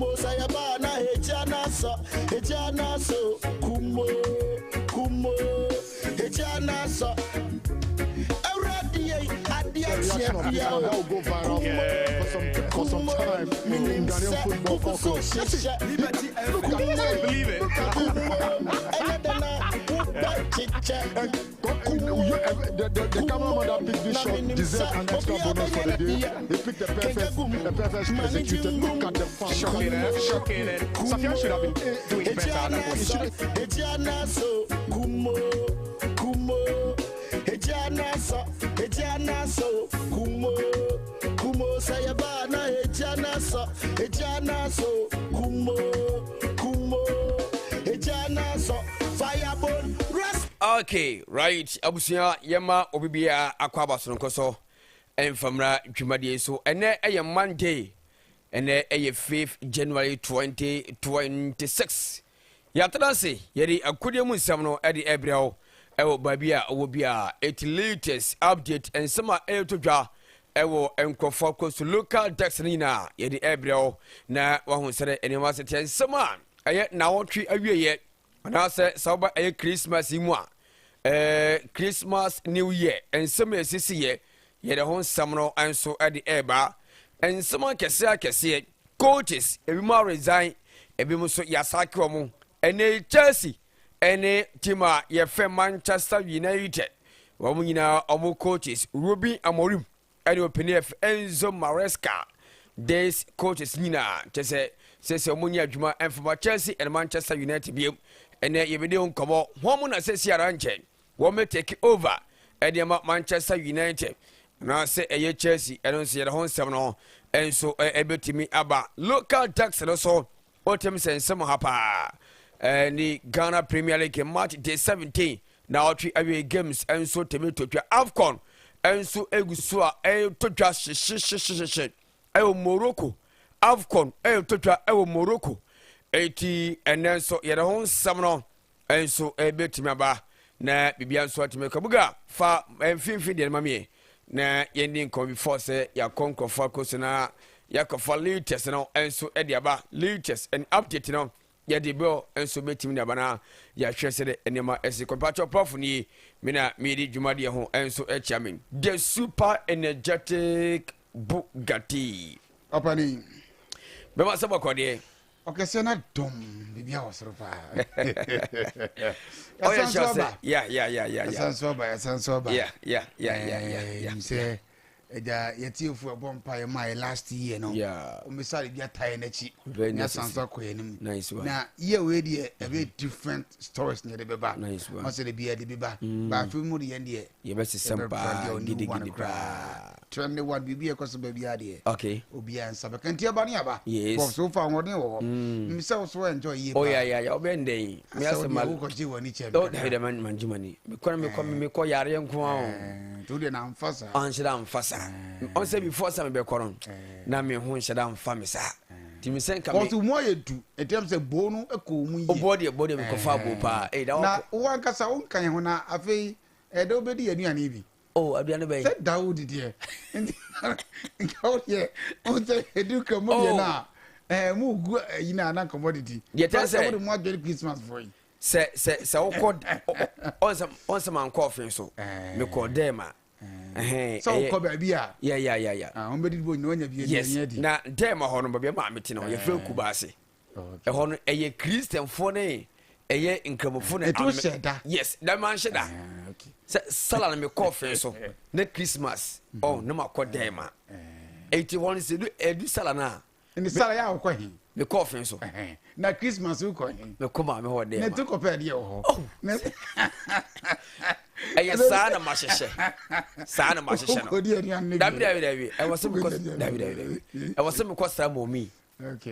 Kumo sayaba na ejana so, ejana so, kumo, kumo, ejana so. The reaction of this one that will go viral for some time in Ghanaian football folklore. Look at him. Believe it. Look at him. And the cameraman that picked this shot deserves an extra bonus for the day. He picked the perfect executed. Look at the fans. Shocking, eh? Shocking. Eh? Safian should have been doing better at that position. Ejana so, kumo, kumo, ejana so, ejana so, kumo, kumo, sayaba na ejana so, ejana so, kumo, kumo, ejana so, firebone, rest. Okay, right, abusua, yɛma obi biara akɔ aba sononko so ɛmfamra dwumadie so. Ɛnɛ ɛyɛ Monday, ɛnɛ ɛyɛ 5 January 2026. Yɛatena ase, yɛde akodeɛ mu nsɛm no ɛde ɛbrɛ wo ɛwɔ baabi a ɔwɔ bi a ɛti latest update, nsɛm a ɛyɛtɔ dwa ɛwɔ nkurɔfoɔ kɔ so, local desk no nyinaa yɛde ɛbrɛ wo na wahu sɛ nneɛma sɛ teɛ. Nsɛm a ɛyɛ nawɔtwe awieɛ anaasɛ sɛ woba ɛyɛ Christmas yi mu a, Christmas, New Year nsɛm a ɛsisi yɛ, yɛde ho nsɛm no nso de ɛreba. Nsɛm akɛseɛ akɛseɛ, coaches ebi mu resign, ebi mu nso yɛasack wɔn. Ɛne Chelsea ɛne team a yɛfɛ Manchester United, wɔn nyinaa wɔn coaches Ruben Amorim ɛne opanin F Enzo Maresca, these coaches nyinaa kyɛ sɛ wɔn nyɛ adwuma ɛnfama Chelsea ɛne Manchester United biem. Ɛnɛ yɛbɛdi ho nkɔmɔ wɔn mu na sɛsi ara nkyɛn wɔn bɛ take over ɛde ama Manchester United anaasɛ ɛyɛ Chelsea. Ɛno nso yɛde ho nsɛm no ɛnso ɛbɛtumi aba local desk no so. Wɔtɛm sɛ nsɛm ha paa ɛne Ghana Premier League match day 17 na ɔtwe awie games nso tɛmi totwa. AFCON nso egu so a ɛtɔ dwa hyehyehyehyehye ɛwɔ Morocco. AFCON ɛtɔ dwa ɛwɔ Morocco, eti ɛnɛ nso yɛde ho nsɛm no nso ɛbɛtumi aba na biribia nso atumi kabuga fa mfimfini deɛ no ma miɛ na yɛndi nkɔmɔ before sɛ yɛakɔ nkurɔfoɔ akɔ so na yɛakɔfa latest no nso de aba. Latest and update no yɛde bɛ nso bɛtumi de aba na yɛahwɛ sɛ de nneɛma ɛsi kɔmpakyɛ. Prɔfo nie, me na mede dwumadeɛ ho nso akyia me, the super energetic Bugatti. Ɔpani. Bɛma sɛ bɔkɔdeɛ. Ɔkɛseɛ no dɔm biribi a wɔ soro paa. Ɔyɛ sure sɛ ya. Yɛsan so aba, yɛsan so aba. Ya. Sɛ ɛgya yɛtiefo ɛbɔ mpa yɛ maa yɛ last year no, ɔmmisa de bi ataeɛ n'akyi Very ne asan necessary. so akɔ yɛn anim. Nice one. Na year wei deɛ, ɛbɛyɛ different stories na yɛde bɛba. Nice one. Ɔsɛ de bi yɛde bi ba ba afei mu de yɛn deɛ yɛbɛsesɛm paa gidigidi paa. Trend one, biribi a ɛkɔ so baabi adeɛ obiara nsa bɛka nti ɛba ne aba. Yes. Bob, so fa ahoɔden wɔ hɔ mbisa wo so enjoy yie. Oh, ya, ɔbɛn dɛn me asɛ asɛ ma wokɔgye w'ani kyɛ. Oh, dabi dɛ, man gye m'ani. Mekɔ na mekɔ, mekɔ yareɛ nko a o. Nti wodeɛ namfa saa. Ɔnhyɛ da mfa saa. Ɔn sɛ before sɛ mebɛkɔ no na me ho nhyɛ da mfa me saa, nti me sɛ nka me kɔso mu ayɛ du ɛtiam sɛ boo no ɛkɔ mu yie. Ɔbɔ deɛ, bɔ deɛ, mekɔfa bo paa. Ei, da na wakɔ. wo ankasa wonka yɛn ho na afei ɛdɛ wobɛdi yɛ aduane bi. Oh, aduane bɛyi. Sɛ da wo didiɛ nti nka wo deɛ wo sɛ ɛdu ka mu deɛ Oh. no a ɛɛ mu gu ayi no a na nkɔmmɔ didi. Deɛ ɛtɛ sɛ- wode mu adwene Christmas foɔ yi. Sɛ wokɔ ɔnsɛ mankɔ ɔfen so, mekɔ dɛm a ɛhɛn, sɛ wokɔ baabi a ya. Ah, wɔbɛdidi bɔ nyina wanya bi Yes. aduane adi. Na dɛm hɔ no, baabi a maame te no, yɛfrɛ Kubaase. Ɛhɔ no ɛyɛ Christianfoɔ ne ɛyɛ Nkramofo ne Ɛti wo hyɛ da? Yes, dɛm anhyɛ da. Ah, okay. Sɛ sala no mekɔ ɔfen so ne Christmas ɔ ne makɔ dɛm a, eti hɔ no sɛ ɛdu sala no a Nti sala yɛ a wokɔ he? Mekɔ ɔfen so. Ɛhɛn. Na Christmas wokɔ he? Mekɔ maame hɔ Na dɛm ɛti a kɔpɛ adeɛ wɔ hɔ. Oh. Ɛyɛ saa na mahyehyɛ, saa na mahyehyɛ no. Wokɔdi aduane no bi. Dabi dabi dabi, ɛwɔ sɛ mekɔ Wokɔdi aduane dabi no dabi bi. dabi, ɛwɔ sɛ mekɔ sra mɔmi.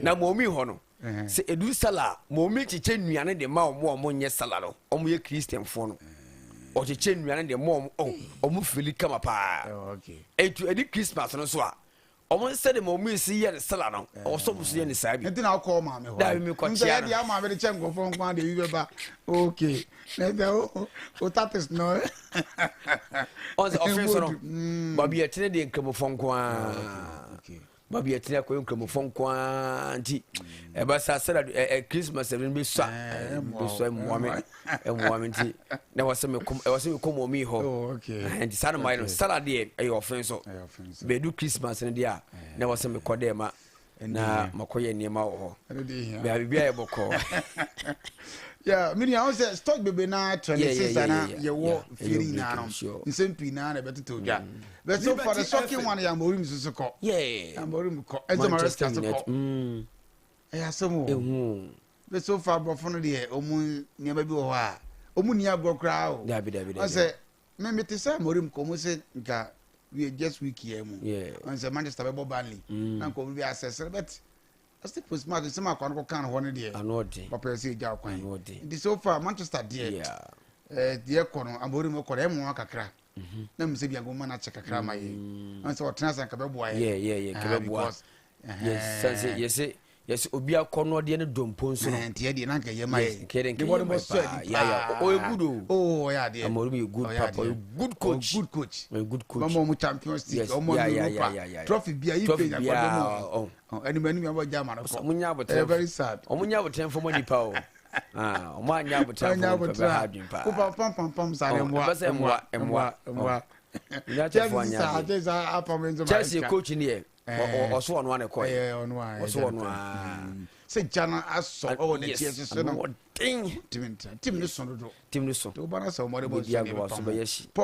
Na mɔmi hɔ no, sɛ edu sala a, mɔmi kyekyɛ nnuane de ma ɔmo a ɔmo nyɛ sala no, ɔmo yɛ Christianfoɔ no, ɔkyekyɛ nnuane de ma ɔmo. Ɔ ɔmo feel kama paa. Oh, okay. Etu ɛdi Christmas no so a, ɔmo nsɛ de mɔmi si yɛ ne sala no, ɔwɔ sɛ ɔmo so yɛ ne saa bi. Nti na wokɔ maame hɔ. Dabi, mekɔ Nti kyea yɛ no. deɛ ama mede kyɛ nkurɔfoɔ nko a deɛ bi bɛba. Okay. Na sɛ wo tactics no. Ɔn sɛ ɔfen so no, baabi yɛtene deɛ, Nkramofoɔ nko ara. Okay. Ba bi ɛtene akɔyɛ nkramofo nko ara nti ɛba saa sɛda ɛ Christmas ɛno bɛsua bɛsua mmoa me mmoa me nti na ɛwɔ sɛ mekɔ ɛwɔ sɛ mekɔ mɔmi hɔ. Oh, okay. Nti saa na mayɛ no sɛda deɛ ɛyɛ ɔfen so bɛdu Christmas no deɛ a na ɛwɔ sɛ mekɔ dɛ ma na makɔyɛ nneɛma wɔ hɔ bɛa biribi ayɛ bɔkɔɔ. Yeah, me nua, sɛ stock bebree na trend sisa na yɛwɔ fie no nyinaa no, nsɛm pii naa na ɛbɛtotɔ dwa. But so far the shocking one yɛ Amorim soso kɔ. Amorim kɔ, Enzo Maresca so kɔ. Ɛyɛ asɛm o. But so far aborɔfo no deɛ, ɔmu nneɛma bi wɔ hɔ a, ɔmu ni agorɔ koraa o. Dabi dabi dabi. Ɔsɛ me me te sɛ Amorim kɔ, ɔmu sɛ nka we just week yɛ mu. Ɔsɛ Manchester bɛbɔ Burnley. Na nka ɔmu bi asɛsɛ but ɔsɛ post match nsɛm akɔ ano kɔka no hɔ no deɛ. Ano ɔden. Papa ɛsɛ egya kwan. Ano ɔden. Nti so far Manchester deɛ. Ɛɛ deɛ kɔ no Amorim kɔ no ɛmu kakra. Na mi sɛ bi anko ma na kyɛ kakra ma yɛ. Ɔsɛ ɔtena sɛ nka bɛboa yɛ. Yeah yeah yeah nka bɛboa. Yes sɛ yɛsɛ yɛsɛ obi akɔnɔdeɛ ne dompo nso no. Nti yɛ deɛ na nka yɛ ma yɛ. Nka yɛ deɛ nka yɛ ma yɛ paa. Yeah yeah ɔyɛ good o. Oh ɔyɛ adeɛ. Amorim yɛ good papa ɔyɛ good coach. Good coach. Ɔyɛ good coach. Ɔmo ɔmo Champions League ɔmo ɔmo Europa trophy bia yi pe nyakɔ dɔm o. Ɛnum ɛnum yɛ bɔ gya ama no kɔ. Ɔmo nya abotire. Ɛyɛ very sad. Ɔmo nya abotire fɔmɔ nipa o. Ɔmo anya abotire fɔmɔ nipa bɛ ha adwene paa. Ko pam pam pam pam saa de mmoa. Ɛbɛ sɛ mmoa mmoa mmoa. United fo anya adeɛ. Chelsea coach ni yɛ. Ɔso ɔno ana kɔ yɛ. Ɔso ɔno a. Sɛ gya no asɔ ɔwɔ ne tiɛ soso no. Ɔden. Timi ntina tim ne so dodo. Tim ne so. To ba na sɛ ɔmɔde bɔ nsu ne bɛ pam.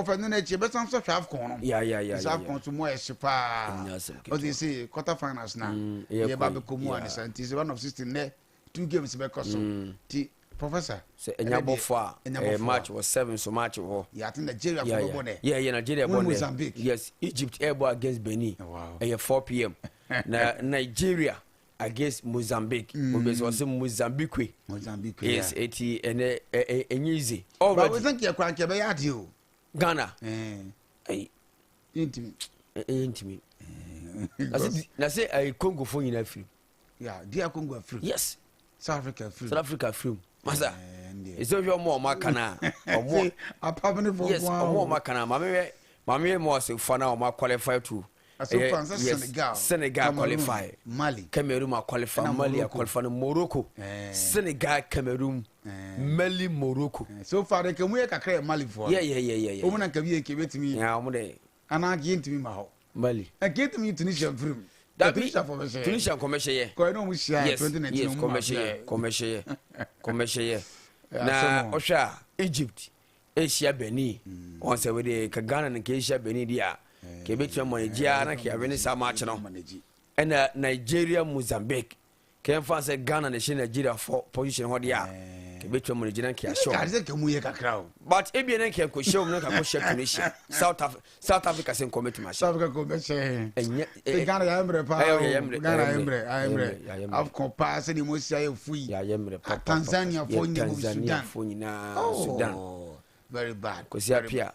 Prɔfɛt no n'akyi ɛbɛsan so hwɛ AFCON no. Ya ya ya. Sɛ AFCON so mu ayɛ hye paa. Ɔsɛ sɛ quarter finals na. Yɛ ba bɛkɔ mu a ne sa nti sɛ round of 16 nɛ two games bɛkɔ so. Ti professor. Sɛ ɛnya bɔfo a ɛyɛ match wɔ 7 so match wɔ hɔ. Yɛ ate Nigeria fo bɛbɔ nɛ. Yeah yeah Nigeria bɔ nɛ. Mozambique. Yes, Egypt ɛbɔ against Benin. Ɛyɛ 4 pm. Na Nigeria against Mozambique. Obi sɛ ɔsɛ Mozambique. Mozambique. Yes, eti ɛnɛ ɛnyɛ easy. Already. But wosan kɛ kura nkɛ bɛyɛ adi o. Ghana. Ɛyi. Yɛntumi. Yɛntumi. Na sɛ ɛyɛ Congo fo nyinaa firi. Yeah, DR Congo afiri. Yes. South Africa afiri. South Africa afiri. Masa. Ɛsɛ hwɛ ɔmo a ɔmo aka na. Ɔmo. Apamini fo. Yes, ɔmo a ɔmo aka na. Maame yɛ maame yɛ mo ase fa na ɔmo qualify to. Yes, Senegal, Senegal qualify, Mali, Cameroon qualify, Mali qualify, Morocco, Senegal, Cameroon, Mali, Morocco. So far de kemu yɛ kakra yɛ Mali fo. Yeah yeah yeah yeah. Ɔmo na nka bi yɛ kebe tumi. Yeah, ɔmo de. Ana k'i ntumi ma hɔ. Mali. K'i tumi Tunisia firim. Dabi Tunisia fɔ bɛ hyɛ. Tunisia kɔmɛhyɛ yɛ. Kɔ ɛna ɔmo hyia 2019 yes kɔmɛhyɛ yɛ kɔmɛhyɛ yɛ kɔmɛhyɛ yɛ. Na ɔhwɛ a Egypt Asia Benin wɔn sɛ wɔde ka Ghana no ka Asia Benin di a ka ebetumi ama ne gya na ka yɛawe ne saa match no ɛna Nigeria Mozambique ka yɛmfa sɛ Ghana na ɛhyɛ Nigeria fɔ position hɔ deɛ a ka ebetumi ama ne gya na ka yɛahyɛ wɔn. Ka mu yɛ kakra o. But ebien na ka nkɔhyɛ wɔn na ka kɔhyɛ Tunisia South Africa South Africa sɛ nkɔmɛ tuma hyɛ. South Africa kò bɛ hyɛ. Ɛnyɛ ɛ Ghana yà mmerɛ paa o Ghana yɛ mmerɛ yɛ mmerɛ AFCON paa sɛ de mo si ayɛ fui. Yà mmerɛ paa Tanzania fo nyɛ Sudan. Tanzania fo nyinaa Sudan. Very bad. Kwesi Appiah.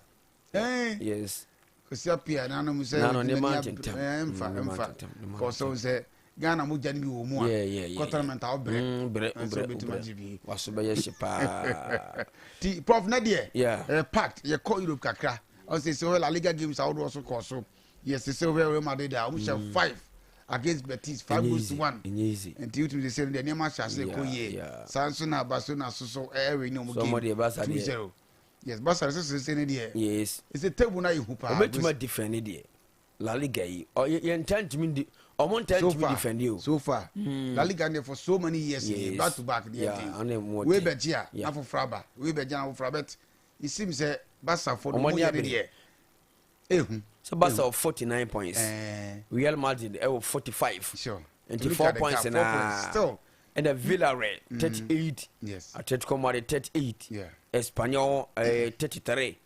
Yes. Kwesi Appiah nanom sɛ nanu ne ma ntentam. Ɛnfa ɛnfa kɔsɔn sɛ Ghana mo gya no bi wɔ mu a kɔ tournament a wobrɛ brɛ brɛ brɛ waso bɛyɛ hye paa. Ti prof na deɛ ɛyɛ packed yɛkɔ Europe kakra ɔsɛ sɛ wɔyɛ La Liga games ahodoɔ so kɔɔ so yɛsɛ sɛ wɔyɛ Real Madrid a wɔn hyɛ 5 against Betis 5 goals to 1 nti wotumi sɛ sɛ deɛ nneɛma ahyɛ ase kɔ yie saa nso na Barcelona so so ɛwɛ ne wɔn game 2-0 yes Barca sɛ sɛ sɛ ne deɛ yes ɛsɛ table na yɛ hu paa ɔbɛtumi defend ne deɛ La Liga yi yɛn nta ntumi di ɔmo nta ntumi defend o so far La Liga ne for so many years yes. Back to back deɛ den wei bɛ gye a na foforɔ aba wei bɛ gye na foforɔ aba but it seems sɛ Barca fo no mo yɛ ne deɛ ehu sɛ Barca wɔ 49 points Real Madrid ɛwɔ 45 sure nti 4 points na still ɛna Villarreal 38 yes Atletico Madrid 38 yeah Espanyol 33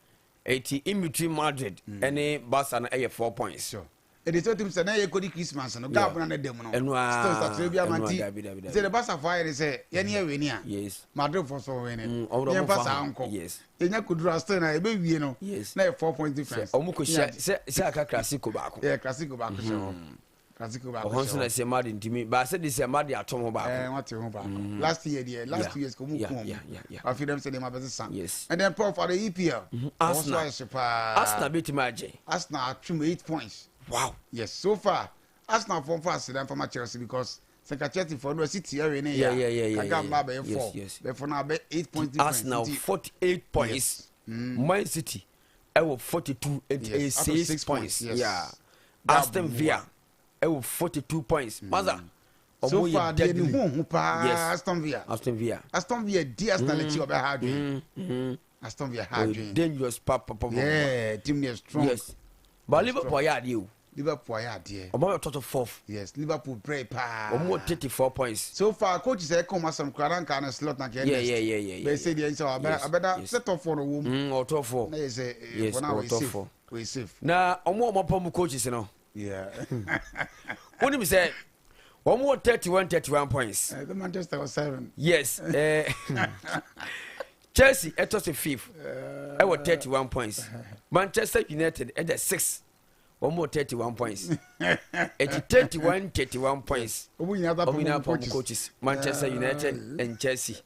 eti in between Madrid ɛne Barca no ɛyɛ 4 points. Sure. Ɛde sɛ otum sɛ na yɛ kɔdi Christmas no gap na ne dɛm no. Ɛnu aa still saturday bi ama nti sɛ de Barca fo ayɛ de sɛ yɛne yɛ wini a. Yes. Madrid fo so wini. Ɔmo yɛn fa saa nkɔ. Yes. Yɛnya koduru still na ebe wie no. Yes. Na yɛ 4 point difference. Ɔmo kò hyɛ sɛ sɛ aka Clasico baako. Yɛ Clasico baako hyɛ hɔ. Clasico baako hyɛ hɔ. Ɔhɔn so na sɛ Madrid ntumi baasa de sɛ Madrid ato ho baako. Ɛɛ wɔn ate ho baako. Last year deɛ last 2 years kò mu kún ɔmo. Afi dɛm sɛ deɛ ma bɛ sisan. Yes. And then Prof at the EPL. Arsenal ɔwɔ so ayɛ hye paa. Arsenal bɛ tumi agye. Arsenal atwum 8 points. Wow. Yes, so far. Arsenal fɔ nfa aseda nfa ma Chelsea because sɛ nka Chelsea fɔ no ɛsi Thierry ne yɛ a kaga mba bɛyɛ 4 bɛfɔ no abɛ 8 points difference. Arsenal 48 points, Man City ɛwɔ 42, nti ɛyɛ 6 points. Yeah, Aston Villa ɛwɔ 42 points. Maza so far deɛ ne hu hu paa, Aston Villa. Aston Villa. Aston Villa di Arsenal akyi, ɔbɛ ha adwene. Aston Villa ha adwene. Dangerous pa pa pa. Yeah, team yɛ strong. Yes, but Liverpool ayɛ adeɛ o. Liverpool ayɛ adeɛ. Ɔmo ayɛ tɔtɔ fourth. Yes, Liverpool brɛ paa. Ɔmo wɔ 34 points. So far coach sɛ ɛka ɔmo asɛm koraa nanka ne slot na kɛ next bɛyɛ sɛ deɛ nsɛ ɔbɛ abɛda sɛ top four no wɔm. Ɔtɔ four. Na yɛ sɛ for now wɔyɛ safe, wɔyɛ safe. Na ɔmo a ɔmo apɔ mu coaches no, wonim sɛ wɔn wɔ 31 points. Manchester was seven. Yes, Chelsea ɛtɔ so fifth, ɛwɔ 31 points. Manchester United ɛda six, wɔn wɔ 31 points. Eti 31 31 points. Ɔmo nyinaa wɔn nyinaa pɔm coaches, Manchester United and Chelsea.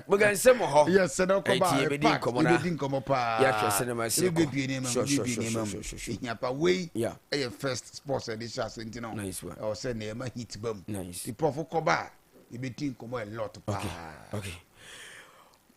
Bùkà nsɛm wɔ hɔ. Yes, sɛ dɔkɔ ba eti ebedi nkɔmɔ na ebedi nkɔmɔ paa. Yɛahwɛ sɛ ne ma se kɔ. Ebibie nneɛma mu, ebibie nneɛma mu. Sure. Ehia pa wei. Ɛyɛ first sports ɛde hyɛ ase nti no. Nice one. Ɛwɔ sɛ nneɛma heat ba mu. Nice. The prof kɔba a, ebedi nkɔmɔ a lot paa. Okay.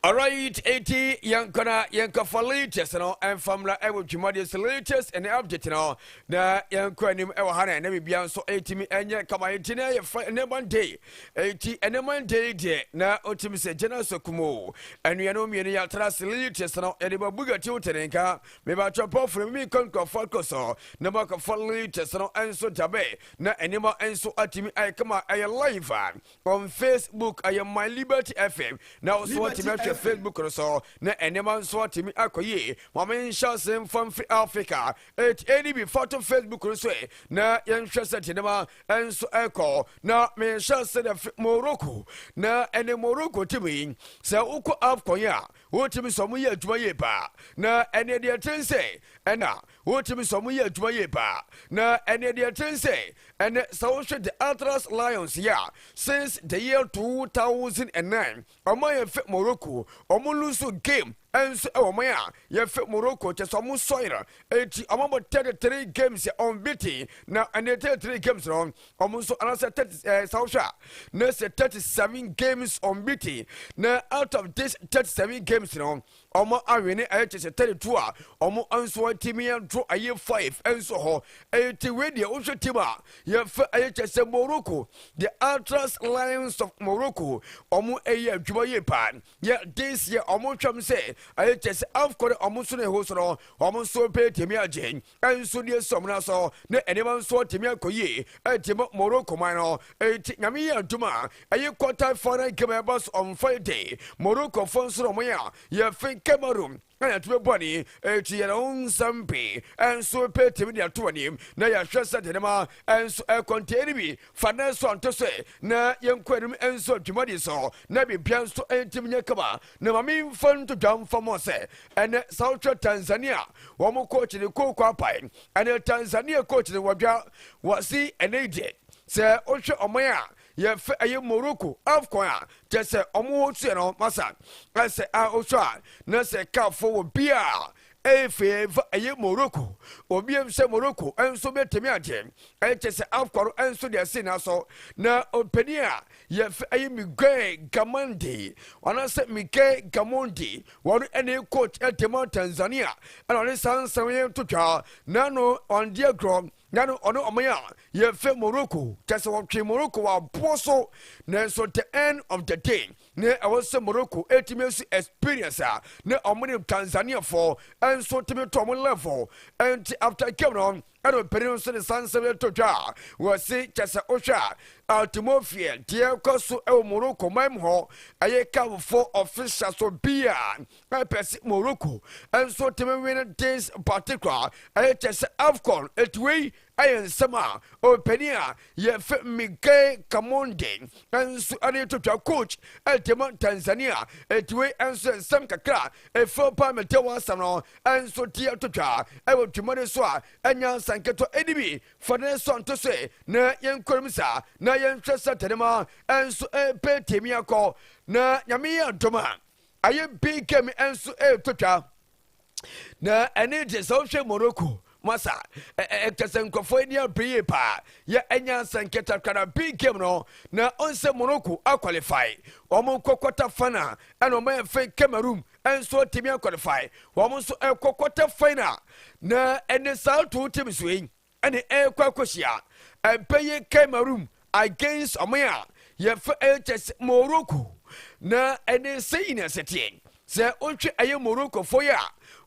Alright, eti yɛnkɔ na yɛnkɔfa latest no ɛmfa mmra ɛwɔ dwumadeɛ so, latest ɛne update no, na yɛnkɔ anim ɛwɔ ha na ɛnɛ biribia nso ɛtumi ɛnyɛ kama. Enti na yɛfa ɛnɛ Monday, eti ɛnɛ Monday deɛ na ɔtumi sɛ gyina so kumo anuanom mmienu yɛatra ase. Latest no yɛde ba Bugatti wotene nka mebatwɛ pɔfo mi kɔ nkurɔfoɔ akɔ so na makɔfa latest no ɛnso dabe na nneɛma nso atumi ayɛ kama. Ɛyɛ live a on Facebook, ɛyɛ My Liberty FM, na wo so watumi ahwɛ Facebook no so na nneɛma nso atumi akɔ yie. Ma menhyɛ ase mfa mfiri Africa ɛti ɛni bi fa to Facebook no so ɛ na yɛnhwɛ sɛ te nneɛma nso ɛkɔ. Na menhyɛ ase na firi Morocco, na ɛne Morocco team yi, sɛ wokɔ AFCON yi a, wotumi sɛ ɔmo yɛ adwuma yie paa. Na ɛne deɛ ten sɛ ɛna wotumi sɛ ɔmo yɛ adwuma yie paa. Na ɛne deɛ ten sɛ ɛnɛ sɛ wohwɛ the Atlas Lions yi a, since the year 2009 ɔmo a yɛfɛ Morocco, ɔmo lose game ɛnso ɛwɔ ɔmo a yɛfɛ Morocco, kyɛ sɛ ɔmo sɔyerɛ. Eti ɔmo bɔ 33 games unbeaten, na ɛne 33 games no ɔmo nso anaasɛ 30 sɛ wohwɛ a na sɛ 37 games unbeaten, na out of this 37 games no ɔmo awene ɛyɛ kyɛ sɛ 32 a ɔmo nso atumi adoro ɛyɛ 5 nso hɔ. Ɛyɛ ti wei deɛ, wohwɛ team a yɛfɛ ɛyɛ kyɛ sɛ Morocco, the Atlas Lions of Morocco, ɔmo ɛyɛ adwuma yie paa. Yɛ this year ɔmo twɛm sɛ ɛyɛ kyɛ sɛ AFCON ɔmo nso na ɛho so no, ɔmo nso pɛ tumi agye ɛnso deɛ sɔm na so na nneɛma nso atumi akɔ yie ɛtumi Morocco man no. Ɛti Nyame yɛ adum a, ɛyɛ quarter final game ɛba so on Friday, Morocco fo nso na ɔmo yɛ a yɛfɛ Cameroon ɛna tumi bɔne. Ɛti yɛn ho nsɛm pii ɛnso pɛ tumi de ato anim na yɛahwɛ sɛ de nneɛma ɛnso ɛkɔnte no bi fa ne nso anto so na yɛnkɔ anim nso dwumadi so na biribia nso ɛntumi nyɛ kama. Na ma memfa nto dwa mfa mɔ sɛ ɛnɛ sɛ wotwɛ Tanzania wɔn coach ne kooko apae. Ɛnɛ Tanzania coach ne wɔdwa wɔsi ɛnɛ deɛ sɛ wohwɛ ɔman a yɛfɛ ɛyɛ Morocco AFCON a, kyɛ sɛ ɔmo wɔ suɛ no masa ɛsɛ a wohwɛ a na sɛ kaafo wɔ bia ɛyɛ ɛyɛ Morocco, obi sɛ Morocco nso bɛtumi agye ɛkyɛ sɛ AFCON nso deɛ ɛsi na so. Na ɔpanin a yɛfɛ ɛyɛ Miguel Gamondi anaasɛ Miguel Gamondi, wɔn ɛne coach ɛtɛmɔ Tanzania, ɛna ɔne saa nsɛm yɛn to twa nano ɔnde agorɔ nano ɔne ɔman a yɛfɛ Morocco, kyɛ sɛ wɔtwe Morocco wɔ aboɔ so. Nanso the end of the day ne ɛwɔ sɛ Morocco ɛtumi nso experience a ne ɔmo ne Tanzania fo ɛnso tumi tɔ ɔmo level. Ɛnti after game no ɛna ɔpanin nso ne sansɛm ɛtɔ dwa a wɔsi kyɛ sɛ wohwɛ a atmosphere deɛ ɛkɔ so ɛwɔ Morocco man mu hɔ, ɛyɛ CAF official so bi a ɛpɛ sɛ Morocco ɛnso tumi win this particular ɛyɛ kyɛ sɛ AFCON. Ɛtiwei ɛyɛ nsɛm a ɔpanin a yɛfɛ Miguel Gamondi nso ɛde to twa, coach ɛtɛma Tanzania. Ɛtiwei nso nsɛm kakra ɛfɛ pa mɛtɛ wɔn asɛm no nso teɛ to twa ɛwɔ dwuma so a ɛnya nsanketewa ɛdi bi fa ne nso nto so na yɛnkɔm saa na yɛnhwɛ sɛ tɛnɛma nso ɛpɛ tèmi akɔ. Na Nyame yɛ adom a, ayɛ big game nso ɛretɔ twa na ɛne deɛ sɛ wohwɛ Morocco. Masa ɛkyɛ sɛ nkurɔfoɔ ani abere yie paa. Yɛ ɛnya nsɛnkɛta kora big game no na ɔnsɛ Morocco aqualify, wɔn nkɔ quarter final, ɛna wɔn ayɛ fɛ Cameroon nso atumi aqualify, wɔn nso ɛkɔ quarter final. Na ɛne saa two teams yi ɛne ɛrekɔ akɔhyia, ɛbɛyɛ Cameroon against ɔmo a yɛfɛ ɛkyɛ sɛ Morocco. Na ɛne sɛ yi na ɛsɛ teɛ sɛ wohwɛ ɛyɛ Morocco fo yi a,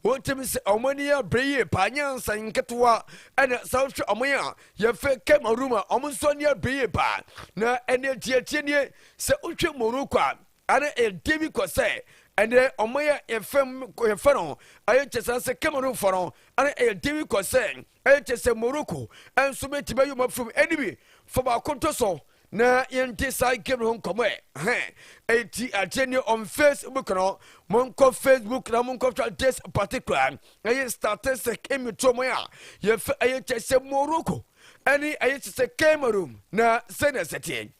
wotumi sɛ ɔmo ani abere yie paa, nyansa nketewa. Ɛna sɛ wohwɛ ɔmo yi a yɛfɛ Cameroon a, ɔmo nso ani abere yie paa. Na ɛne tietie nie, sɛ wohwɛ Morocco a, ɛne ɛdi bi kɔ sɛ ɛnɛ ɔmo yɛ yɛfɛ no ɛyɛ kyɛ sɛ Cameroon fo no, ɛne ɛdi bi kɔ sɛ ɛyɛ kyɛ sɛ Morocco ɛnso bɛtumi ayɛ ɔmo afirim. Ɛne bi fa baako to so na yɛnte saa game no ho nkɔmmɔ. Ɛ hɛn ɛti akyɛ ni on Facebook no, monkɔ Facebook na monkɔhwɛ this particular ɛyɛ statistic ɛmituo mo a yɛfɛ ɛyɛ kyɛ sɛ Morocco ɛne ɛyɛ kyɛ sɛ Cameroon. Na sɛnea sɛ teɛ,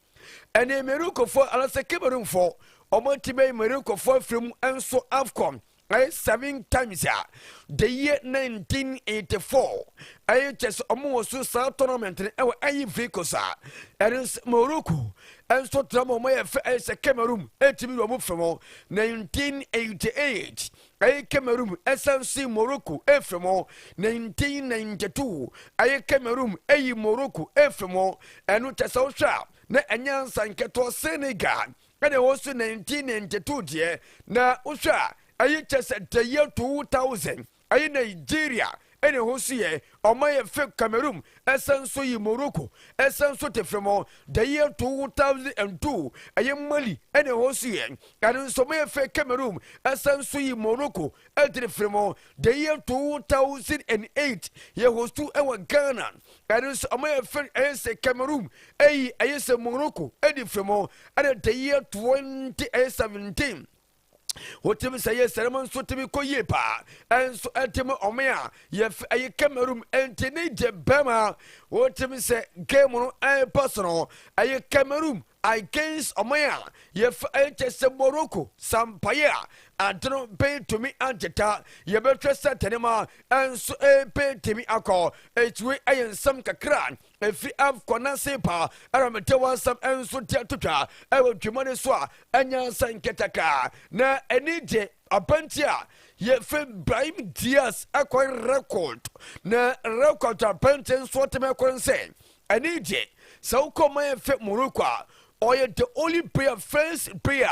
ɛne Moroccofoɔ anaasɛ Cameroonfoɔ, ɔmo ntumi ayi Moroccofoɔ afiri mu nso AFCON ɛyɛ seven times a the year 1984, ɛyɛ kyɛ sɛ ɔmo wɔ so saa tournament no ɛwɔ Ivory Coast a, ɛno nso Morocco ɛnso tena ma ɔmo yɛ fɛ ɛyɛ sɛ Cameroon ɛtumi yɛ ɔmo fɛ mo. 1988 ɛyɛ Cameroon ɛsan si Morocco ɛfɛ mo. 1992 ɛyɛ Cameroon ɛyi Morocco ɛfɛ mo. Ɛno kyɛ sɛ wohwɛ a, na ɛnyɛ nsa nkɛtɔ. Senegal ɛna ɛwɔ so 1992 deɛ, na wohwɛ a, ɛyɛ kyɛ sɛ the year 2000 ɛyɛ Nigeria ɛna ɛhɔ so yɛ ɔma yɛ fɛ Cameroon ɛsɛn nso yi Morocco ɛsɛn nso te fam. The year 2002 ɛyɛ Mali ɛna ɛhɔ so yɛ, ɛno nso ɔma yɛ fɛ Cameroon ɛsɛn nso yi Morocco ɛtiri fam. The year 2008 yɛ host ɛwɔ Ghana, ɛno nso ɔma yɛ fɛ ɛyɛ sɛ Cameroon ɛyi ɛyɛ sɛ Morocco ɛdi fam. Ɛna the year 20 ɛyɛ 17, wotumi sɛ yɛ sɛrɛm nso tumi kɔ yie paa, ɛnso ɛtumi ɔmo a yɛfɛ ɛyɛ Cameroon. Ɛnti ne gye bɛrima, wotumi sɛ game no ɛɛpa so no, ɛyɛ Cameroon against ɔmo a yɛfɛ ɛyɛ kyɛ sɛ Morocco. Sampaeɛ a ade no bɛtumi agyeta, yɛbɛhwɛ sɛ tɛnɛma ɛnso ɛbɛtumi akɔ ɛtumi. Ɛyɛ nsɛm kakra ɛfiri AFCON n'ase pa ɛna mete wansɛm ɛnso te atotwa ɛwɔ dwuma no so a, ɛnya nsa nkɛtɛka. Na ɛni gye aberanteɛ a yɛfɛ Brahim Diaz ɛkɔ record, na record aberanteɛ nso ɔtɛmɛ ɛkɔ nsɛ. Ɛni gye sɛ wokɔ ma yɛfɛ Morocco a, ɔyɛ the only player, first player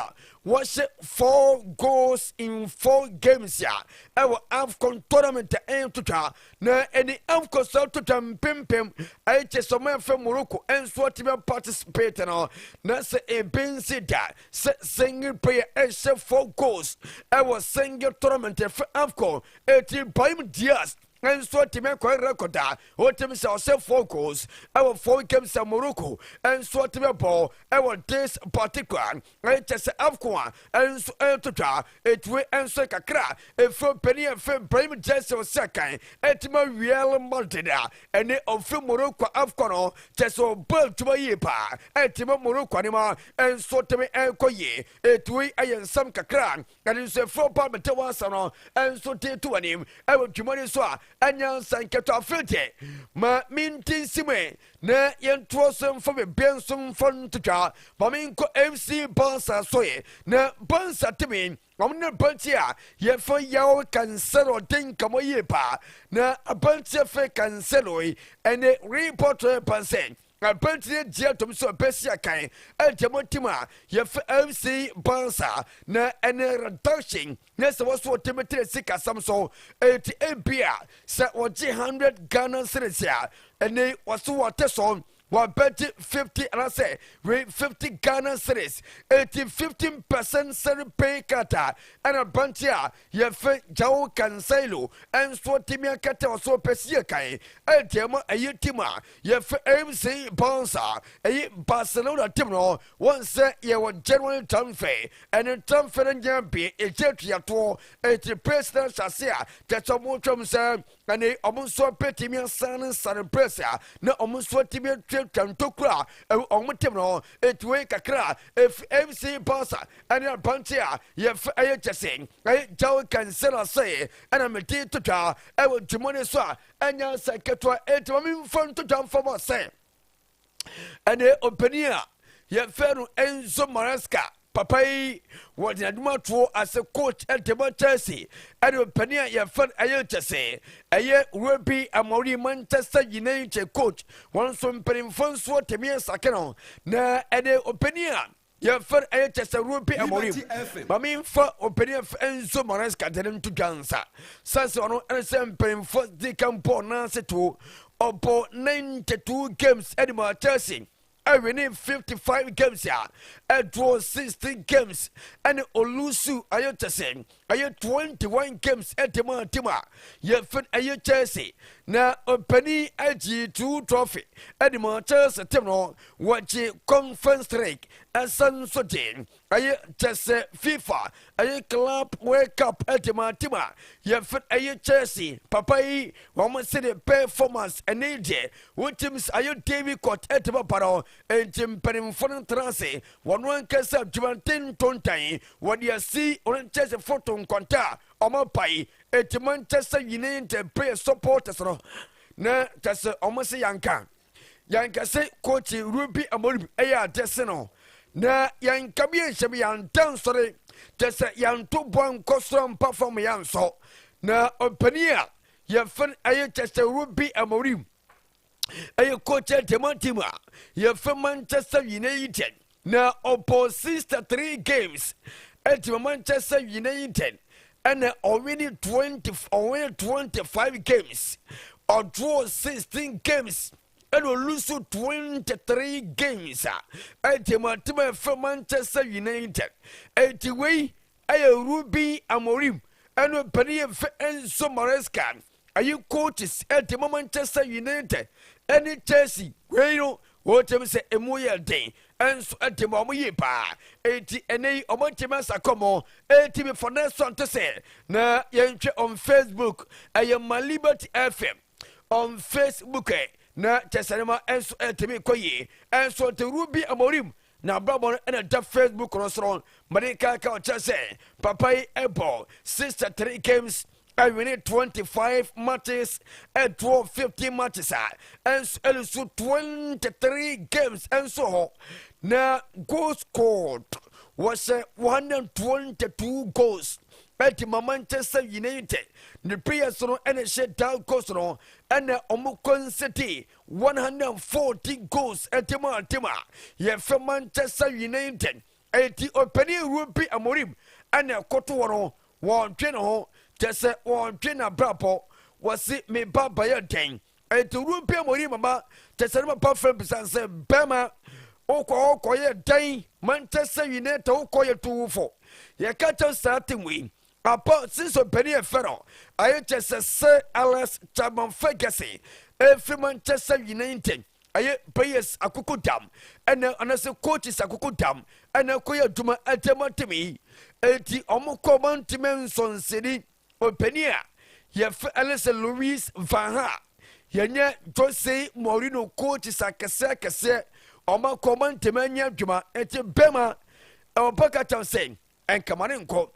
wɔhyɛ four goals in four games a ɛwɔ AFCON tournament a ɛyɛ totwa. Na ɛne AFCON sɛ totwa mpempem ɛyɛ kyɛ sɛ ɔmo ɛfɛ Morocco ɛnso atumi participate no, na sɛ ebi nsi da sɛ single player ɛhyɛ four goals ɛwɔ single tournament ɛfɛ AFCON. Eti Brahim Diaz nso atumi akɔ record a wotumi sɛ ɔsɛ four goals ɛwɔ four games a Morocco nso atumi bɔ ɛwɔ this particular ɛyɛ kyɛ sɛ AFCON a ɛnso ɛtotwa. Etue nso kakra efo panin ɛfɛ Brahim Diaz ɔsɛ kan ɛtumi Real Madrid a ɛne ɔfɛ Morocco AFCON no kyɛ sɛ ɔbɔ adwuma yie paa, ɛtumi Morocco ne ma ɛnso tumi ɛkɔ yie. Etue ɛyɛ nsɛm kakra ɛne nso efo ba mete wɔn asɛm no ɛnso te to anim ɛwɔ dwuma no so a, ɛnyɛ nsa nkɛtɔ. Afei deɛ ma menti nsim na yɛntoɔ so mfa bebree nso mfa ntotwa. Ma menkɔ FC Barca so yɛ, na Barca tumi wɔn ne aberanteɛ a yɛfɛ João Cancelo de nkɔmɔ yie paa. Na aberanteɛ fɛ Cancelo yi, ɛne report yɛ pan sɛ aberanteɛ gye atom sɛ ɔbɛsi akan ɛgye mo team a yɛfɛ FC Barca, na ɛne reduction na sɛ wɔso wɔtumi tere sikasɛm so. Eti ebia sɛ wɔgye 100 Ghana cedis a, ɛne wɔso wɔte so wɔbɛgye 50 anaasɛ wei 50 Ghana cedis. Eti 15% salary pay cut a ɛna aberanteɛ a yɛfɛ João Cancelo ɛnso tumi akata ɔso pɛ si yɛ kan ɛdeɛ ma ɛyɛ team a yɛfɛ FC Barca, ɛyɛ Barcelona team no. Wɔn sɛ yɛwɔ January transfer, ɛne transfer no nyɛ bi ɛgye atuatoɔ. Eti president hyɛ a kyɛ ɔmo twɛm sɛ ɛne ɔmo nso apɛtumi asan ne nsa no press a na ɔmo nso atumi atua. atwatwa ntokuro a ɛwɔ wɔn team no. Eti wei kakra efi FC Barca ɛne aberante a yɛfɛ ɛyɛ kyɛse ɛyɛ João Cancelo sɛ ɛna mede to dwa ɛwɔ dwuma no so a ɛnyɛ sɛ ketewa. Eti ma memfa nto dwa mfa mɔ sɛ ɛne ɔpanin a yɛfɛ no Enzo Maresca, papa yi wɔde n'adwuma toɔ ase coach ɛde Chelsea, ɛne ɔpanin a yɛfɛ no ɛyɛ kyɛse ɛyɛ Ruben Amorim, Manchester United coach, wɔn nso mpanimfoɔ nso tɛmi ɛsake no. Na ɛne ɔpanin a yɛfɛ no ɛyɛ kyɛsɛ Ruben Amorim, maame nfa ɔpanin a Enzo Maresca de ne nto dwa nsa sɛsɛ ɔno ɛne sɛ mpanimfoɔ di kan bɔɔl n'ase to ɔbɔ 92 games ɛde ma Chelsea, ɛwin 55 games a ɛdraw 16 games, ɛne ɔlose ayɛ kyɛsɛ ɛyɛ 21 games ɛde ma team a yɛfɛ ɛyɛ Chelsea. Na ɔpanin agye two trophy ɛde ma Chelsea team no. Wɔgye Conference League, ɛsan nso gye ɛyɛ kyɛsɛ FIFA ɛyɛ Club World Cup ɛde ma team a yɛfɛ ɛyɛ Chelsea. Papa yi wɔn sɛ de performance ɛne deɛ wɔntumi sɛ ayɛ David Court ɛde ba no. Nti mpanimfoɔ no tena ase, wɔn ankasa adwumaten ntontan wɔde asi wɔn Chelsea foto nkɔnta a wɔn apae. Eti Manchester United player supporters no na kyɛsɛ wɔn sɛ yanka yankɛse coach Ruben Amorim ɛyɛ ade se no na yɛnka bi nhyɛ bi yɛnta nsɔre kyɛ sɛ yɛnto bɔ nkɔ soro mpa fam yɛnsɔ. Na ɔpanin a yɛfɛ no ɛyɛ kyɛ sɛ Ruben Amorim ɛyɛ coach ɛntɛma team a yɛfɛ Manchester United, na ɔbɔ 63 games ɛtuma Manchester United, ɛna ɔwin 20, ɔwin 25 games, ɔdraw 16 games, ɛna ɔlose 23 games a ɛtuma team a ɛfɛ Manchester United. Ɛti wei ɛyɛ Ruben Amorim ɛna mpanin yɛ fɛ Enzo Maresca ayi coaches ɛde ma Manchester United ɛne Chelsea. Wei no wɔtɛm sɛ emu yɛ den ɛnso ɛde ma ɔmo yie paa. Eti ɛnɛ yi ɔmo ntɛm asa kɔmɔ. Eti mi for next one to sɛ na yɛntwɛ on Facebook, ɛyɛ Ma Liberty FM on Facebook ɛ na kyɛsɛ ne ma ɛnso ɛtɛmi kɔ yie. Ɛnso nte Ruben Amorim na abrabɔ no ɛna da Facebook no soro mɛde kaka ɔkyerɛ sɛ papa yi ɛbɔ 63 games, ɛwin 25 matches, ɛdraw 15 matches a ɛnso ɛlose 23 games ɛnso hɔ. Na goal scored, wɔhyɛ 122 goals ɛde ma Manchester United. Ne players no ɛna ɛhyɛ down goals no, ɛna ɔmo concede 140 goals ɛde ma team a yɛfɛ Manchester United. Ɛti ɔpanin Ruben Amorim ɛna ɛkɔto wɔ no, wɔntwe ne ho kyɛ sɛ wɔntwe n'abrabɔ, wɔsi me ba bayɛ dɛn. Ɛti Ruben Amorim mama kyɛ sɛ ne papa fɛn bisa sɛ bɛrima wokɔ wokɔyɛ dɛn Manchester United, wokɔ yɛ tuwufo yɛka kyɛw saa team wei apa since ɔpanin yɛ fɛ no ayɛ kyɛ sɛ Sir Alex Chapman Ferguson ɛfiri Manchester United, ɛyɛ players akoko dam ɛna anasɛ coaches akoko dam ɛna kɔyɛ adwuma ɛtɛm atɛm yi. Eti ɔmo kɔ ɔmo ntoma nsɔnsɛni ɔpanin a yɛfɛ ɛne sɛ Louis van Gaal, yɛnyɛ Jose Mourinho, coaches akɛseɛ akɛseɛ ɔmo akɔ ɔmo ntoma nyɛ adwuma. Eti bɛrima ɛwɔ pa ka kyɛw sɛ nkama ne nkɔ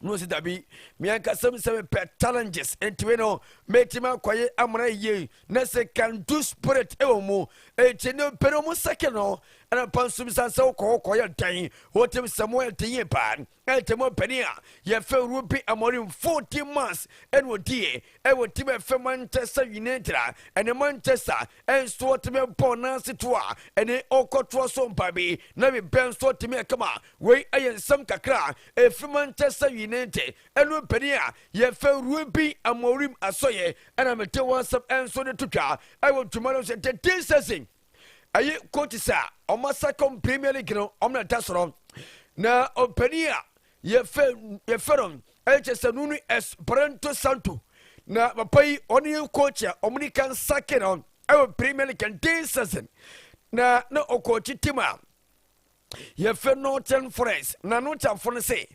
no sɛ dabi, meankasa m sɛ mepɛ challenges, nti no mɛtumi akɔyɛ amana yie na sɛ can do spirit ɛwɔ mu. Enti ne pɛne mu sɛke no ɛna pa nso bisa sɛ wokɔ wokɔyɛ dɛn, wɔtɛm sɛ mo ɛte yie paa. Ɛntɛm ɔpanin a yɛfɛ Ruben Amorim, 14 months ɛna ɔdiɛ ɛwɔ team ɛfɛ Manchester United a ɛne Manchester ɛnso ɔtumi bɔ n'ase to a ɛne ɔkɔtoa so mpa bi na bi bɛn nso ɔtumi ɛkama. Wei ɛyɛ nsɛm kakra a ɛfiri Manchester United ɛno panin a yɛfɛ Ruben Amorim asɔyɛ ɛna mete wɔn nsɛm ɛnso de to twa ɛwɔ dwuma no sɛ the season ɛyɛ coaches a ɔmo asakɔm Premier League no ɔmo na da soro. Na ɔpanin a yɛfɛ no ɛyɛ kyɛ sɛ Nuno Espirito Santo, na papa yi ɔne yɛ coach a ɔmo ne kan sake no ɛwɔ Premier League this season. Na ɔkɔɔkye team a yɛfɛ Nottingham Forest, na Nottinghamfo no sɛ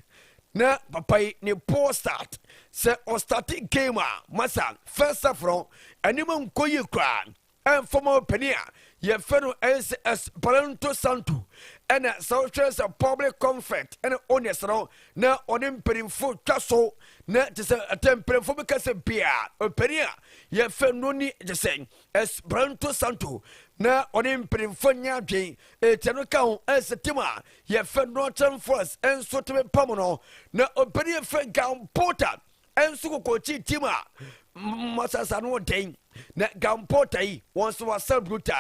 na papa yi ne poor start sɛ ɔstart game a masa first half no anim nkɔ yie koraa. Ɛmfama ɔpanin a yɛfrɛ no ɛyɛ sɛ Esperanto Santo, ɛna sɛ wohwɛ sɛ public comfort ɛne owners no na ɔne mpanimfo twa so, na te sɛ ɛtɛ mpanimfo bi kasa bia ɔpanin a yɛfrɛ no ni te sɛ Esperanto Santo na ɔne mpanimfo nyɛ adwen. Ɛtia no ka ho ɛsɛ team a yɛfrɛ Nottingham Forest ɛnso tumi pam no, na ɔpanin yɛfrɛ Graham Potter ɛnso kɔkɔkyi team a masasa no den, na Graham Potter yi wɔn nso wasa brutal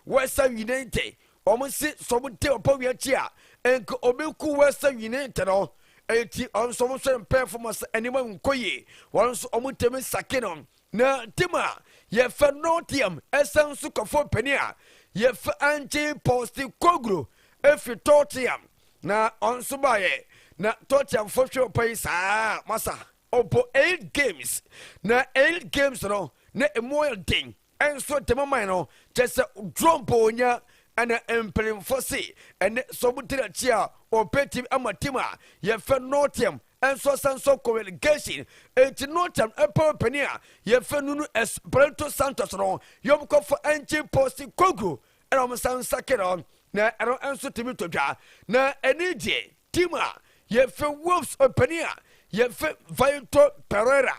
West Ham United. Wɔn si sɛ wɔn de ɔpɔ wia akyi a nka obi ku West Ham United no, eti wɔn nso wɔn nso mpɛnfo ma sɛ anim nkɔ yie, wɔn nso wɔn ntɛm sake no. Na team a yɛfɛ Nottingham ɛsan nso kɔfɔ panin a yɛfɛ Ange Postecoglou efi Tottenham, na ɔno nso baayɛ na Tottenham fo hwɛ ɔpa yi saa masa ɔbɔ 8 games, na 8 games no na emu yɛ den, ɛnso dɛm man no kyɛ sɛ draw mpo onya. Ɛna mpanimfoɔ se ɛnɛ sɛ ɔmo di n'akyi a ɔbɛtumi ama team a yɛfɛ Nottingham ɛnso asan so kɔ relegation. Eti Nottingham ɛpɛ panin a yɛfɛ Nuno Espirito Santos no yɛm kɔfɔ Ange Postecoglou, ɛna ɔmo san sake no, na ɛno nso tumi to dwa. Na ɛne deɛ team a yɛfɛ Wolves ɔpanin a yɛfɛ Vitor Pereira,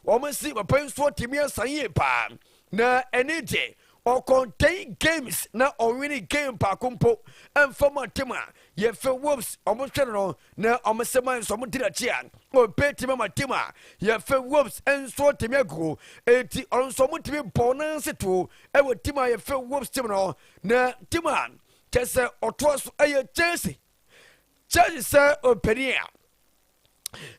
wɔn si papa nso tumi asan yie paa, na ɛne deɛ ɔkɔn 10 games na ɔwini game baako mpo ɛnfa mu. Atem a yɛfɛ Wolves ɔmo hwɛ no na ɔmo sɛ man nso ɔmo di n'akyi a ɔpɛ tumi ama team a yɛfɛ Wolves nso tumi agu. Eti ɔno nso ɔmo tumi bɔ nansi to ɛwɔ team a yɛfɛ Wolves team no. Na team a kyɛ sɛ ɔtoa so ɛyɛ Chelsea. Chelsea sɛ ɔpanin a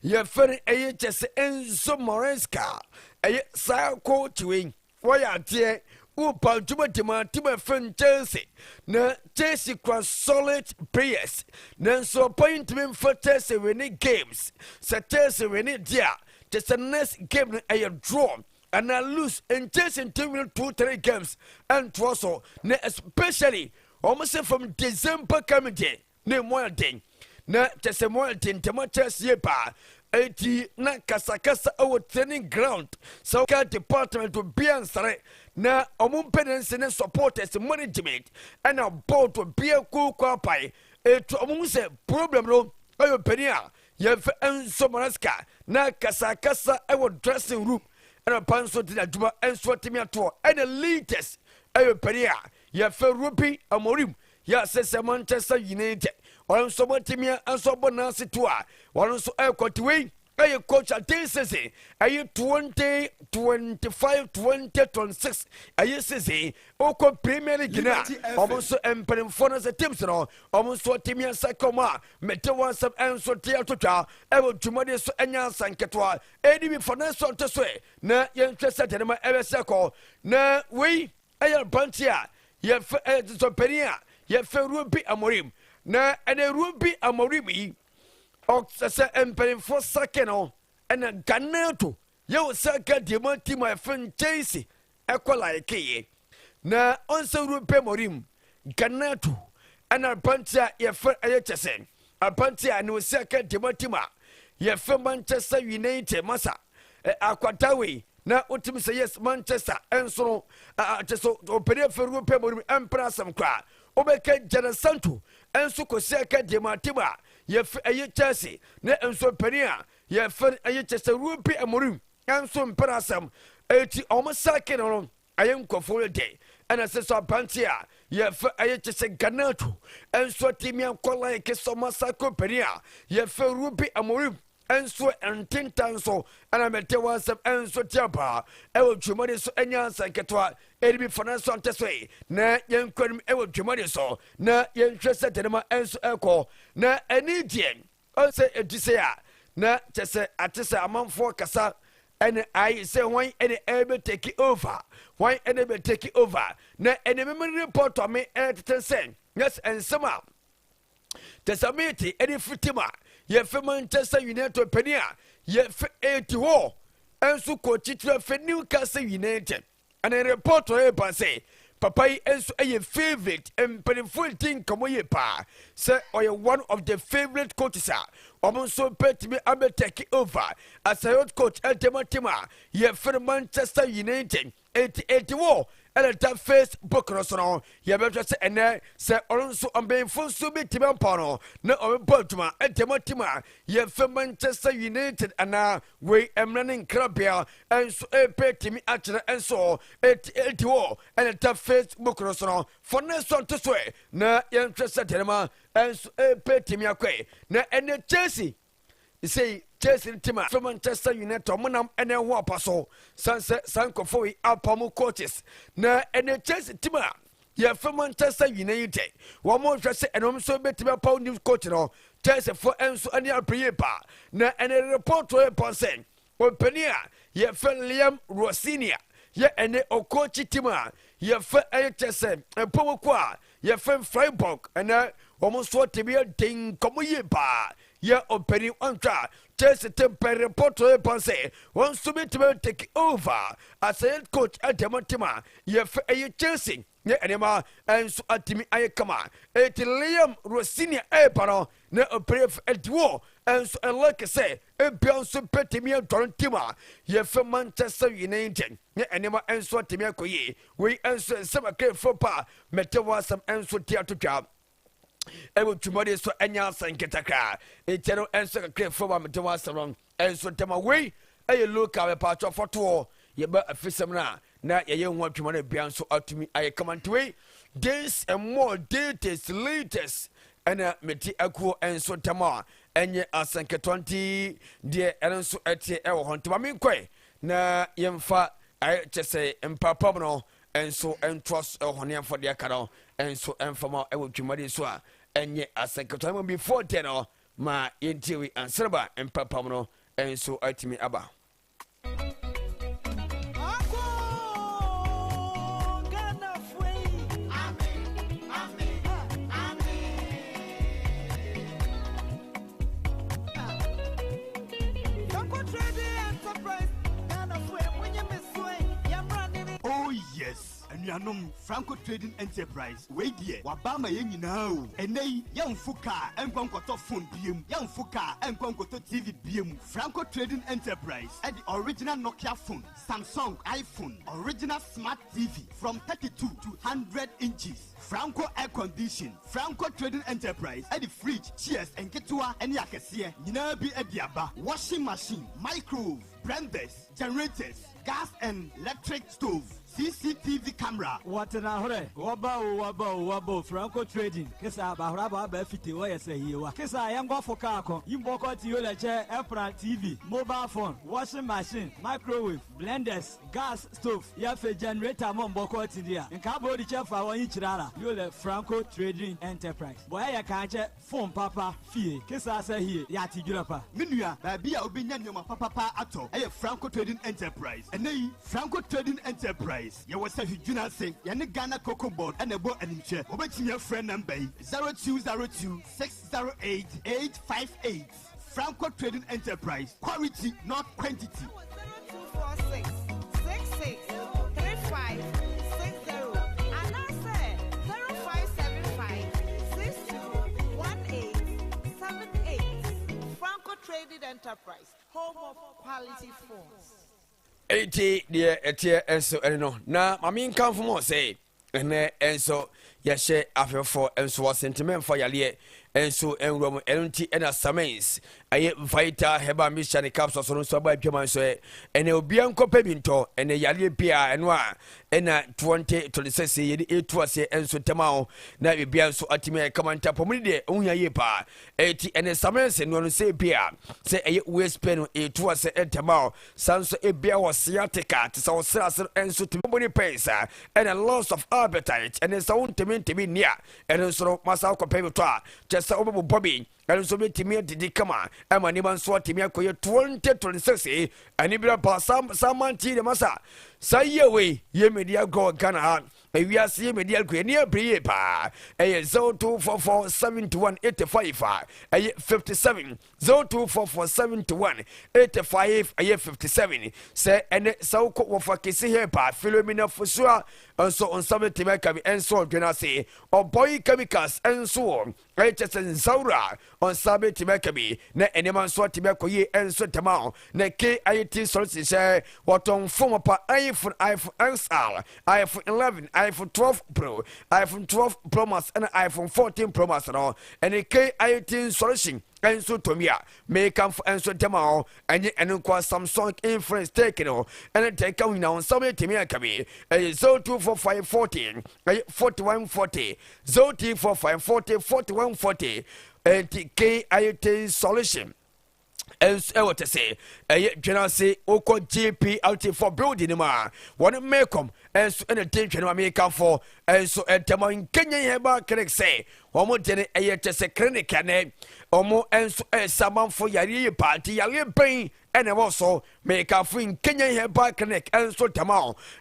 yɛfɛ no ɛyɛ kyɛ sɛ Enzo Maresca, ɛyɛ saa coach wei wɔyɛ adeɛ wopa dwuma dima team a ɛfɛ no Chelsea, na Chelsea kura solid players, nanso ɔpa yi ntumi mfa Chelsea win games. Sɛ Chelsea win deɛ a, kyɛ sɛ next game no ɛyɛ draw anaa lose. Chelsea ntumi win two three games ɛntoa so, na especially wɔn sɛ from December coming deɛ na emu ayɛ den, na kyɛ sɛ mu ayɛ den ntɛm Chelsea yie paa. Eti na kasakasa ɛwɔ training ground sɛ ɔka department obiara nsare, na ɔmo mpanyinsi ne supporters, management ɛna board, obiara kooko apae. Etu ɔmo ho sɛ problem no ɛyɛ ɔpanin a yɛmfɛ Enzo Maresca, na kasakasa ɛwɔ dressing room, ɛna pa nso de n'adwuma nso atumi atoɔ. Ɛna leaders ɛyɛ ɔpanin a yɛfɛ Ruben Amorim, yɛ sɛ Manchester United, ɔno nso mɔtumi nso bɔ n'ase to a wɔn nso ɛrekɔ. Wei ɛyɛ coach aten season ɛyɛ 2025 2026 ɛyɛ season okɔ Premier League na ɔmo nso mpanimfoɔ no sɛ teams no ɔmo nso atumi asa kɔm a mete wɔn nsɛm ɛnso te atotwa ɛwɔ dwumadie so. Ɛnyɛ asa nketewa ɛdi bi fa ne nso nte so ɛ, na yɛnhwɛ sɛ deɛ ɛbɛsɛ kɔ. Na wei ɛyɛ aberanteɛ a yɛfɛ ɛyɛ sɔpanin a yɛfɛ Ruben Amorim, na ɛnɛ Ruben Amorim yi ɔsɛ sɛ mpanimfoɔ sake no, ɛna Garnacho yɛwɔ sɛ deɛ mu team a yɛfɛ Chelsea ɛkɔ laikeyɛ na ɔnsɛ Ruben Amorim, Garnacho, ɛna aberanteɛ a yɛfɛ ɛyɛ kyɛ sɛ aberanteɛ a ne osi aka deɛ mu team a yɛfɛ Manchester United masa akwadawe, na wotumi sɛ yes, Manchester ɛnso no kyɛ so ɔpɛni afɛ Ruben Amorim ɛmpere asɛm koraa. Wobɛka Jadon Sancho ɛnso kɔsi aka deɛ mu team a yɛfɛ ɛyɛ Chelsea, na nso panin a yɛfɛ ɛyɛ kyɛ sɛ Ruben Amorim ɛnso mpere asɛm. Eti ɔmo sake no ɛyɛ nkɔfoɔ no de, ɛna sɛ so aberante a yɛfɛ ɛyɛ kyɛ sɛ Garnacho ɛnso atumi akɔ like sɛ ɔmo asake panin a yɛfɛ Ruben Amorim ɛnso ntenta nso. Ɛna mɛte wɔn asɛm ɛnso tia paa ɛwɔ dwumadi so. Ɛnyɛ ansa nketewa ɛde bi fa no nso ante so yi, na yɛnkɔ anim ɛwɔ dwumadi so na yɛnhwɛ sɛ dɛnɛma ɛnso ɛkɔ. Na ɛne deɛ ɔsɛ ɛdi sɛ a na kyɛ sɛ ate sɛ amanfoɔ kasa ɛne ayi sɛ wɔn ɛne ɛbɛ take over, wɔn ɛne bɛ take over. Na ɛne mímí report a me ɛtete sɛ yes, nsɛm a tɛsɛmiti ɛde fiti ma yɛfɛ Manchester United panin a yɛfɛ eti hɔ ɛnso kɔ titiri afɛ Newcastle United, ɛna report ɔyɛ ba sɛ papa yi nso yɛ favourite. Mpanimfoɔ di nkɔmɔ yie paa sɛ ɔyɛ one of the favourite coaches a wɔn nso bɛtumi abɛ take over as a head coach ɛdɛm team a yɛfrɛ Manchester United. 88 wɔ Ɛna da Facebook no so no, yɛbɛhwɛ sɛ ɛnɛ sɛ ɔno nso ɔbɛnfo nso bi tumi ampaw no na ɔbɛbɔ adwuma ɛde ma team a yɛfɛ Manchester United anaa wei mmerɛ ne nkrabea nso ɛpɛ tumi akyerɛ nso ɛti ɛdi hɔ. Ɛna da Facebook no so no, fa ne nso nto so ɛ na yɛnhwɛ sɛ deɛ nso ɛpɛ tumi akɔɛ. Na ɛnɛ Chelsea sei, Chelsea no team a fɛ Manchester United, ɔmo nam ɛna ɛho apa so san sɛ saa nkurɔfoɔ yi apa mo coaches. Na ɛnɛ Chelsea team a yɛfɛ Manchester United, wɔn mo hwɛ sɛ ɛnum nso bɛtumi apaw new coach no. Chelsea fo nso ɛne abere yie pa na ɛnɛ report yɛ pa sɛ ɔpanin a yɛfɛ Liam Rosenior yɛ ɛnɛ ɔcoach team a yɛfɛ ɛyɛ kyɛ sɛ mpɔwɔkɔ a yɛfɛ Freiburg. Ɛnɛ wɔn nso te bi yɛ den nkɔmɔ yie paa yɛ ɔpanin ɔntwa Chelsea team pɛ. Report yɛ pa sɛ wɔn nso bɛtumi take over as a head coach ɛdɛm team a yɛfɛ ɛyɛ Chelsea ne nneɛma nso atumi ayɛ kama. Eti Liam Rosenior ɛɛba no na ɔpanin ɛdi wɔ nso ɛlɛk sɛ ebia nso bɛtumi adɔre team a yɛfɛ Manchester United ne nneɛma nso atumi akɔ yie. Wei nso nsɛm akɛfo pa mɛtɛ wɔ asɛm nso te ato twa ɛwɔ dwumadi so, ɛnyɛ asɛn nketekra. Nkyɛn no nso kakra fam a mɛtɛ wɔ asɛm no nso ntɛm wei ɛyɛ local mɛpaatwɔ fɔtoɔ yɛbɛ afisɛm no a na yɛyɛ ho adwuma no bia nso atumi ayɛ kama. Nti wei this and more details latest ɛna mete akuo nso ntɛm a ɛnyɛ asɛnketewa. Nti deɛ ɛno nso ɛteɛ ɛwɔ hɔ. Nti ma menkɔe na yɛmfa ayɛ kyɛ sɛ mpapam no nso ntoa so ɛwɔ hɔ ne yɛmfa deɛ aka no nso ɛmfa ɛwɔ dwumadi so a ɛnyɛ asɛnketewa mu. Before then no, ma yɛntie wei ansaraba mpapam no nso atumi aba. Ako Ghana fue. Amen, amen, amen. Franco Trading Enterprise, Ghana fue, munye me soe, yamra nini. Oh yes, anuanom, Franco Trading Enterprise wei deɛ waba ama yɛn nyinaa o. Ɛnɛ yi yɛmfo kaa ɛnkɔ nkɔtɔ phone biem, yɛmfo kaa ɛnkɔ nkɔtɔ TV biem. Franco Trading Enterprise ɛde original Nokia phone, Samsung, iPhone, original smart TV from 32 to 100 inches, Franco air condition. Franco Trading Enterprise ɛde fridge, chairs nketewa ɛne akɛseɛ nyinaa bi ɛde aba, washing machine, microwave, blenders, generators, gas and electric stove, CCTV camera. Wɔtena horɛ wɔba o, wɔba o, wɔba o. Franco Trading kisa bahora ba aba fite wɔyɛ sɛ yiewa kisa yɛnkɔfo kaa kɔ yimbɔkɔ ti yolɛ kyɛ ɛfra TV, mobile phone, washing machine, microwave, blenders, gas stove, yɛfɛ generator mɔ mbɔkɔ ti di a nka abo di kyɛ fa wɔn yi kyerɛ ara yolɛ Franco Trading Enterprise bɔyɛ yɛ kan kyɛ phone papa fie kisa sɛ hie yɛate dwerɛ pa. Me nua, baabi a wobɛnya nneɛma papapa atɔ ɛyɛ Franco Trading Enterprise. Ɛnɛ yi Franco Trading Enterprise yɛwɔ sɛ hwedwuna ase, yɛne Ghana Cocoa Board ɛna ɛbɔ animkyɛ. Wobɛtumi afrɛ number yi, 0202 608 858. Franco Trading Enterprise, quality, not quantity. 0246 66 35 60 anaasɛ 0575 62 18 78. Franco Trading Enterprise, home of quality phones. Enti deɛ ɛteɛ nso ɛne no na maame nkamfo mɔ sɛ ɛnɛ nso yɛhyɛ afɛfoɔ nso wɔ sentiment fa yareɛ nso nwura mu. Ɛno nti ɛna Samens ɛyɛ Vital Herbal Mixture ne capsule so no nso aba adwama nso ɛ ɛnɛ obiara nkɔpɛ bi ntɔ. Ɛnɛ yareɛ bi a ɛno a ɛna 2026 yɛde ɛtu aseɛ nso ntɛm a ho na biribiara nso atumi ayɛ kama. Ntapɔmu no deɛ ɛho hia yie paa. Ɛti ɛnɛ Samens no no sɛ bi a sɛ ɛyɛ waist pain no ɛtu aseɛ ntɛm a saa nso ebia wɔ sciatica te sɛ ɔsrɛ ase no nso tumi bɔ ne pains a ɛna loss of appetite ɛne sɛ wontumi ntumi nni a ɛno nso no masa wokɔpɛ bi tɔ a kyɛ sɛ wobɛbobɔ bi, ɛno nso bɛtumi adidi kama ɛma nneɛma nso atumi akɔyɛ. 2026 ɛne bi ba saa mante de masa saa yie wei yɛ medi agorɔ Ghana ha, ewiase yɛ medi agorɔ ani abere yie paa. Ɛyɛ 0244 71 85 a ɛyɛ 57, 0244 71 85 ɛyɛ 57. Sɛ ɛnɛ sɛ wokɔ wɔfa kɛse hɛ paa Philomena Fosua nso nsa bɛtumi aka bi nso ɔdwene ase ɔbɔyi chemicals nso wɔ. Ɛyɛ kyɛ sɛ nsaura ɔnsa bɛtumi aka bi na nneɛma nso atumi akɔ yie nso ntɛm a na KIT solution sɛ wɔtɔn fon pa iPhone, iPhone XR, iPhone 11, iPhone 12 Pro, iPhone 12 Pro Max ɛna iPhone 14 Pro Max no ɛne KIT solution nso tɔm yi a mekamfo nso ntɛm a ɛnyɛ ɛno nkoa. Samsung, Infinix, Tecno ɛne deɛ ɛka ho nyinaa nsa bɛtumi aka bi. Ɛyɛ 0245 40 ɛyɛ 41 40, 0245 40 41 40. Ɛnti KIT solution ɛnso ɛwɔ tɛ sɛ ɛyɛ dwena ase wokɔ GPLT for building no mu a wɔne mecom ɛnso ɛna di nhwɛ no ma mekamfo ɛnso ɛntɛmɔ nkenya herbal clinic sɛ wɔn de no ɛyɛ kyɛ sɛ clinic ɛnɛ wɔn nso ɛsa amanfo yareɛ yi paa. Nti yareɛ bɛn ɛna ɛwɔ so? Mekamfo nkenya herbal clinic ɛnso dɛm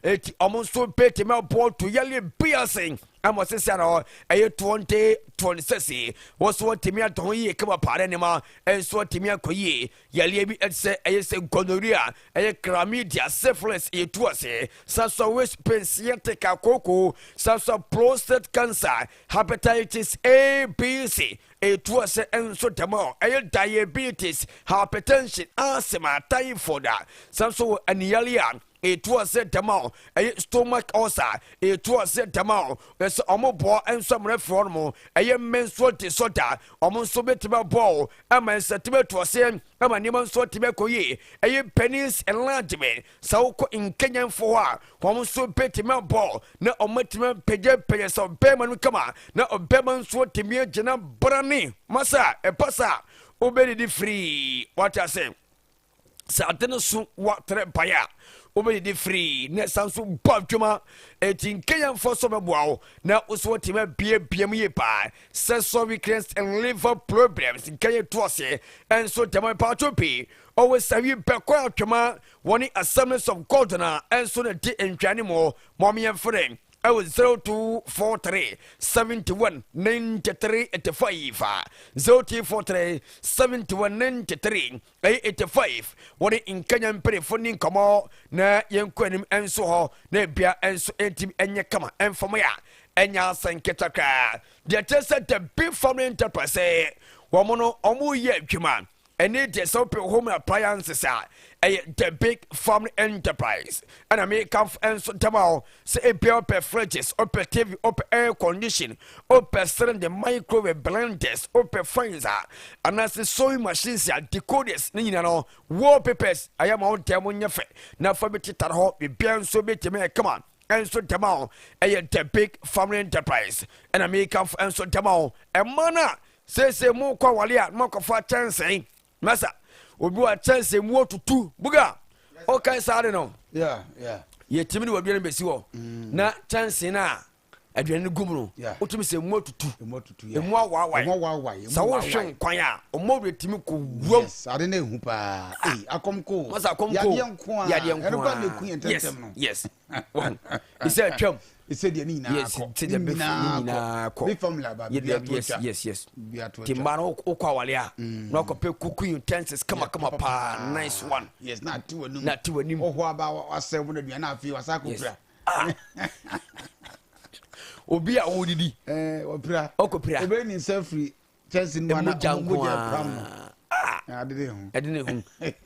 a eti wɔn nso bɛtumi aboɔ to yareɛ bi ase ama sisi ano ɛyɛ 2026. Wɔn nso wɔtumi atɔ ho yie kama paa ne nneɛma ɛnso wɔtumi akɔ yie. Yareɛ bi ɛte sɛ ɛyɛ sɛ gonorrhea, ɛyɛ chlamydia, syphilis, ɛyɛ tu ase sanso waist pain, sciatica, koko sanso prostate cancer, hepatitis A, B, C, ɛtu ase nso dɛm a ɛyɛ diabetes, hypertension, asthma, typhoid a sanso wɔ aniyale a ɛtu ase dɛm a ɛyɛ stomach ulcer, ɛtu ase dɛm a ɛsɛ ɔmo boa nso amuna firi hɔ nom. Ɛyɛ menstrual disorder, ɔmo nso bɛtumi abɔ ama nsɛtumi atu ase ama nneɛma nso atumi akɔ yie. Ɛyɛ penis enlargement, sɛ wokɔ nkenyanfo hɔ a wɔn nso bɛtumi abɔ na ɔmo atumi apagyapagya sɛ ɔbɛrima no kama na ɔbɛrima nso atumi agyina brane masa ɛpa sa wobɛdidi firii. Wate ase sɛ ade no so watrɛ baeɛ a wobɛdidi firii na ɛsan so bɔ adwuma. Ɛti nkanyamfoɔ so bɛboa wo na wo so watumi abiabia mu yie paa. Sexual weakness and liver problems, nkanya to aseɛ ɛnso dɛm paatwo pii ɔwɔ sawi bɛkɔ atwama wɔne Assemblies of God na ɛnso na di ntwane mu mɔmeyɛmfrɛ ɛwɔ 0243 71 93 85, 0243 71 93 ɛyɛ 85. Wɔne nkanya mpanimfoɔ ni nkɔmmɔ na yɛnkɔ anim nso hɔ na ebia nso ɛntimi ɛnyɛ kama ɛmfam a ɛnyɛ asɛnketa koraa. Deɛ kyerɛ sɛ The Big Family Enterprise wɔn no wɔn yɛ adwuma ɛne deɛ sɛ wopɛ home appliances a ɛyɛ The Big Family Enterprise ɛna mekamfo nso dɛm a sɛ ebia wopɛ fridges, wopɛ TV, wopɛ air condition, wopɛ cylinder, microwave, blenders, wopɛ fans a anaasɛ sewing machines a decoders ne nyina no, wallpapers ɛyɛ ma wo dɛm nyɛ fɛ na fa bi tetare hɔ, biribiara nso bɛtumi ɛkama ɛnso dɛm a ɛyɛ The Big Family Enterprise ɛna mekamfo nso dɛm a ɛma no a seesei mo kɔ awale a moakɔfa kyɛnsee masa obi wa kyɛnsee mu otutu buga ɔkae saa de no yɛtumi de waduane bɛsi hɔ na kyɛnsee no a aduane no gu mu no wotumi sɛ mu atutu, emu awaawae. Sɛ wohwɛ nkwan a ɔmɔ werɛ tumi kɔ wuam. Ade no ehu paa. Ee, akɔm ko. Masa akɔm ko. Yadeɛ nko a. Yadeɛ nko a. Ɛno kora na eku yɛn tɛntɛm no. Yes, wɔn isɛ atwam. Ɛsɛ deɛ ne nyinaa kɔ. Sɛ deɛ bɛ ne nyinaa kɔ. Big Family aba bi ato atwa. Yes. Ti mmaa no wokɔ awale a na wakɔpɛ cooking utensils kamakama paa, nice one. Yes, na ate w'anim. Na ate w'anim. Ɔhɔ aba wasɛm no aduane afei wasa akɔ pira. Obi a wɔdidi. Ɛɛ wɔpira. Ɔkɔ pira. Ebe ni nsa firi kyɛnse mu ana mogya nko mogya pram no. A ade ne ho. Ɛde ne ho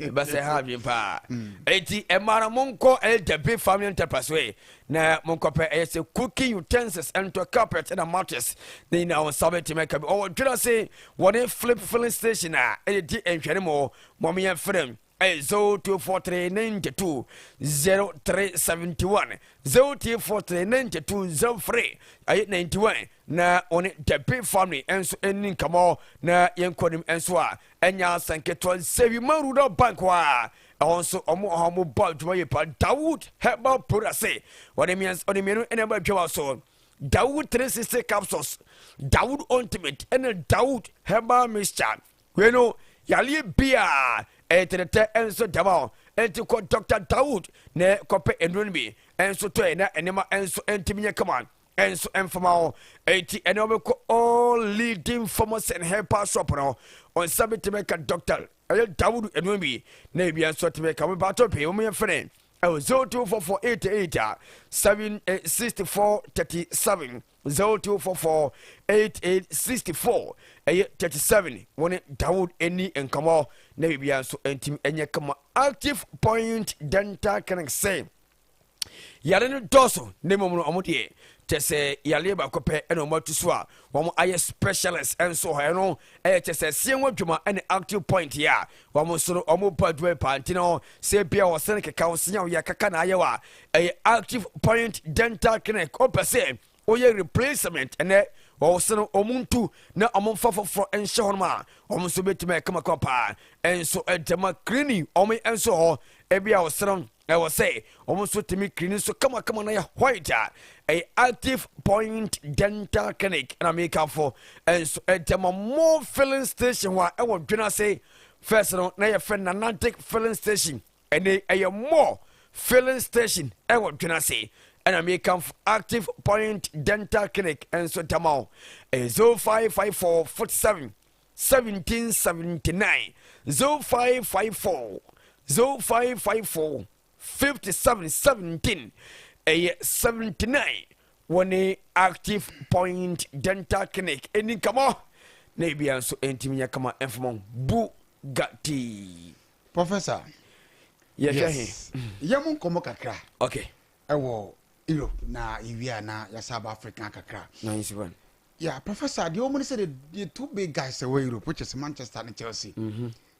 ɛbɛsɛ ha adwene paa. Eti ɛmaa no monkɔ ɛyɛ The Big Family Enterprise wei na monkɔpɛ ɛyɛ sɛ cooking utensils, ɛntɔ carpet ɛna mattress ne nyinaa wɔn nsa bɛtumi aka bi. Ɔwɔ dwena se wɔne Flip filling station a ɛyɛ di nhwɛne mu mɔmeyɛ frɛ ɛyɛ 0243 92 0371, 0243 92 03 ɛyɛ 91 na ɔne The Big Family nso ani nkɔmmɔ na yɛnkɔ nim nso a ɛnya asɛnketewa. Nsɛwima Rural Bank hɔ a ɛhɔ nso ɔmo ɔhɔ mo bɔ adwuma yie pa. Dawood Herbal Product se wɔde mmiɛnsa wɔde mmienu ɛna ɛbɔ adwuma so: Dawood 360 capsules, Dawood ointment ɛna Dawood herbal mixture. Wei no yareɛ bia ɛyɛ tɛtɛtɛ nso dɛm a ɛnti kɔ Dr Dawood na kɔpɛ nnuro no bi ɛnso tɔɛ na nneɛma nso ɛntumi nyɛ kama ɛnso ɛmfama ho. Ɛnti ɛne wɔbɛkɔ all leading pharmacy and herbal shop no ɔnsa bɛtumi ka Dr ɛyɛ Dawood nnuro bi na ebi nso tumi ka wɔn baatɔ pii wɔn yɛ fɛnɛ. Ɛwɔ 0244 88 7 64 37 0244 88 64 ɛyɛ 37 wɔne Dawood ɛni nkɔmɔ na biribiara nso ɛntim ɛnyɛ kama. Active Point Dental Clinic sɛ yare no dɔɔso na mmom no wɔn deɛ kyɛ sɛ yareɛ baako pɛ ɛna wɔn atu so a wɔn ayɛ specialist nso hɔ. Ɛno ɛyɛ kyɛ sɛ seɛ ho adwuma ɛne Active Point yɛ a wɔn nso no wɔn bɔ adwuma yi paa. Nti no sɛ bia wɔsɛn keka wɔn senya wɔyɛ kaka na ayɛ wa ɛyɛ Active Point Dental Clinic. Wɔpɛ sɛ wɔyɛ replacement ɛnɛ wɔn se no wɔn ntu na wɔn mfa foforɔ nhyɛ hɔ nom a wɔn nso bɛtumi ayɛ kamakama paa. Ɛnso ɛdɛma cleaning wɔn nso hɔ ebi a wɔsɛn no ɛwɔ sɛ wɔn nso tumi clean nso kamakama na yɛ white a ɛyɛ Active Point Dental Clinic. Ɛna mekamfo ɛnso ɛdɛma More Filling Station hɔ a ɛwɔ dwena ase. First no na yɛfrɛ Nanantic Filling Station, ɛne ɛyɛ More Filling Station ɛwɔ dwena ase. Ɛna mekamfo Active Point Dental Clinic ɛnso dama wo ɛyɛ 0554 47 1779, 0554 0554 57 17 ɛyɛ 79. Wɔne Active Point Dental Clinic ɛni nkɔmmɔ na ebia nso ɛntimi nyɛ kama ɛmfama Bugatti. Professor. Yɛhwɛ Yes. he? Yɛ mu nkɔmmɔ kakra ɛwɔ Europe na yɛwie a na yɛsa aba Africa kakra. Nice one. Yeah, Professor, deɛ wɔn sɛ the two big guys ɛwɔ Europe, which is Manchester and Chelsea,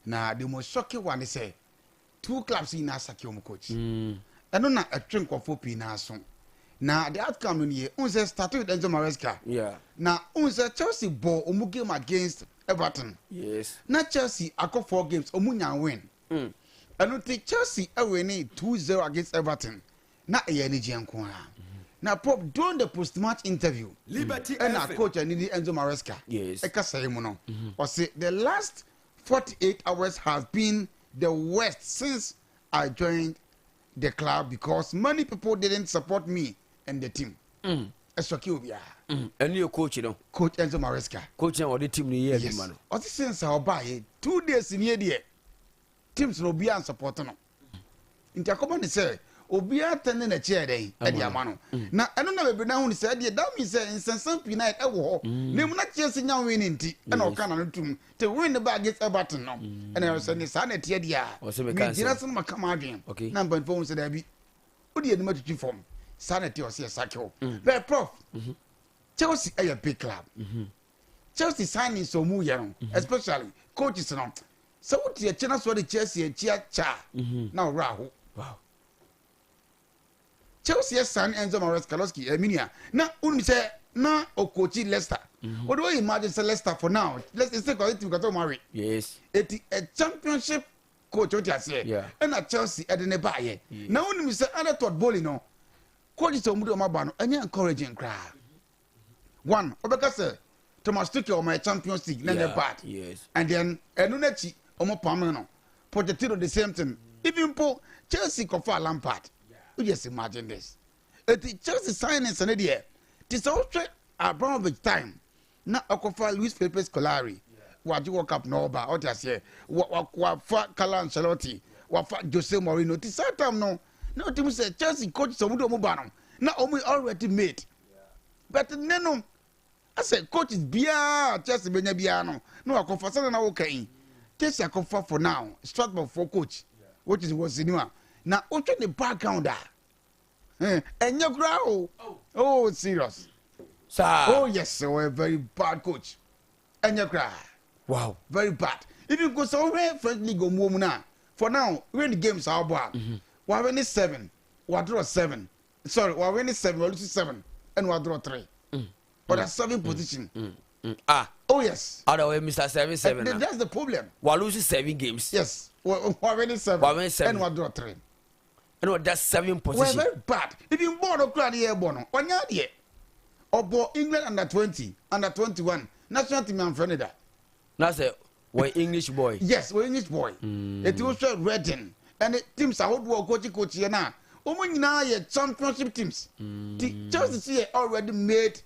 na the most shocking one is sɛ two clubs nyinaa sack wɔn coach. Ɛno na ɛtwe nkɔfoɔ pii naa so na the outcome no nie n sɛ start with Enzo Maresca. Na n sɛ Chelsea bɔ wɔn game against Everton. Na Chelsea akɔ four games, wɔn nya win. Ɛno ti Chelsea ɛwin ne 2-0 against Everton na ɛyɛ anigye nko ara. Na Prof, during the post match interview, Liberty ɛna FM. coach anidi Enzo Maresca ɛkasa yi mu no, ɔse, "The last 48 hours has been the worst since I joined the club because many people didn't support me and the team." Ɛsɔke obiara. Ɛno yɛ coach no. Coach Enzo Maresca. Coach na wɔde team no yɛ adwuma no. Ɔse since a ɔbaayɛ 2 days nie deɛ, teams no obiara nsupport no, nti akɔba ne sɛ obiara tɛne n'akyi yɛ dɛn ɛde ama no. Na ɛno na bebree na ho ne sɛ ɛdeɛ that means sɛ nsɛnsɛn pii na ɛwɔ hɔ na emu na kyerɛ sɛ nya win nti ɛna ɔka na no tum te win ne ba against Everton no, ɛna ɛwɔ sɛ ne saa na ɛteɛ deɛ a Ɔsɛ meka megyina nsɛm. so no maka ma adwene na mpanyinfoɔ hu sɛ daabi, wode anim atwitwi fam saa na ɛteɛ, ɔsɛ yɛ sack wo. Bɛɛ Prof, Chelsea ɛyɛ big club. Chelsea signings a ɔmu yɛ no, especially coaches no, sɛ wote akyi na so de Chelsea akyi akyɛ a na ɔwerɛ aho. Chelsea ɛsan Enzo Maresca Losky Eminia na wonim sɛ na ɔcoachi Leicester. Wode wɔyɛ imagine sɛ Leicester for now, Leicester sɛ kɔsɛ team kɔsɛ ɔmo awe eti a championship coach, wote aseɛ? Ɛna Chelsea ɛde ne baayɛ na wonim sɛ under Todd Boehly no, coaches a ɔmo de ɔmo aba no ɛnyɛ encouraging koraa. One, ɔbɛka sɛ Thomas Tuchel, ɔmo yɛ Champions League na ɛnyɛ bad. And then ɛno n'akyi ɔmo pam no. Pochettino, the same thing. Even po Chelsea kɔfa Lampard, you just imagine this. Eti Chelsea signings ne deɛ te sɛ wohwɛ Abramovich time na ɔkɔfa Luis Felipe Scolari, wagye World Cup na ɔba, ɔte aseɛ, wafa Carlo Ancelotti, wafa Jose Mourinho. Ti saa time no na ɔte mu sɛ Chelsea coach sɛ ɔmo de ɔmo ba no na ɔmo already made, but ne no asɛ coaches biara Chelsea benya biara no na wakɔfa sɛdeɛ na wɔka yi. Chelsea akɔfa for now Strasbourg for coach, which is Rosenior, na wotwe ne background a ɛnyɛ koraa o. Oh, serious. Saa. Oh yes, oh, a very bad coach, ɛnyɛ koraa. Very bad. Even ko sɛ wohwɛ French league ɔmu wɔ mu no a, for now win games a wɔbɔ a wawin ne seven, wadraw seven, sorry, wawin ne seven, walose seven, ɛna wadraw three. Ɔda seven position. Ah. Oh yes. Ada ɔyɛ Mr 7-7 na. That's the problem. Walose seven games. Yes, wawin ne seven. Wawin seven. Ɛna wadraw three. Ɛna ɔda seven Were position. Very bad. Even bɔɔl no kura ne yɛ bɔ no, ɔnyɛ adeɛ. Ɔbɔ England under 20, under 21 national team, anfrɛ ne da. Na sɛ wɔyɛ English boy. Yes, wɔyɛ English boy. Eti wohwɛ Reading ɛne teams ahodoɔ ɔkɔkyi coach yɛ na wɔn nyinaa yɛ championship teams. Ti Chelsea si yɛ already made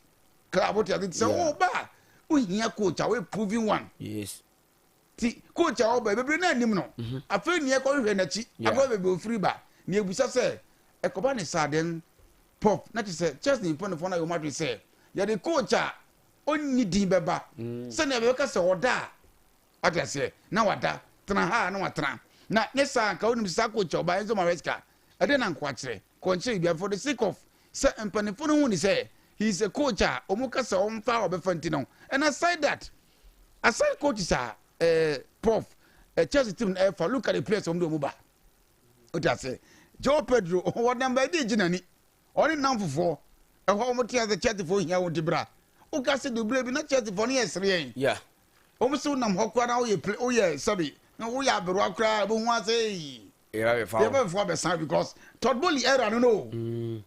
club, wote ase, ti sɛ wɔn ba a wohia coach a wɔyɛ proven one. Ti coach a ɔba bebree naa nim no, afei nea ɛkɔhwehwɛ n'akyi akɔ bebree ofiri ba. Na ebisa sɛ ɛkɔba ne saa then pop na kyerɛ sɛ Chelsea mpanyinfoɔ no ayɛ wɔn adwene sɛ yɛde coach a ɔnni din bɛba sɛnea bɛbɛka sɛ ɔda a wate aseɛ na wada tena ha a na watena na ne saa nka wonim sɛ saa coach a ɔba Enzo Maresca ɛdeɛ na nkoa kyerɛ kɔnkyerɛ bia for the sake of sɛ mpanimfoɔ no hu ne sɛ he is a coach a wɔn ka sɛ ɔmfa a ɔbɛfa nti no. And aside that, aside coaches a eh, prof eh, Chelsea team no ɛfa, look at the players wɔn de wɔn ba. Wote ase, Joe Pedro wɔnam baabi gye n'ani, ɔne nam fofoɔ ɛhɔ wɔn te ase Chelsea foɔ hia wɔn ti bra. Woka se do bere bi na Chelsea foɔ no yɛ sere yɛn. Yeah. Wɔn se wonam hɔ koraa na woyɛ play woyɛ sɛbi na woyɛ aberewa koraa bohu ase yi. Yɛba bɛfa wo. Yɛba bɛfa abɛsan because Todd Boehly era no no.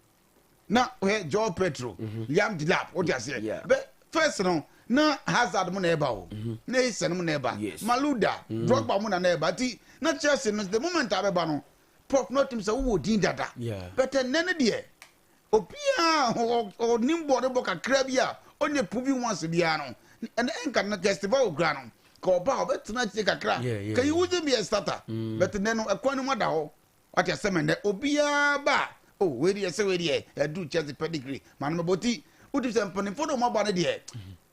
Na hwɛ Joao Pedro, Liam Delap, wote aseɛ. Yeah. Bɛ first no na Hazard mu na ɛba o. Na Essien mu na ɛba. Yes. Malouda, Drogba mu na na ɛba. Ti na Chelsea no the moment a bɛba no Prof na ɔtim sɛ wowɔ din dada. Yeah. But ɛnnɛ no deɛ obiara ɔnim bɔɔl bɔ kakra bi a ɔnyɛ proven ones biara no ɛnɛ ɛnka no Estevao kura no ka ɔba a ɔbɛtena akyire kakra Yeah, ka he yeah. wouldn't be a starter but nnɛ no ɛkwan no mu ada hɔ wate asɛm ɛnnɛ obiara ba a oh wei deɛ sɛ wei deɛ ɛduru Chelsea pedigree ma no mɛbɔ ti wotim sɛ mpanimfoɔ no ɔmaba no deɛ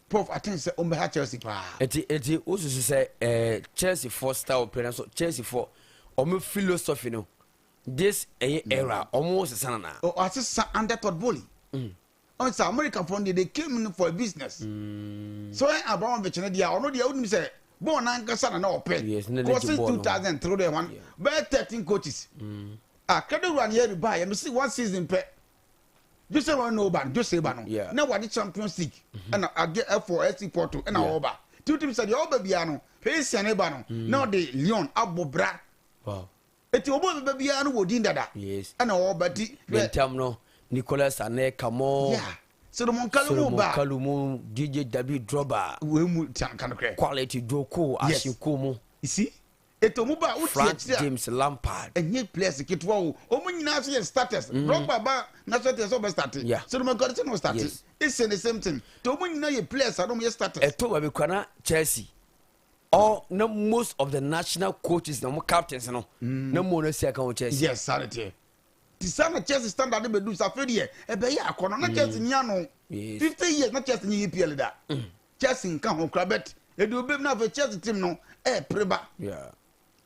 Prof I think sɛ ɔmbɛha Chelsea paa. Eti wosusu sɛ ɛɛ Chelsea foɔ style play na so Chelsea foɔ ɔmo philosophy no this ɛyɛ era ɔmo sesa nana. Ɔasesa under Todd Boehly. Ɔn sɛ America foɔ no deɛ they came in for a business. So ɛ Abramovich no deɛ ɔno deɛ wonim sɛ bɔɔl n'ankasa na na ɔpɛ. Yes, na Kɔ n'agye since bɔɔl no. 2003 deɛ wɔn bɛyɛ 13 coaches. Ah, Claudio Ranieri baa yɛ mesi one season pɛ. Jose Mourinho ba no, Jose ba no, Yeah. na wagye Champions League ɛna agye ɛfɔ SC Porto ɛna Yeah. ɔba. Ti wotim sɛ deɛ ɔba biara no, Hwɛ ba no, na ɔde Lyon abɔ bra. Wow. Eti ɔbɔ bɛba biara no wɔ din dada. Yes. Ɛna ɔba ti. Ne ntam no Nicolas Anelka mo. Yeah. Solomon Kalou mu Solomon ba. Kalou mu DJ David Drogba. Wei mu tian ka no korɛ. Quality Doko Yes. Ashiko mu. You see? Eti ɔmo ba a wotie Frank akyire a. James Lampard. Ɛnyɛ players ketewa o. Ɔmo nyinaa so yɛ starters. Drogba ba national team sɛ ɔbɛ start. Yeah. Solomon Kalou sɛ na ɔstart. Yes. It's the same thing. Nti ɔmo nyinaa yɛ players a na ɔmo yɛ starters. Ɛtɔ baabi kora na Chelsea all na most of the national coaches na ɔmo captains no na mo na si aka wɔ Chelsea. Yes, saa na ɛteɛ. Ti saa na Chelsea standard bɛdu sɛ afei deɛ ɛbɛyɛ akɔnɔ na Chelsea ni ano. Yes. 50 years na Chelsea ni EPL da. Chelsea nka ho kora bet edu obem na afei Chelsea team no ɛɛpere ba. Yeah.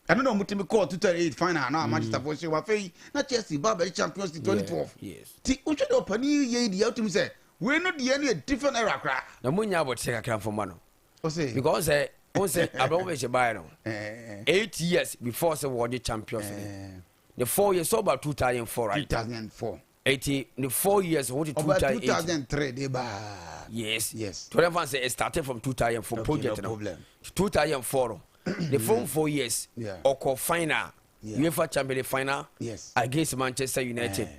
Ɛno na ɔmo timi kɔɔ 2008 final na Manchester fo hyɛ wɔn afei na Chelsea ba bɛyɛ Champions League 2012. Yes. Ti wohwɛ deɛ ɔpanin yi yɛ yi deɛ wotumi sɛ wei no deɛ no yɛ different era koraa. Na mo nya abɔkyerɛ kakra nfɔma no. Ɔse. Because sɛ wɔn sɛ Abramovich baayɛ no Eh, 8 years before sɛ wɔgye Champions League. eh, The 4 years so about 2004, right? 2004. Eti the 4 years wɔn ti Ɔba 2008. 2003 de baa. Yes. Yes. To them say it started from 2004 Okay, project no no. problem. 2004 no. The following 4 years Yeah. ɔkɔ final. Yeah. UEFA Champions League final. Yes. Against Manchester United. Eh.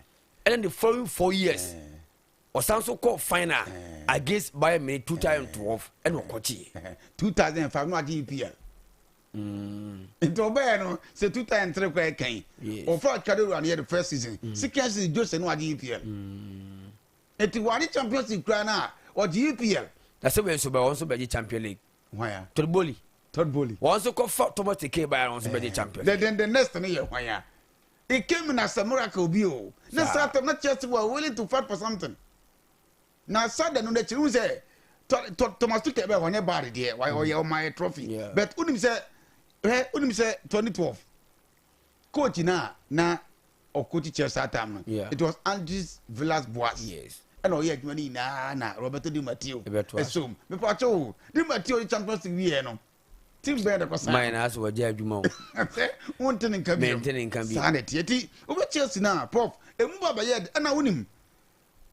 And then the following 4 years ɔsan so kɔ final against Bayern Munich 2012 ɛna ɔkɔgye. 2005 no agye EPL. Nti ɔbɛyɛ no sɛ 2003 kɔ ɛkɛn. Yes. Ɔfa Kadewura no yɛ the first season. Second season Jose no agye EPL. Nti wɔade Champions League koraa no a ɔgye EPL. Na sɛ wɔn nso bɛ wɔn nso bɛgye Champions League. Hwan ya? Todd Boehly. Todd Boehly. Wɔn nso kɔfa Thomas Tuchel Bayern wɔn nso bɛgye Champions The League. then the next no yɛ hwan ya? It came in as a miracle bi o. Ne Saa. saa time na Chelsea were willing to fight for something. Na sada no n'akyiri n sɛ Thomas Tuchel bɛ ɔnyɛ bad deɛ ɔyɛ ɔma yɛ trophy. Yeah. But wonim sɛ hɛ wonim sɛ 2012 coach na na ɔcoach Chelsea saa time no. Yeah. It was Andres Villas-Boas. Yes. Ɛna ɔyɛ adwuma no nyinaa na Roberto Di Matteo Ɛbɛtoa so. ɛsom. Mepa kyɛw o Di Matteo de Champions League wieɛ no team bɛyɛ de kɔ sign. Man na asɛ wɔgye adwuma o. Sɛ wonte ne nka bio. Mente ne nka bio. Saa na ɛteɛ ti wobɛ Chelsea no a prof emu ba bɛyɛ ɛna wonim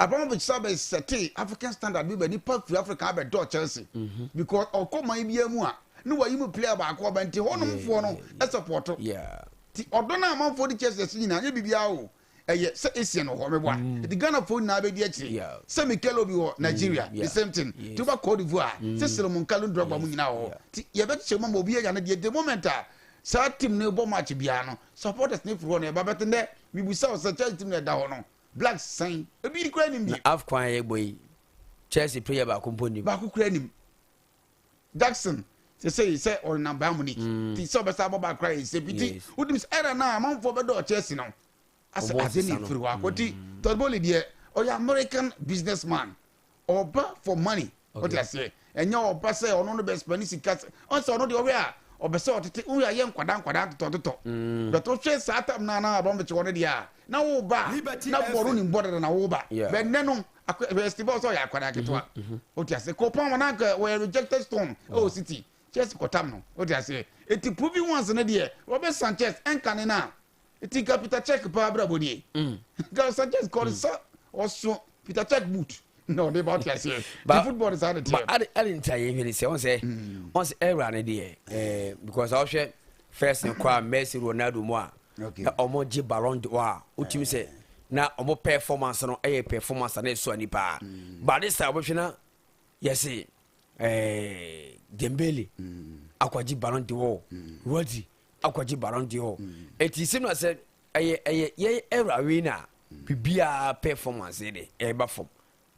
Abramovich sa bɛ sɛte African standard bi bɛ nipa firi Africa abɛdɔ Chelsea because ɔkɔ man biara mu a ne wayi mu player baako ɔbɛ nti hɔnom foɔ no ɛsupporto Yeah. ti ɔdɔ no a amanfoɔ de Chelsea akyi nyinaa nyɛ biribiara o ɛyɛ sɛ Essien wɔ hɔ meboa nti Ghanafoɔ nyinaa bɛdi akyire Yeah. sɛ Mikel Obi wɔ Nigeria the same thing Yes. ti woba Cote d'Ivoire sɛ Solomon Kalou Drogba mu nyinaa wɔ hɔ ti yɛbɛkyekyɛ mu ama obi anya no deɛ the moment a saa team no bɔ match biara no supporters ne firi hɔ no ɛba bɛte ndɛ mibusa wo sɛ Chelsea team no ɛda hɔ no Black sɛn ebi kura nim Na bi AFCON a yɛbɔ yi Chelsea player baako mpo nim. Baako kura nim Jackson sɛ sɛ ɔnam Bayern Munich ti sɛ ɔbɛsa abɔ baako kura yɛ nsɛm bi ti Yes. wodim sɛ ɛra na amanfoɔ bɛdɔ Chelsea no. Asɛ ade ne firi hɔ akɔ ti Todd Boehly deɛ ɔyɛ American businessman ɔba for money ɔte aseɛ ɛnyɛ ɔba sɛ ɔno no bɛ spend sika sɛ ɔnsɛ ɔno deɛ ɔhwɛ a ɔbɛ sɛ ɔtete woyɛ ayɛ nkwadaa nkwadaa totɔ totɔ bɛtɔ hwɛ saa tam na na Abramovich wɔ no deɛ a na wo ba na bɔ no nim bɔ dada na wo ba bɛ nnɛ no akɔ Steve ɔsɛ ɔyɛ akwadaa ketewa ɔte aseɛ kɔpɔn wɔn anka wɔyɛ rejected stone ɛwɔ City Chelsea kɔtam no ɔte aseɛ eti proving ones no deɛ Robert Sanchez ɛnka ne na Eti nka Peter Cech paa abrabɔ nie. Nka Sanchez kɔ nsa ɔso Peter Cech boot na ɔde ba ɔte aseɛ. Ti football no saa na teɛ. Ade ade nti a yɛhwɛ ne sɛ ɔn sɛ ɔn sɛ era ne deɛ ɛɛ because ɔhwɛ first no kɔ a Messi Ronaldo mu a na ɔmo gye Ballon d'Or a wotumi sɛ na ɔmo performance no ɛyɛ performance a na ɛsɔ ani paa. But this time wɔbɛhwɛ na yɛse ɛɛ Dembele akɔgye Ballon d'Or Rodri akɔgye Ballon d'Or. Eti sɛ na sɛ ɛyɛ ɛyɛ yɛ era wei na biribiara performance de ɛba fam.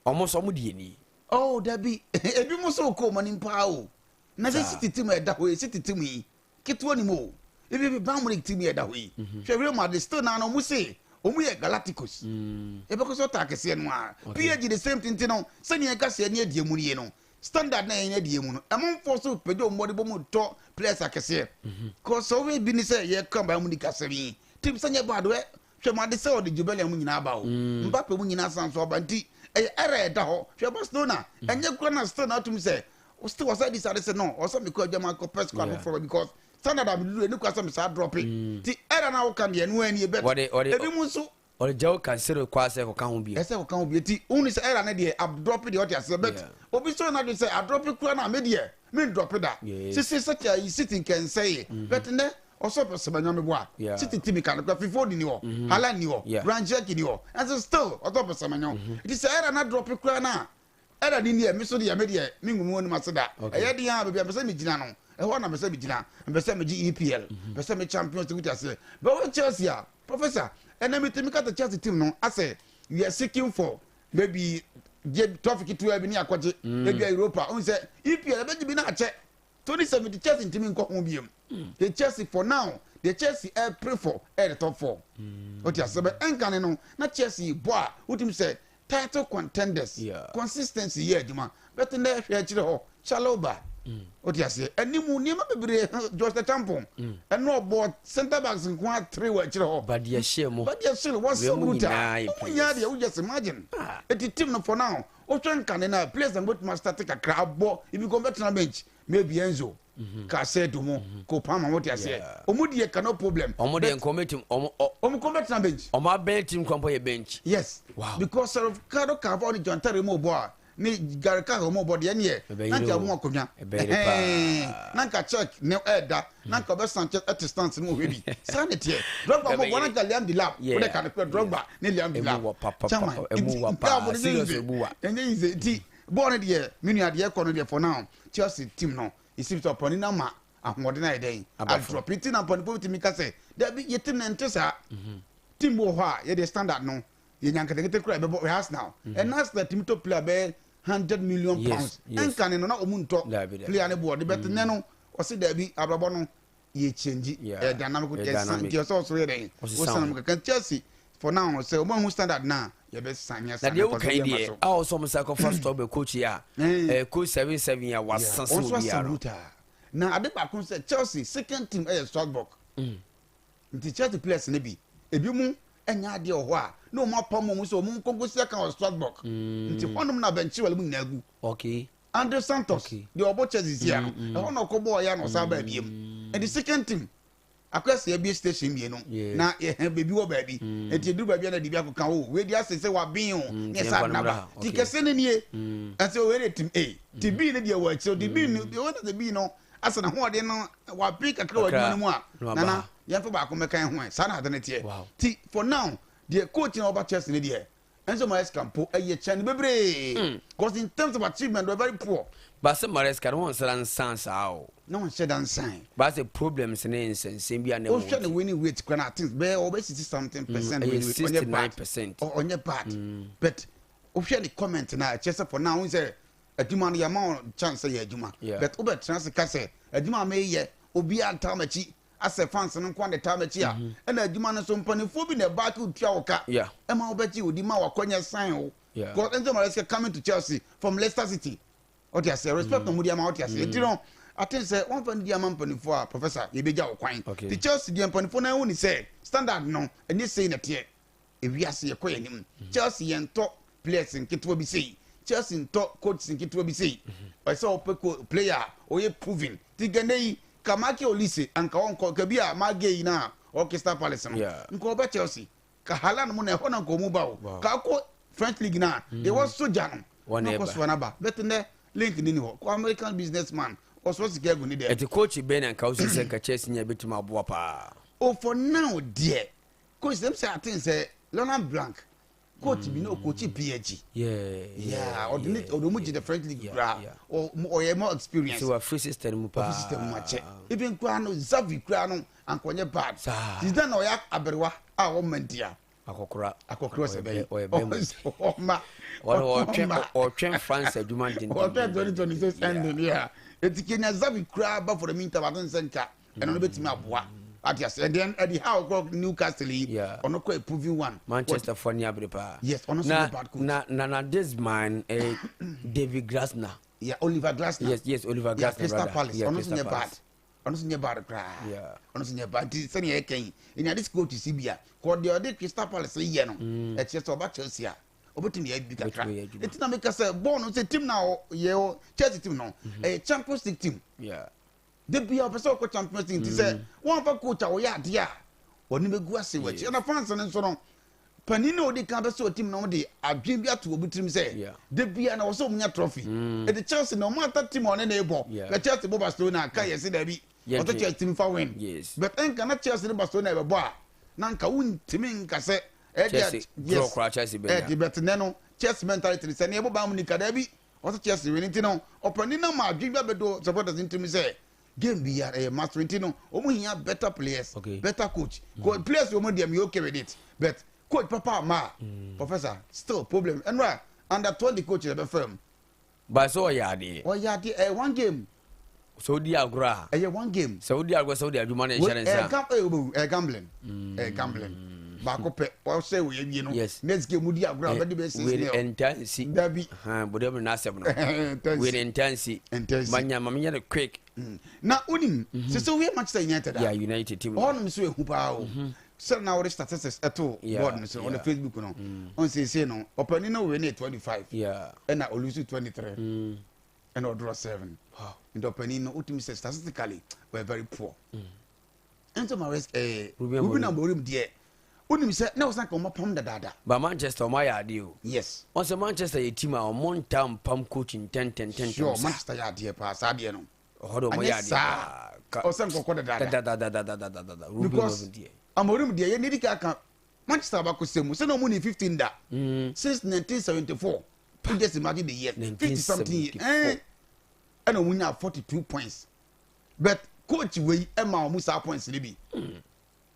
Ɔmo nso ɔmo de ani. Oh dabi ebi mo nso kɔ ɔmo anim paa o. Na sɛ City team a ɛda hɔ yi City team yi ketewa nim o. Ebi bi Bayern Munich team yi ɛda hɔ yi. Hwɛ Real Madrid still na na ɔmo se ɔmo yɛ Galacticos. Ebɛkɔ so ɔtaa kɛseɛ no ara. PSG the same thing ti no sɛnea ɛka sɛ ɛne adie mu nie no standard na yɛn adie mu no ɛmanfoɔ so pagya wɔn mmɔde bɔ mu tɔ players akɛseɛ. Cause sɛ wɔyɛ bi ne sɛ yɛka Bayern Munich asɛm yi team sɛ nyɛ bad wɛ hwɛ mo ade sɛ ɔde Juve mu nyinaa aba o Mbappe mu nyinaa san so aba nti ɛyɛ era ɛda hɔ hwɛ Barcelona ɛnyɛ kura na still na atum sɛ still wɔsɛ decide sɛ no ɔsɛ mekɔ adwama akɔ pɛ squad foforɔ because standard a meduru ɛni kura sɛ mesaa drop ti era na woka deɛ ɛno ani bɛ ebi mu nso ɔde João Cancelo kɔ asɛ kɔka ho bio ɛsɛ kɔka ho bio ti wohu sɛ era no deɛ adrop deɛ ɔte aseɛ but obi so na de sɛ adrop kura na me deɛ me ndrop da sisi sɛ kyɛ City nkɛnsɛe but nnɛ ɔsɔ pɛ sɛ bɛnya me boa City team ka no kura Phil Foden ni hɔ Haaland ni hɔ Ryan Cherki ni hɔ ɛnso still ɔsɔ pɛ sɛ bɛnya nti sɛ era na drop kura na era ni deɛ me so deɛ me deɛ me ngu me wɔn ase da ɛyɛ deɛ a baabi a mpɛ sɛ me gyina no ɛhɔ na mpɛ sɛ me gyina mpɛ sɛ me gye EPL mpɛ sɛ me Champions League aseɛ bɛwɔ Chelsea a professor ɛnna mi tumi kata Chelsea team no asɛ we are seeking for maybe gye trophy ketewa bi ne akɔgye ebi a Europa n sɛ EPL ɛbɛgye bi na akyɛ 2017 Chelsea ntumi nkɔ ho biem the Chelsea for now the Chelsea ɛ pray for ɛ the top four o ti ase bɛ ɛnkane no na Chelsea bɔ a wotumi sɛ title contenders yeah. consistency yɛ adwuma bɛte nɛ hwɛ akyerɛ hɔ Chalobah o ti aseɛ ɛnimu nneɛma bebree Josh Champon ɛno ɔbɔ centre backs nko atere wɔ akyerɛ hɔ Badiashile mo Badiashile wɔsɛ bruta wɔn nyinaa deɛ o just imagine eti team no for now wohwɛ nkane na players na gbɛtuma start kakra abɔ ibi kɔn bɛtena bench maybe Enzo Caicedo mo Kopama mo te aseɛ ɔmo deɛ ka no problem. Ɔmo deɛ nkɔmɔ etim ɔmo ɔ. Ɔmo kɔn bɛtena bench. Ɔmo abɛn team kwan pɔ yɛ bench. Yes. Wow. Because Sir Ricardo Carvalho ne John Terry mo bɔ a ne Gary Cahill mo bɔ deɛ neɛ na nka ɔmo akonnwa. Ɛbɛyere paa. Na nka check ne ɛɛda na nka ɔbɛ Sanchez ɛte stance ne ɔhwɛ bi saa ne teɛ Drogba mo bɔ na nka Liam Delap o de ka ne kura Drogba ne Liam Delap. Emu wɔ papa papa emu wɔ paa serious emu wa. Ɛnyɛ easy nti bɔɔl no deɛ me nua deɛ ɛkɔ no deɛ for now Chelsea team no esi sɛ ɔpanin no ama ahoɔden ayɛ dɛn adrop nti na mpanimfoɔ bi tumi ka sɛ dabi yɛ team no nte saa team bi wɔ hɔ a yɛde standard no yɛnya nketenkete kora ɛbɛbɔ hwɛ Arsenal ɛna Arsenal team tɔ player bɛyɛ £100 million ɛnka ne no na ɔmu ntɔ player ne boɔ de bɛte nɛ no ɔsi dabi abrabɔ no yɛ change ɛyɛ dynamic yɛ nti ɔsɛ ɔsoro yɛ dɛn ɔsan mu kankan Chelsea for now sɛ ɔmo ahu standard na yɛbɛ san yɛ san na deɛ woka yi deɛ a ɔsɔ mo sa kɔfa strawberry coach yi a ɛɛ coach 77 a wasan sɛ obi ara na ade baako sɛ Chelsea second team ɛyɛ Strasbourg nti Chelsea players ne bi ebi mu ɛnya adeɛ wɔ hɔ a na wɔn apam wɔn sɛ wɔn nkonko si aka wɔ Strasbourg nti hɔnom na Ben Chilwell mu nyinaa gu Andre Santos deɛ ɔbɔ Chelsea si ano ɛhɔ na ɔkɔ bɔɔl yɛ na ɔsan baa biem nti second team akɔyɛ abie station mmienu na yɛhɛn beebi wɔ baabi nti eduru baabi a na de bi akɔka o wei di ase sɛ waben o ne yɛ sa naba ti kɛse ne nie ɛsɛ wei de team A ti B ne deɛ wɔ akyire ti B no deɛ wɔn sɛ B no asɛ na hoɔden no waben kakra wɔ adwuma no mu a nana yɛn fɛ baako mɛka yɛn ho ɛ saa na ade ne teɛ ti for now deɛ coach na ɔba Chelsea ne deɛ Enzo Maresca mpo ɛyɛ kyɛn no bebree because in terms of achievement they were very poor. Baasa Maresca no wɔn nsɛn nsan saa o. Na wɔn nhyɛ da nsan. Baasa problems ne nsɛnsɛn bi a na ɛwɔ. Wohwɛ ne winning rate kora na I think bɛyɛ ɔbɛ 60 something percent winning rate ɔnyɛ bad 69%. Ɔnyɛ bad but wohwɛ ne comment na ɛkyɛ sɛ for now n sɛ adwuma no yɛma wɔn chance sɛ yɛ adwuma but wobɛtena ase ka sɛ adwuma a meyɛ obiara ntaa m'akyi. asɛ fans no nko ara na ɛtaa m'akyi a, ɛna adwuma no nso mpanimfoɔ bi na ɛbaake wo tua wo ka ɛma wobɛgye wo di ma w'akwanya sign wo. Because Enzo Maresca coming to Chelsea from Leicester City. Ɔte aseɛ respect na ɔmo di ama ɔte aseɛ. Nti no I think sɛ wɔn fa no di ama mpanimfoɔ a professor yɛbɛgya wo kwan. Ti Chelsea deɛ mpanimfoɔ no ahu ne sɛ standard no ɛnyɛ sei na ɛteɛ. Ewiase yɛkɔ yɛn anim. Chelsea yɛn tɔ players nketewa bi sei. Chelsea ntɔ coaches nketewa bi sei. Ɛsɛ ɔpɛ ko player a ɔyɛ proven. Ti gɛnɛ yi ka Michael Olise anka ɔnkɔ ka bi a Marc Guehi na ɔwɔ Crystal Palace no nka ɔbɛ Chelsea. Ka Haaland mu na ɛhɔ na nka ɔmu ba o. Ka akɔ French league na deɛ wɔsɔ gya no na ɔkɔ soa no aba. But nnɛ link no ni hɔ. Kɔ American business man ɔsoa sika agu ne dɛm. Ɛti coach bɛn na nka wosusu sɛ nka Chelsea nya ebetumi aboa paa? Oh for now deɛ coach sɛm sɛ aten sɛ Laurent Blanc coach bi na ɔcoachi PSG. Yeah, ɔde ne ɔde ɔmo gye the French league koraa. Ɔyɛ more experience. So wafiri system mu paa. Wafiri system mu akyɛ. Even koraa no Xavi koraa no anka ɔnyɛ bad. Zidane na ɔyɛ aberewa a ɔmma ntia. Akɔkora. Akɔkora sɛ bɛyɛ. Ɔyɛ bɛma. Ɔmma. Ɔtwɛn ɔtwɛn France adwuma dendenden. Ɔtwɛn 2026 ending yeah. Eti Kenya Xavi koraa ba for the meantime ati nsɛ nka ɛno no bɛtumi aboa. Ati ase and then ɛdi how kɔ Newcastle yi ɔno kɔ a proven one. Manchester fo ni abere paa. Yes ɔno nso yɛ bad coach. Na na na this man eh, David Glasner. Yeah Oliver Glasner. Yes yes Oliver Glasner. Yeah Crystal Palace ɔno nso nyɛ bad. Ɔno nso nyɛ bad koraa. Ɔno nso nyɛ bad nti sɛnea yɛka yi enya this coach si bi a kɔ deɛ ɔde Crystal Palace yɛ no ɛkyerɛ sɛ ɔba Chelsea a ɔbɛtumi yɛ bi kakra nti na meka sɛ bɔɔl no sɛ team na yɛ Chelsea team no ɛyɛ Champions League team de bia ɔpɛ sɛ ɔkɔ Champions League nti sɛ wɔnfa coach a ɔyɛ adeɛ a ɔne bɛgu ase wɔ akyi ɛna fans no nso no panin na ɔdi kan bɛ sɛ ɔteam na wɔde adwene bi ato obi tirim sɛ de bia na wɔsɛ wɔn nya trophy ɛdi Chelsea na wɔn ata team a ɔne na ɛbɔ na Chelsea bɔ Barcelona ka yɛ se daabi ɔsɛ Chelsea team fa win but ɛnka na Chelsea ne Barcelona ɛbɛbɔ a na nka wontumi nka sɛ ɛdi yes ɛdi but nɛ no Chelsea mentality sɛ ne ɛbɔ Bayern Munich ka daabi ɔsɛ Chelsea win nti no ɔpanin na ma adwene bi abɛdo supporters ntirim sɛ game bi ya ɛyɛ must win nti no wɔn hia better players okay. better coach mm. players wɔn deɛ mi okay with it but coach papa ama mm. professor still problem ɛnura under 20 coach na ɛbɛ fam. Baasa ɔyɛ adeɛ. Ɔyɛ adeɛ ɛyɛ one game. Sɛ odi agorɔ a. Ɛyɛ one game. Sɛ odi agorɔ sɛ odi adwuma na ɛhyɛ ne nsa. Ɛyɛ ɛyɛ gambling ɛyɛ gambling baako pɛ ɔsɛ wɔ yɛ wie no. Yes. Next game odi agorɔ a ɔbɛde bɛ six nil. Wei nta nsi. Dabi. Bode mu n'asɛm no. Wei nta nsi. Nta nsi. Manya ma menyɛ no quick. Na onim sɛ sɛ woyɛ Manchester United a. Yeah United team. Ɔnom so ehu paa o. Sɛ na wɔde statistics ɛto board no so on the Facebook no. Ɔn sese no ɔpanin no wei ne 25. Ɛna olusu 23. Ɛna ɔdorɔ 7. Nti ɔpanin no wotumi sɛ statistically wɔyɛ very poor. Enzo Maresca ɛɛ Ruben Amorim deɛ wonim sɛ na wɔsan ka wɔn apam dadaada. Ba Manchester wɔn ayɛ adeɛ o. Yes. Wɔn sɛ Manchester yɛ team a wɔn nta mpam coach ntɛntɛntɛntɛm Sure Manchester yɛ adeɛ paa saa adeɛ no. Ɔhɔ de wɔn yɛ adeɛ paa. Ɔsɛ nkɔkɔ dadaada. Dadadadadadada Ruben Because Amorim deɛ yɛ ne di ka ka Manchester abakɔsɛm mu sɛ na wɔn ni 15 da. Since 1974. You just imagine the year. 50 something years. Eh, ɛna wɔn nya 42 points. But coach wei ɛma wɔn saa points ni bi.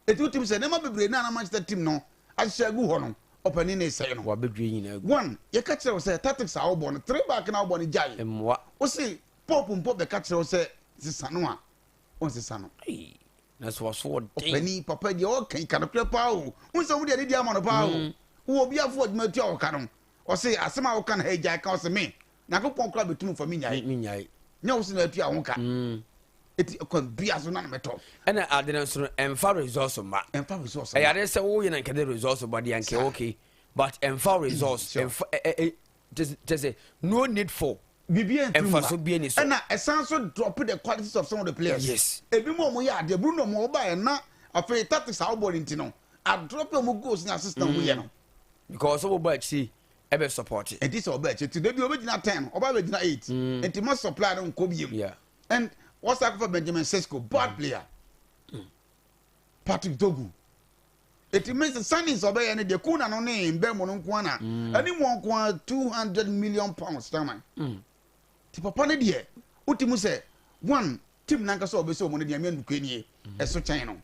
Eti wotim sɛ nneɛma bebree na na Manchester team no ahyehyɛ agu hɔ no ɔpanin na esɛe no. Wabɛdwe nyinaa gu. One yɛka kyerɛ wo sɛ tactics a wobɔ no three back na wobɔ no gyae. Mmoa. Wose Pope mpo bɛka kyerɛ wo sɛ sesa no a ɔnsesa no. Na so ɔso ɔden. Ɔpanin papa deɛ ɔka yi ka nokorɛ paa o. Wohu sɛ wɔn deɛ ne di ama no paa o. Wowɔ obi afo adwuma tua ɔka no. Ɔse asɛm a woka no ha yi gyae ka ɔse me Nyankopɔn koraa bɛtum fa me nyae. Me nyae. Nyɛ wo so na atua ho ka. Eti kwan bia so na na mɛtɔ. Ɛna ade no nso no ɛmfa results mma. Ɛmfa results mma. Ɛyɛ ade sɛ woyɛ na nka de results ba deɛ nka okay but ɛmfa results ɛmfa ɛ ɛ kyɛ sɛ no need for. Biribi ɛmfiri mu ba. Ɛmfa so bia ni so. Ɛna ɛsan so drop the qualities of some of the players. Yes. Ebi mu a wɔn yɛ adeɛ Bruno mu ɔba yɛ na afei tactics a wɔbɔ ne ti no a drop wɔn goals ne assist na wɔn yɛ no. Because wɔbɔ akyiri ɛbɛ support. Ɛnti sɛ ɔba akyiri ti dabi ɔbɛgyina 10 ɔba bɛgyina 8 nti ma supply no nkɔ biem. Yeah. And wɔsa akɔfa Benjamin Sesko bad player. Patrick Dorgu. Eti mi sɛ signings ɔbɛyɛ no deɛ Kuna no ne Mbeumo no nko ara na ɛne mu nko ara £200 million chairman. Ti papa no deɛ wote mu sɛ one team nankasa ɔbɛsɛ ɔmo no deɛ mmea nukue nie ɛso kyɛn no.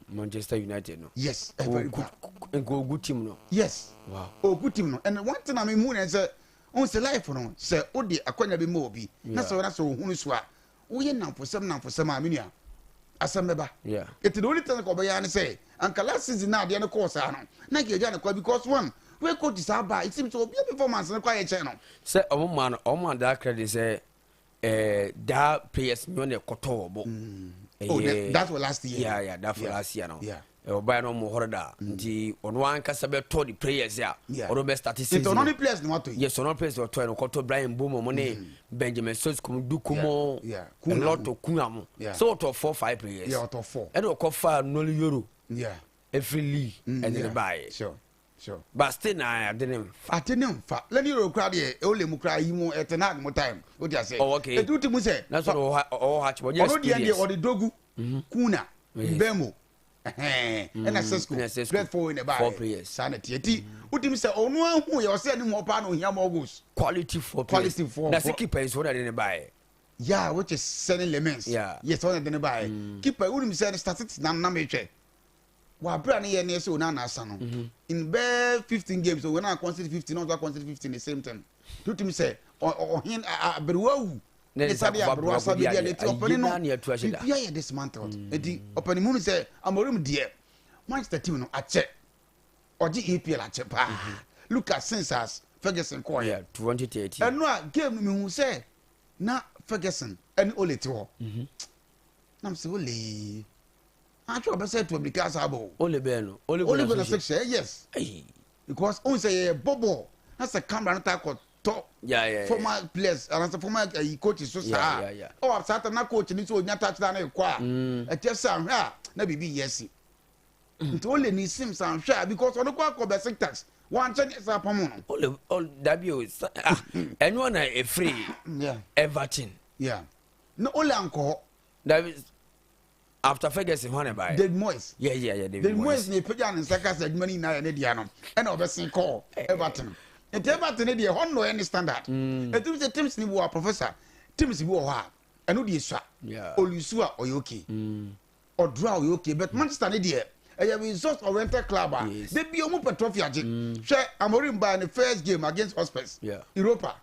Manchester United no. Yes, ɛ very bad. Nka ogu team no. Yes. Wow. Ogu team no and one thing na mi mu ne sɛ ohun sɛ life no sɛ o de akɔnya bi ma obi na sɛ ɔna sɛ ohun so a woyɛ namfosɛm namfosɛm a mi nua. Asɛm bɛba. Eti the only thing ka ɔbɛyɛ ne sɛ anka last season na adeɛ no kɔɔ saa no na nka yɛgya no kwa because one wey coach saa ba it seems sɛ obi performance no kɔ ayɛ kyɛn no. Sɛ ɔmo maa no ɔmo maa that credit sɛ ɛɛ that players nyɛ na ɛkɔtɔ wɔ bo. Oh, that was last year. Yeah, that for last year no. Yeah. Ɔbaa no ɔmo hɔrɔ da nti ɔno ankasa bɛtɔ the players a ɔno bɛ start season. Nti ɔno ne players na watɔ yi. Yes, ɔno players ɔtɔ yi no ɔkɔtɔ Brian Mbeumo mo ne Benjamin Sesko mo Duku mo a lot of Cunha mo. So ɔtɔ 4 5 players. Yeah, ɔtɔ 4. Ɛna ɔkɔ fa Noli Yoro. Yeah. Efiri Lee ɛne ne baayɛ. Sure. Sure. But still na ade ne nfa. Ade ne nfa. Lani Yoro kura deɛ ole mu kura yi mu ɛtɛ na mo time. O ti ase. Oh okay. Etu ti mu sɛ. Na so ɔwɔ ha kyɛ ɔnyɛ experience. Ɔno deɛ deɛ ɔde Dogu. Cunha. Mbeumo. Ɛna Sesko. Players 4 na ɛbaayɛ. Saa na tiɛ ti. O ti mu sɛ ɔno ahu yɛ ɔsɛ ɛni mu ɔpaa na ohia more goals. Quality 4 players. Quality 4. Na se keeper nso ɔna de ne baayɛ. Yeah, which is Senne Lammens. Yeah. Yes, ɔna de ne baayɛ. Keeper wunim sɛ statistics na nam ehwɛ. Wa abira ne yɛ ne sɛ ona na asa no. In bɛɛ 15 games so when I concede 15, not concede 15 the same time. Tutum sɛ ɔhen aberewa wu. Ne Ne nsa sade kɔfa aberewa sa aberewa bi kɔdi ade ti adeɛ. ɔpɛni Ayi no. naa ne atu ahyɛ da. Bibia yɛ dismantled. Eti ɔpɛni mu sɛ Amorim deɛ Manchester team no akyɛ. Ɔgye EPL akyɛ paa. Look at since as Ferguson kɔɔ Yeah, yɛ. 2013. Ɛno a game no mehu sɛ na Ferguson ɛne Ole te hɔ. Nam sɛ Ole atwa ɔbɛsɛ etu abirika asa abɔ o. Ole bɛn no. Ole Ole Gunnar Gunnar Solskjaer. Solskjaer yes. Ayi. Because ohun sɛ yɛ bɔ bɔɔl na sɛ camera no ta kɔ tɔ Yeah. former players anaasɛ former ayi coaches so saa. Yeah. Ɔwɔ saa time na coach ni so onya touchdown na ekɔ a ɛkyɛ sɛ ahwɛ a na biribi yɛ si. Nti Ole ni sim sa ahwɛ a because ɔno kɔ akɔ Besiktas wankyɛ ne sa apam no. Ole Ole dabi o sa ah ɛnu na efiri Everton. Yeah. Na Ole ankɔ hɔ. Dabi after Ferguson hɔn na ɛbaayɛ. David Moyes. Yeah, David David Moyes. Moyes na epagya ne nsa kasa adwuma no nyinaa yɛ ne dea no ɛna ɔbɛsen kɔɔ Everton. Nti Everton ne deɛ hɔ nnɔɛ ne standard. Ɛtum sɛ teams ni bi wɔ a professor teams bi wɔ hɔ a ɛno deɛ sua. Olusu a ɔyɛ okay. Ɔdura a ɔyɛ okay but Manchester ne deɛ ɛyɛ result oriented club a de bi ɔmo pɛ trophy agye. Hwɛ Amorim baa ne first game against Hotspurs. Europa.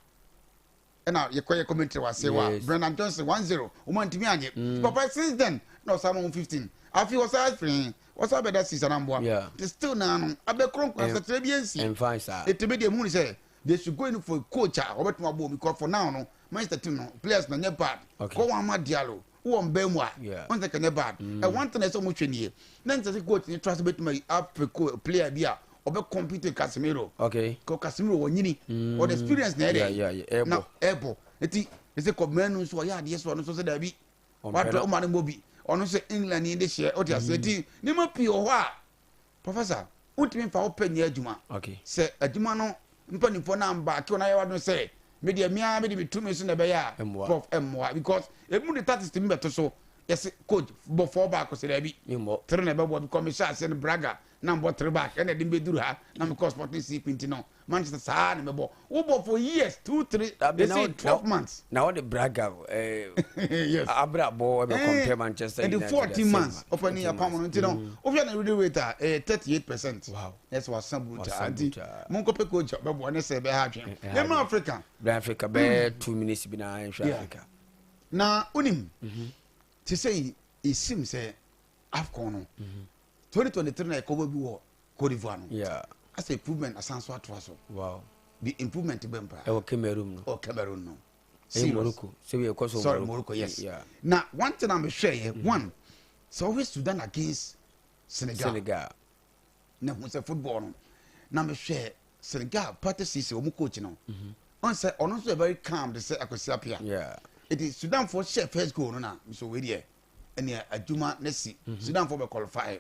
Ɛna yɛkɔ yɛ commentary wɔ ase wa Brendan Johnson 1-0 ɔmo antumi anye. Papa since then na ɔsan ma wɔn 15. Afi ɔsan afiri ɔsan bɛda six anamboa. Nti still naa no abɛkoro nkwa sɛkyerɛ bi nsi. Ɛnfa saa. Eti bi deɛ mu ni sɛ they should go in for a coach a ɔbɛtuma abɔ omi because for now no Manchester team no players na nyɛ bad. Kɔ wɔn ama Diallo wɔn bɛn mu a wɔn sɛ kɛnyɛ bad. Ɛ one thing ɛsɛ ɔmo hwɛ nie na n sɛ sɛ coach ni trust bɛtuma apɛ ko player bi a ɔbɛ compete Casemiro. Okay. Kɔ Casemiro wɔ nyini. Ɔde experience na Yeah, yeah, ɛdɛ. Na ɛbɔ. Eti ɛsɛ kɔ mɛnu nso ɔyɛ adeɛ so ɔno nso sɛ dabi. Wadɔ ɔmo ane mo bi. Ɔno nso England ni de hyɛ ɔte ase eti nneɛma pii wɔ hɔ a professor wontumi nfa wo pɛ nyɛ adwuma. Okay. Sɛ adwuma no mpanimfoɔ na mba ake wɔn ayɛ wadno sɛ me deɛ mea me de me tumi so na ɛbɛyɛ a Mmoa. prof mmoa because emu de tactics tumi bɛto so yɛsɛ coach bɔ 4 back sɛ dabi. Mmɔ. 3 na ɛbɛbɔ because mehyɛ ase no Braga na mbɔ 3 back ɛna ɛde mbɛduru ha na mekɔ Sporting CP nti no Manchester saa na mɛbɔ wobɔ for years 2 3 they say 12 months. Na wɔde Braga Yes. abrabɔ ɛbɛ compare Manchester United. United. 14 months ɔpɛ ni apam no nti no wohwɛ na reading rate a ɛyɛ 38%. Wow. Ɛsɛ wasan brutal Wasan nti brutal. monkɔpɛ coach a ɔbɛboa ne sɛ ɛbɛha adwene. Yɛmmra Africa. Bra Africa bɛyɛ 2 minutes bi na nhwɛ Africa. Na wonim te sɛ ɛsim sɛ AFCON no 2023 na ɛkɔbɔ bi wɔ Cote d'Ivoire no. Yeah. Asɛ improvement asan so atoa so. Wow. The improvement bɛn paa. Ɛwɔ Cameroon no. Ɛwɔ Cameroon no. Ɛyɛ Morocco. Sɛ yɛ kɔ so Sorry, Morocco, yes. Yeah. Na one thing I'm sure yɛ one sɛ wɔhwɛ Sudan against Senegal. Senegal. Na hu sɛ football no. Na mehwɛ Senegal Pathé Cissé wɔn coach no. Ɔn sɛ ɔno nso yɛ very calm de sɛ Akwasi Appiah. Yeah. Eti Sudan fo hyɛ first goal no na so wei deɛ ɛnea adwuma ne si. Sudan fo bɛ qualify.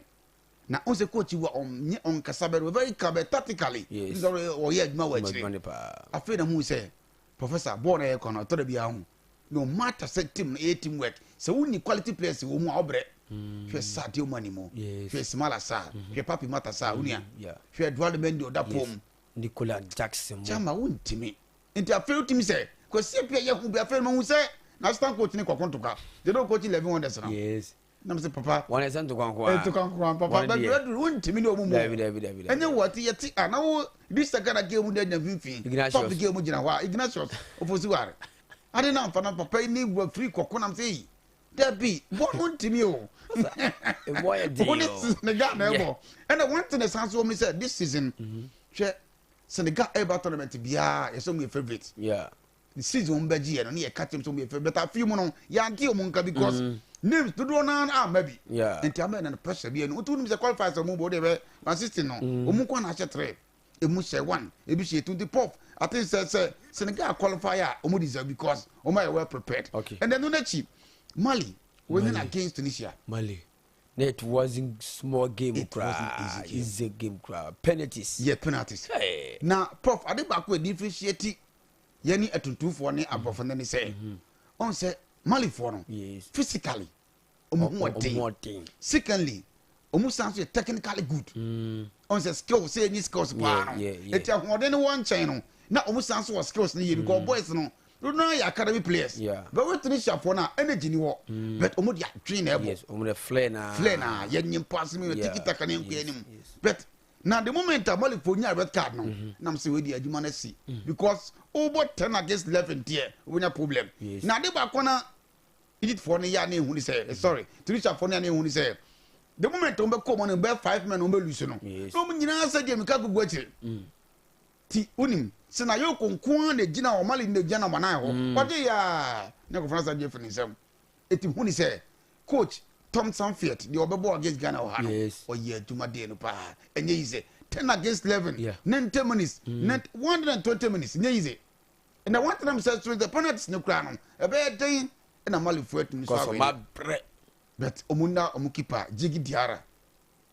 Na ɔn sɛ coach wa ɔnyɛ ɔnkasa bɛ very calm bɛ tactically. Yes. Nsɔrɔ ɔyɛ adwuma wɔ Adwuma akyire. ne paa. Afei na hu sɛ professor bɔɔl na yɛ kɔ no ɔtɔ da bi ahu. No matter sɛ team no ɛyɛ team work sɛ wonni quality players wɔ mu a ɔbrɛ. Hwɛ Sadio Mane mu. Yes. Hwɛ Ismaila Sarr. Hwɛ Papi Mata Sarr onua. Yeah. Hwɛ Edouard Mendy ɔda pom. Nicola Jackson mu. Chama wontimi. Nti afei wotumi sɛ Kwasi Appiah yɛ hu bi afei no mahu sɛ na assistant coach ne kɔkɔ ntokwa. They don't coach 11 wonders no. Yes. Na me sɛ papa. Wɔn ɛsɛ ntokwa nko a. Ntokwa nko a papa. Wɔn But deɛ. aduru wontimi ne ɔmo mu. Dabi dabi dabi. Ɛnyɛ wɔ te yɛte a na wo this Ghana game mu na nya mfimfini. Ignatius. Top game mu gyina hɔ a Ignatius Ofosu-Ware. Ade na mfa na papa yi ne wɔ free kɔkɔ nam sɛ yi. Dabi, bɔ no ntumi o. Emu ayɛ den Wɔn ne o. Senegal na ɛbɔ. Ɛna one thing ɛsan so wɔn ni sɛ this season hwɛ Senegal ɛba tournament biara yɛ sɛ wɔn yɛ favourite. Yeah. The season wɔn bɛgye yɛ no ne yɛ ka kyɛm sɛ wɔn yɛ favourite but afi mu no yɛante wɔn nka because names dodoɔ naa ama bi. Yeah. Nti ama yɛ na pressure bi yɛ no. Nti wɔn sɛ qualifiers wɔn bɔ o de bɛ 160 no wɔn nko na ahyɛ three. Emu hyɛ one ebi hyɛ two nti pop I think sɛ sɛ Senegal qualify a wɔn deserve because wɔn ayɛ well prepared. Okay. And then no n'akyi Mali winning against Tunisia. Mali. Na it wasn't small game It wasn't koraa. easy game. Easy game koraa. Penalties. Yɛ penalties. Hey. Na prof ade baako a differentiate yɛne atuntumfoɔ ne aborɔfo no ne sɛ ɔn sɛ Malifoɔ no Yes. physically ɔmo ho Ɔmo ho ɔden. ɔden. Secondly ɔmo san so yɛ technically good. Ɔn sɛ skills sɛ yɛnyi skills paa no. Eti ahoɔden no wɔ nkyɛn no na ɔmo san so wɔ skills no yie because boys no dodoɔ no yɛ academy players. But wɔ Tunisiafoɔ no a energy ni hɔ but ɔmo de adwene na ɛbɔ. Yes, ɔmo de flair na. Flair na yɛnyi mpo ase mi tiki taka ne nkɔ anim. But na the moment a Malifoɔ nya red card no nam sɛ wei de adwuma no asi because wobɔ 10 against 11 deɛ wobɛnya problem. Na ade baako na Egyptfoɔ no yɛ a na ehu ne sɛ sorry Tunisiafoɔ no yɛ a na ehu ne sɛ the moment wɔn bɛkɔ wɔn no bɛyɛ five men wɔn bɛ lose no na wɔn nyinaa sɛ deɛ mika gugu akyire ti wonim sɛ na yɛ nko ara na egyina wɔn Mali na egyina na wɔn nan hɔ ɔde yaa ne nkɔfra nsa gye firi ne nsam eti hu ne sɛ coach Tom Saintfiet deɛ ɔbɛbɔ against Ghana wɔ ha no ɔyɛ adwuma den no paa ɛnyɛ yi sɛ 10 against 11 90 minutes 120 minutes nyɛ yi sɛ na wɔn tenam sɛ so the penalties no koraa no ɛbɛyɛ den na Malifoɔ atumi so awɛ ni but ɔmo na ɔmo keeper Djigui Diarra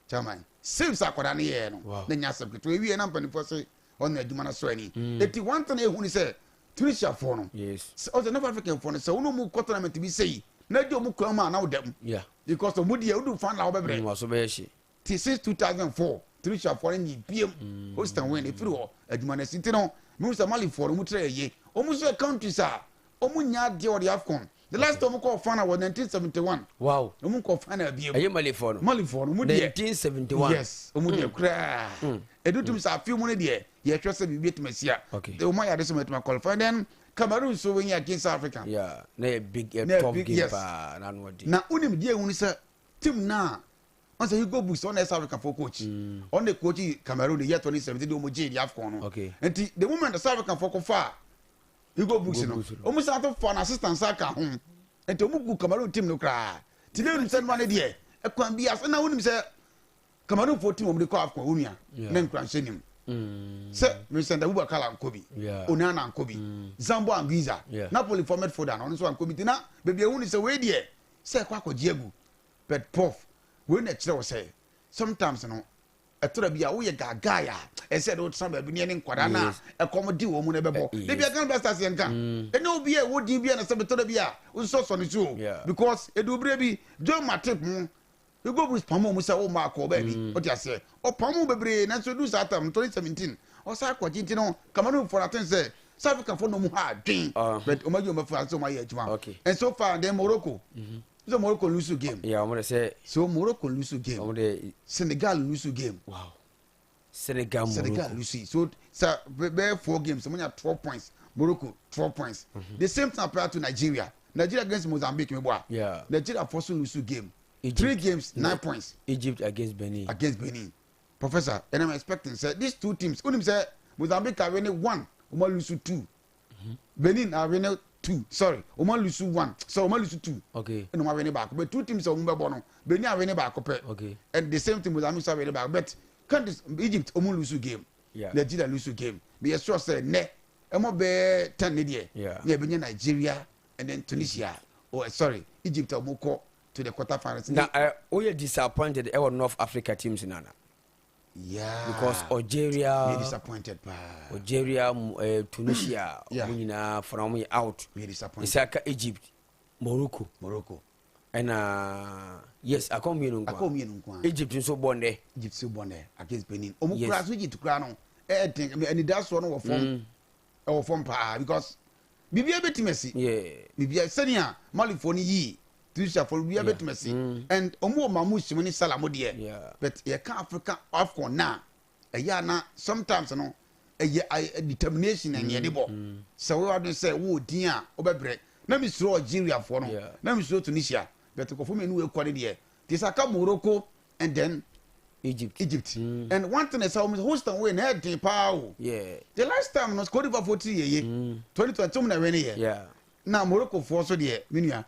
chairman saves akwadaa no yɛɛ no na nya asɛm ketewa ewie na mpanimfoɔ se ɔna adwuma no so ani eti wɔn tena ehu ni sɛ Tunisiafoɔ no sɛ ɔsɛ North Africanfoɔ no sɛ wɔn mu kɔ tournament bi sɛyi na gye ɔmo kwan mu a na ɔda mu because ɔmo deɛ odu fan na ɔbɛbrɛ. Ti since 2004 Tunisiafoɔ no nyi biem host and win efiri hɔ adwuma no asi nti no mehu sɛ Malifoɔ no wɔn tiri yɛ wɔn nso yɛ countries a wɔn nya adeɛ wɔde AFCON the last time wɔn kɔɔ final wɔ 1971. Wow. Wɔn kɔɔ final biem. Ɛyɛ Malifoɔ no. Malifoɔ no wɔn deɛ. 1971. Yes wɔn deɛ koraa. Edu tum sɛ afi mu no deɛ yɛhwɛ sɛ biribi etuma si a. Okay. Wɔn ayɛ ade sɛ wɔn etuma qualify then Cameroon nso wɔn yɛ against South Africa. Yeah na yɛ big yɛ tough game paa na ano ɔden. Na wonim deɛ ehun sɛ team naa. Ɔn sɛ Hugo Broos ɔna yɛ South Africa fo coach. Ɔno na coach Cameroon the year 2017 de wɔn gyee the AFCON no. Okay. Nti the moment South Africa fo kɔ fa Hugo Broos no, wɔn san to fa na assistant san ka ho. Nti wɔn gu Cameroon team no koraa. Ti ne nim sɛ nua ne deɛ ɛkwan bi ase na wɔn nim sɛ Cameroon fo team wɔn de kɔ AFCON wɔn nua ne nkuranhyɛ nim. Sɛ Vincent Aboubakar ankɔ bi, Onana ankɔ bi, Zambo Anguissa, Napoli fo midfielder no ɔno nso ankɔ bi. Ti na beebi ehu ne sɛ wei deɛ sɛ ɛkɔ akɔgye agu. But prof wei na ɛkyerɛ wo sɛ sometimes no ɛtɔrɔ bi a woyɛ gaagae a ɛsɛ de wotena baabi ne ɛne nkwadaa no a ɛkɔm de wɔn mu no ɛbɛbɔ da bi a Ghana Black Stars yɛn ka ɛne obi a ɛwɔ din bi a na sɛ bɛtɔrɔ bi a wosɔsɔ ne so o because ɛdu berɛ bi John Matip mo Hugo Broos pam wɔn sɛ wɔn akɔ baabi wote aseɛ ɔpam wɔn bebree nanso ɛdu saa tam 2017 ɔsan akɔgye nti no Cameroon fo no aten sɛ South Africa fo no mu ha adwen but wɔn ayi wɔn afi ase wɔn ayɛ adwuma and so far then Morocco So Morocco lose game. Yeah, wɔn de sɛ. So Morocco lose game. Wɔn de. Senegal lose game. Wow. Senegal Morocco. Senegal lose. So sɛ bɛyɛ four games, wɔn nya 12 points. Morocco 12 points. The same thing apply to Nigeria. Nigeria against Mozambique, mi bɔ a. Yeah. Nigeria for so lose game. Egypt. 3 games, 9 points. Egypt against Benin. Against Benin. Professor, and I'm expecting sɛ these two teams. Onim sɛ Mozambique are winning 1, wɔn lose 2. Benin are winning 2. Sorry, wɔn lose 1. So wɔn lose 2. Okay. Ɛna wɔn awene baako. But two teams a wɔn bɛbɔ no, Benin awene baako pɛ. Okay. And the same thing Mozambique nso awene baako. But countries Egypt wɔn lose game. Yeah. Nigeria lose game. But yɛ sure sɛ nɛ ɛmɔ bɛɛ 10 ne deɛ. Yeah. Na ɛbɛnya Nigeria and then Tunisia. Oh sorry, Egypt a wɔn kɔ to the quarter finals. Na woyɛ disappointed ɛwɔ North Africa teams nana. Yeah. Because Algeria. Me disappointed paa. Algeria, Tunisia, Yeah. wɔn nyinaa fana wɔn yɛ out. Me disappointed. Ɛsɛ aka Egypt, Morocco. Morocco. Ɛna yes, aka wɔn mmienu nko. Aka wɔn mmienu nko. Egypt nso bɔ nnɛ. Egypt nso bɔ nnɛ against Benin. Wɔn Yes. kura so Egypt kura no ɛyɛ den anidasoɔ no wɔ fam. Ɛwɔ fam paa because biribiara bɛtumi asi. Yeah. Biribiara sɛnea Malifoɔ no yii Tunisiafoɔ no biribiara bɛtumi asi. And wɔn wɔ Mamouche mu ne Salah mu deɛ. Yeah. But yɛka Africa AFCON na ɛyɛ ana sometimes no ɛyɛ determination na yɛde bɔ. Sɛ wɔyɛ wadun sɛ wɔwɔ din a wɔbɛbrɛ. Na mi suro Algeriafoɔ no. Yeah. Na mi suro Tunisia. But nkɔfo mmienu wei kɔ ne deɛ te sɛ aka Morocco and then Egypt. Egypt. And one thing is sɛ wɔn host wei na ɛden paa o. The last time no, Cote d'Ivoire fo tiri yɛ ye 2020 mu na ɛwɛ ne yɛ. Na Morocco foɔ so deɛ, me nua,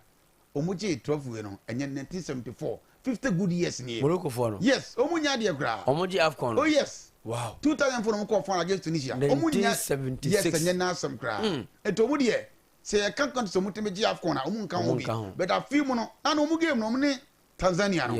wɔn gye trophy wei no ɛnyɛ 1974, 50 good years nie. Morocco foɔ no. Yes, wɔn nya adeɛ koraa. Wɔn gye AFCON no. Oh yes. 2004 na wɔn kɔ final against Tunisia. Wɔn nya 1976. Yes, ɛnyɛ n'asɛm koraa. Nti wɔn deɛ, sɛ yɛka countries a wɔn tɛmɛ gye AFCON a, wɔn nka ho Wɔn bi. nka ho. But afi mu no, na wɔn game no, wɔn ne Tanzania no,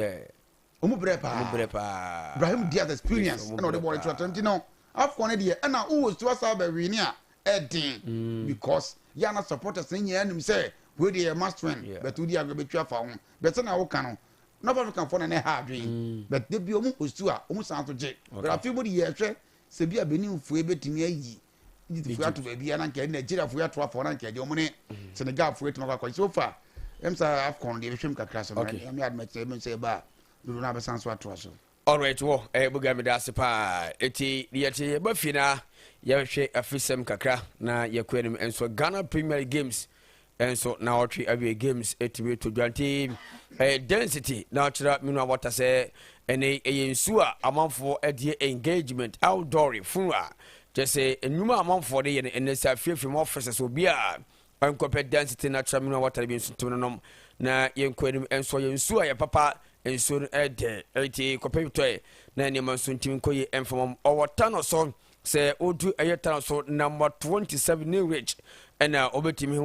wɔn brɛ paa. Wɔn brɛ paa. Brahim Diaz experience Yes, wɔn ɛna ɔde brɛ bɔɔl paa. ɛtura nti no, AFCON no deɛ, ɛna wowɔ su asa abɛwini a, ɛden because yɛana supporters ne nyinaa nim sɛ wei deɛ yɛ must win. But wodi agorɔ bɛtwi afa ho, but sɛnea woka no, North African foɔ na ne ha adwene, but de bi ɔmo host a, ɔmo san so gye. But afei mu de, yɛhwɛ sɛ bi a Benin foɔ bɛtumi ayi Egypt foɔ ato baabi a, na nka Nigeria foɔ ato afa hɔ, na nka deɛ ɔmo ne Senegal foɔ atumi akɔ akɔ. So far sɛ AFCON deɛ, yɛbɛhwɛ mu kakra so no. Ɛmi adumɛkyerɛ mi sɛ ɛba a dodo no abɛsan so atoa so. Alright, wɔ buga mi da ase paa. Eti yɛte yɛba fie na yɛhwɛ afisɛm kakra na yɛkɔ anim nso. Ghana Premier League games nso na ɔtwe awie, games etumi to dwa. Nti density na ɔkyerɛ minu awɔta sɛ ɛne ɛyɛ nsuo a amanfoɔ ɛdeɛ engagement, outdoor, funeral, kyɛ sɛ nnwuma a amanfoɔ de yɛ no ɛnɛ sɛ afiefie mu, offices, obiara nkɔpɛ density natural mineral water bi nso tumi nom na yɛnkɔ anim nso. Yɛ nsuo a yɛ papa, nsuo no ɛdɛ, ɛnti kɔpɛ bi tɔɛ na nneɛma nso ntumi nkɔ yie ɛmfamam. Ɔwɔ Tano so, sɛ wodu ɛyɛ Tano so number 27 New Ridge, ɛna wobɛtumi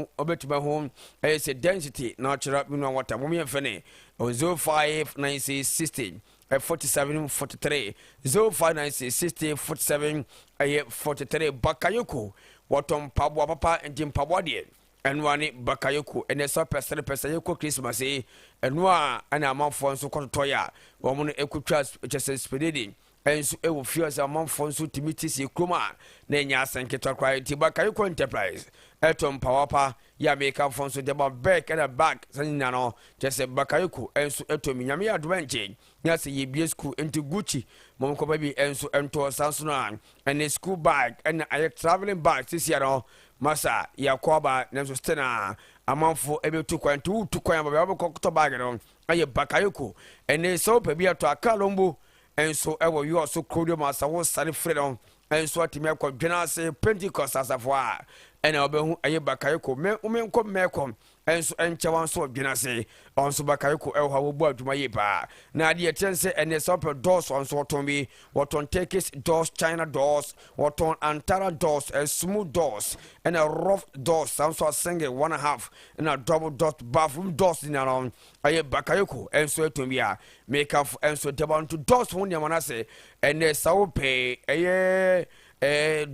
ho ɛyɛ sɛ density natural mineral water. Mom yɛmfɛ ne 0596 60 47 43, 0596 60 47 ɛyɛ 43. Bakayoko wɔtɔn mpaboa papa, nti mpaboa deɛ, ɛnoa ne Bakayoko. Ɛnɛ sɛ pɛ sɛ pɛ sɛ yɛkɔ Christmas yi, ɛno a ɛna amanfoɔ nso kɔtotɔ yɛ a wɔn no ɛkɔtwa kyɛ sɛ spededi ɛnso ɛwɔ fie sɛ amanfoɔ nso tumi te sie kurom a na ɛnyɛ asɛn ketewa koraa. Nti Bakayoko Enterprise ɛtɔ mpaboa pa yɛ Amerikafoɔ nso de ba bag ɛna bag sɛ nyina no kyɛ sɛ Bakayoko ɛnso ɛtɔ mi. Nyame yɛ adoma nkyɛn na sɛ yɛbie school nti Gucci mɔmkɔpa bi ɛnso ɛntɔ saa nso no a ɛne school bag ɛna ayɛ travelling bag. Sisia no masa yɛakɔ aba, nanso still na amanfoɔ ɛbɛtu kwan, nti wotu kwan aba baabi wobɛkɔ bag no ɛyɛ Bakayoko. Ɛne sɛ wopɛ bi atɔ Akalombo ɛnso ɛwɔ yɔ so kurodua mu asa wo sane firi no ɛnso atumi akɔ dwena ase Pentecost asafo a ɛna wobɛhu ɛyɛ Bakayoko. Menkɔ mmɛkɔ ɛnso ɛnkyɛ wɔn nso ɔdwena ase ɔnso Bakayoko ɛwɔ hɔ a wɔbɔ adwuma yie paa. Na adeɛ kyɛn sɛ ɛnɛ sɛ wopɛ doors ɔnso wɔtɔn bi, wɔtɔn Turkish doors, China doors, wɔtɔn Antara doors, smooth doors ɛna rough doors, saa nso a single, one and a half ɛna double doors, bathroom doors nyinaa no ɛyɛ Bakayoko ɛnso ɛtɔn bi a mekafo ɛnso dɛbɔ nto doors ho nneɛma no ase. Ɛnɛ sɛ wopɛ ɛyɛ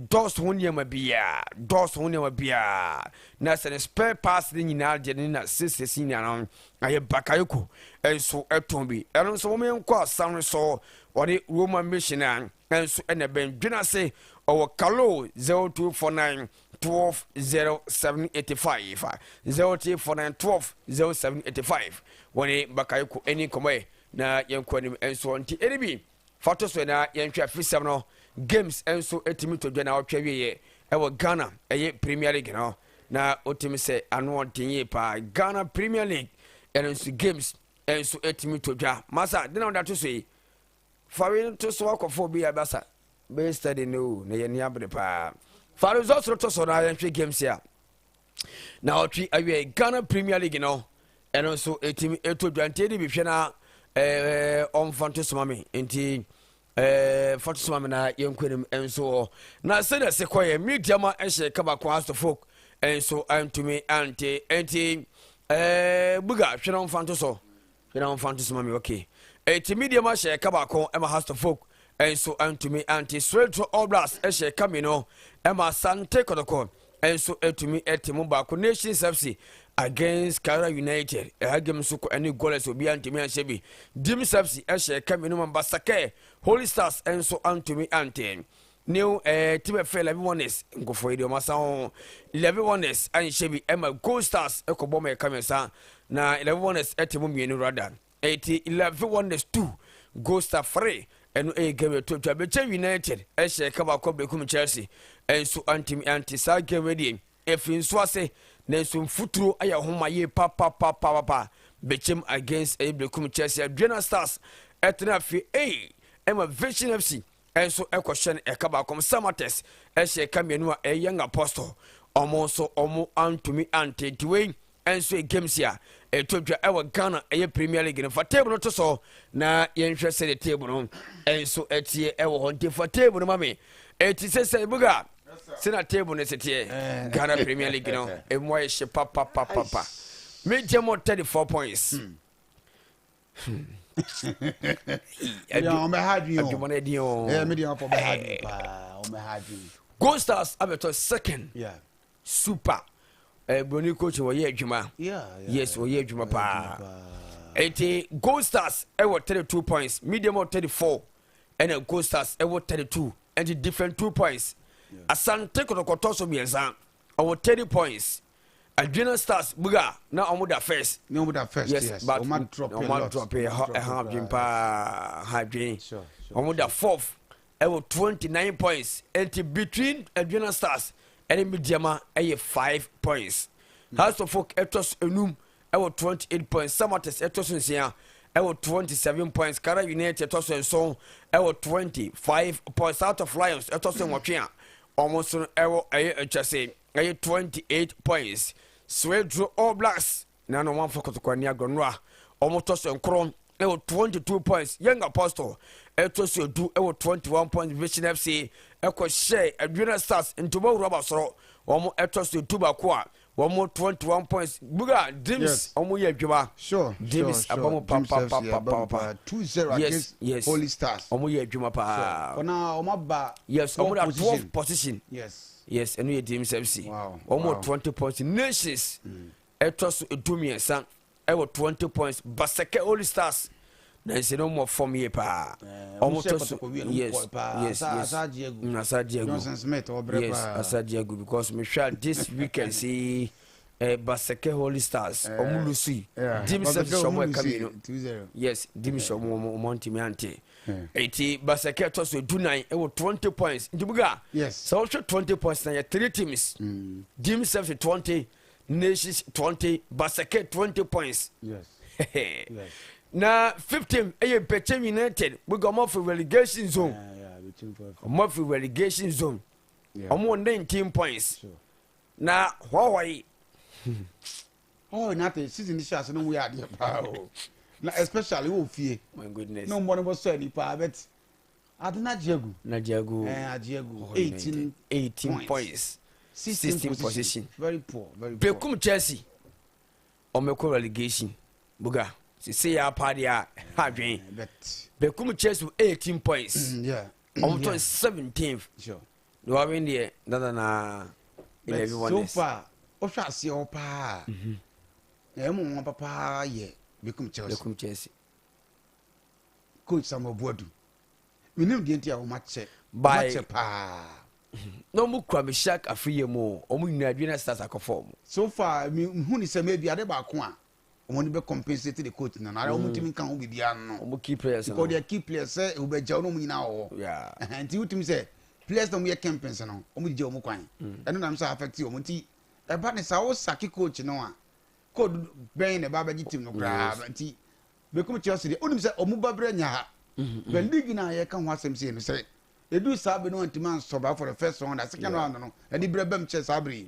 doors ho nneɛma biara, doors ho nneɛma biara na sɛ ne spare parts ne nyinaa deɛ ne na siesie nyinaa no ayɛ Bakayoko nso ɛtɔn bi. Ɛno nso wɔn yɛn kɔ asan so wɔde Roman Mission a ɛnso ɛna bɛn dwena ase ɔwɔ Kalo 0249 12 0785, 0349 12 0785. Wɔne Bakayoko ani nkɔmɔ yɛ na yɛn kɔ anim nso. Nti ɛne bi fa to so na yɛnhwɛ afisɛm no. Games nso ɛtumi to dwa na ɔtwa wieɛ ɛwɔ Ghana ɛyɛ Premier League no na ɔtumi sɛ ano ɔden yie paa. Ghana Premier League ɛno nso games nso ɛtumi to dwa. Masa de na ɔda to so yi, fa wei to so akɔfo bi abasa bɛyɛ study no na yɛni abere paa. Fa results no to so na yɛnhwɛ games a na ɔtwe awie Ghana Premier League no ɛno nso ɛtumi ɛto dwa. Nti ɛde bi hwɛ na ɔmfa nto soma me, nti fa to soma me na yɛnkɔ anim nso hɔ. Na sɛdeɛ se kɔyɛ, Medeama ɛhyɛ kabako, Asofok nso antumi ante. Nti buga hwɛ na ɔmfa nto so, hwɛ na ɔmfa nto soma me. Okay, ɛnti Medeama hyɛ kabako ɛma Hasofok nso antumi ante. Swedru All Blacks ɛhyɛ ka mmienu ɛma Asante Kɔtɔkɔ nso atumi ɛte mu baako. Nations FC against Kara United, ɛha game nso kɔ ɛne goalless, obiara ntumi anhyɛ bi. Dreams FC ɛhyɛ ka mmienu ma Basake Holy Stars nso antumi ante. New team ɛfɛ 11 Wonders nkɔfoɔ yi deɛ ɔmo asan ho 11 Wonders anhyɛ bi ɛma Gold Stars ɛkɔbɔ ma ɛka mmiɛnsa na 11 Wonders ɛte mu mmienu rada. Ɛti 11 Wonders 2, Gold Star 3. Ɛno ɛyɛ game ɛto atwa. Bɛkyɛ United ɛhyɛ ka baako, Berekum Chelsea ɛnso antumi ante. Saa game deɛ ɛfiri nso ase nanso mfuturo ayɛ ho ma yie papapapapa. Bechem against ɛyɛ Berekum Chelsea. Aduana Stars ɛtena afie ei ɛma Vision FC ɛnso ɛkɔhyɛ no ɛka baako. Samatex ɛhyɛ ɛka mmienu a ɛyɛ Young Apostle ɔmo nso ɔmo antumi ante. Nti wei ɛnso yɛ games a ɛtɔ dwa ɛwɔ Ghana ɛyɛ Premier League no. Fa table no to so na yɛnhwɛ sɛdeɛ table no ɛnso ɛteɛ ɛwɔ hɔ. Nti fa table no ma me. Ɛti sɛ sɛ buga sɛna table no sɛteɛ Ghana Premier League no ɛmu ayɛ hye papapapapa. Megye mo 34 points. Adwuma no ɛdin o. Gold Stars abɛtɔ second. Super broni coach wɔyɛ adwuma. Yes, wɔyɛ adwuma paa. Eti Gold Stars ɛwɔ 32 points, Medeama wɔ 34, ɛna Gold Stars ɛwɔ 32, ɛnti different 2 points. Asante Kɔtɔkɔtɔ so mmiɛnsa, ɔwɔ 30 points. Aduana Stars buga na ɔmo da first. Ne ɔmo da first. Yes, but ɔmo drop a lot. Ɔmo drop ɛha ɛha adwene paa, ha adwene. Ɔmo da fourth ɛwɔ 29 points, nti between Aduana Stars ɛne Medeama ɛyɛ 5 points. Hearts of Oak ɛtɔ so enum ɛwɔ 28 points. Samatex ɛtɔ so nsia ɛwɔ 27 points. Kara United ɛtɔ so nson ɛwɔ 25 points. Heart of Lions ɛtɔ so nwɔtwe a ɔmo nso ɛwɔ ɛyɛ ɛkyɛ ɛyɛ 28 points. Swedru All Blacks na na wɔn afa kɔtɔkɔ ani agorɔ no a wɔn tɔ so nkron ɛwɔ 22 points. Young Apostle ɛtɔ so edu ɛwɔ 21 points. Vision FC ɛkɔ hyɛ Aduana Stars ntoma wura ba soro, wɔn ɛtɔ so edu baako a wɔn 21 points. Buga Dreams wɔn yɛ adwuma. Dreams abamu papapapapa. 2-0 against Holy Stars. Wɔn yɛ adwuma paa. For now wɔn aba yes, wɔn da 12 position. Yes, ɛno yɛ Dreams FC. Wɔn wɔ 20 points. Nations ɛtɔ so edu mmiɛnsa ɛwɔ 20 points. Basake Holy Stars na nse no wɔn fam yie paa. Wɔn tɔ so, yes, asagye agu. Johnson Smith ɔbrɛ yes paa. Asagye agu because mehwɛ this weekend see Basake Holy Stars wɔn lose yi. Dreams FC hyɛ wɔn ɛka mmienu. Yes, Dreams hyɛ wɔn, wɔn ntumi ante. Eti Basake ɛtɔ so 14 ɛwɔ 20 points. Nti buga sɛ wɔhwɛ 20 points na yɛ three teams. Dreams FC 20, Nations 20, Basake 20 points. Na 15 ɛyɛ Bechem United. Buga ɔmo afiri relegation zone. Ɔmo afiri relegation zone. Ɔmo wɔ 19 points. Na hɔhɔ yi. Oh, na te season ni hyɛ ase no mu yɛ adeɛ paa o, na especially wɔ fie. My goodness. Na ɔmo no bɔ sɔ ani paa, but ade na agye agu. Na agye agu. Ɛɛ, agye agu 18. 18 points, 16 position. Very poor, very poor. Berekum Chelsea ɔmo kɔ relegation. Buga sise yɛ apa deɛ a ha adwen. Berekum Chelsea 18 points. Ɔmo tɔ 17th. Na wawin deɛ dada na 11 wonders. So far ɔhwɛ aseɛ hɔ paa na ɛmu wɔn papa yɛ Berekum Chelsea. Berekum Chelsea. Coach Samuel Boadu, minim deɛ nti a wɔn akyɛ. By wɔn akyɛ paa. Na ɔmo kura Meshak Afriyie mu, ɔmo nyinaa Aduana Stars akɔfɔ ɔmo. So far mi hu ni sɛ maybe ade baako a wɔn de bɛ compensate the coach na na wɔn tumi nka ho biribiara no. Ɔmo key players no. Because their key players sɛ ewu bɛ gya wɔn nyinaa wɔ hɔ. Nti wotumi sɛ players na wɔn yɛ campaigns no, wɔn gyegye wɔn kwan. Ɛno nam sɛ affect wɔn, nti ɛba ne sa wo sack coach no a, coach bɛn na ɛba abɛgye team no koraa? Nti Berekum Chelsea deɛ, onim sɛ ɔmo ba brɛ nya ha, but league na yɛka ho asɛm sei no sɛ edu saa bere no ntumi ansɔba for the first round, the second round no ɛde brɛ bɛm kyɛ saa bere yi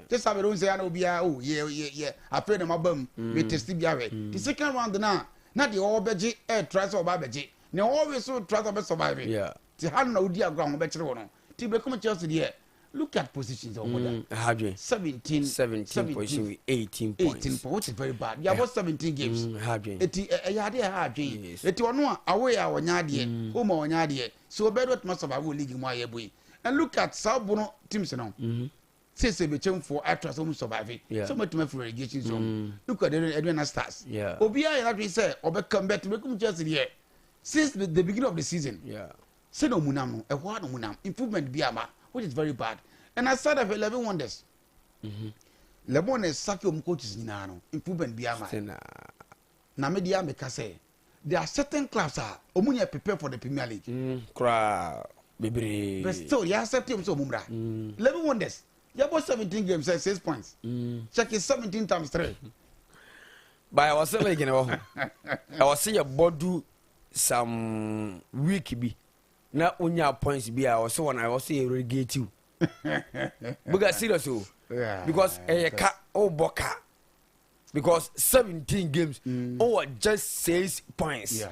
kyɛ saa bere wo sɛ yana obiara o yɛ yɛ yɛ afei na ma ba mu bɛ test bi ahwɛ. The second round na na deɛ ɔwɔ bɛgye ɛɛ try sɛ ɔba abɛgye nea ɔwɔ wi so try sɛ ɔbɛ survive. Ti ha no na odi agorɔ a wɔbɛkyerɛ wɔ no. Ti Berekum Chelsea deɛ, look at positions ɔmo da. Hadwe. 17. 17 position with 18 points. 18 points, which is very bad. Yabɔ 17 games. Hadwe. Eti ɛyɛ adeɛ ɛha adwen. Eti ɔno a away a ɔnya adeɛ, home a ɔnya adeɛ, so ɔbɛyɛ dɛ ɔtuma survive wɔ league mu a yɛbɔ yi. And look at saa bono teams no. Sese Bɛkyɛnfoɔ atra sɛ ɔmo survive. Sɛ ɔmo atuma firi relegation zone. Look at Aduana Stars. Obiara yɛ n'adwene sɛ ɔbɛka mbɛt Berekum Chelsea deɛ, since the beginning of the season. Sɛ na ɔmo nam no, ɛhɔ a na ɔmo nam, improvement bi ama, which is very bad. And aside of 11 Wonders. 11 na sack ɔmo coaches nyinaa no, improvement bi ama. Na me deɛ ameka sɛ there are certain clubs a ɔmo nyɛ prepare for the Premier League. Koraa bebree. But still yɛ accept ɔmo sɛ ɔmo mmra. 11 Wonders yɛbɔ 17 games sɛ 6 points. Check it, 17 times 3. Ba ɛwɔ sɛ league no wɔ ho. Ɛwɔ sɛ yɛbɔ du some week bi na wonya points bi a ɛwɔ sɛ wɔn ɛwɔ sɛ yɛ relegate you. Buga serious o. Because ɛyɛ ka wobɔ ka. Because 17 games wowɔ just 6 points. Yeah.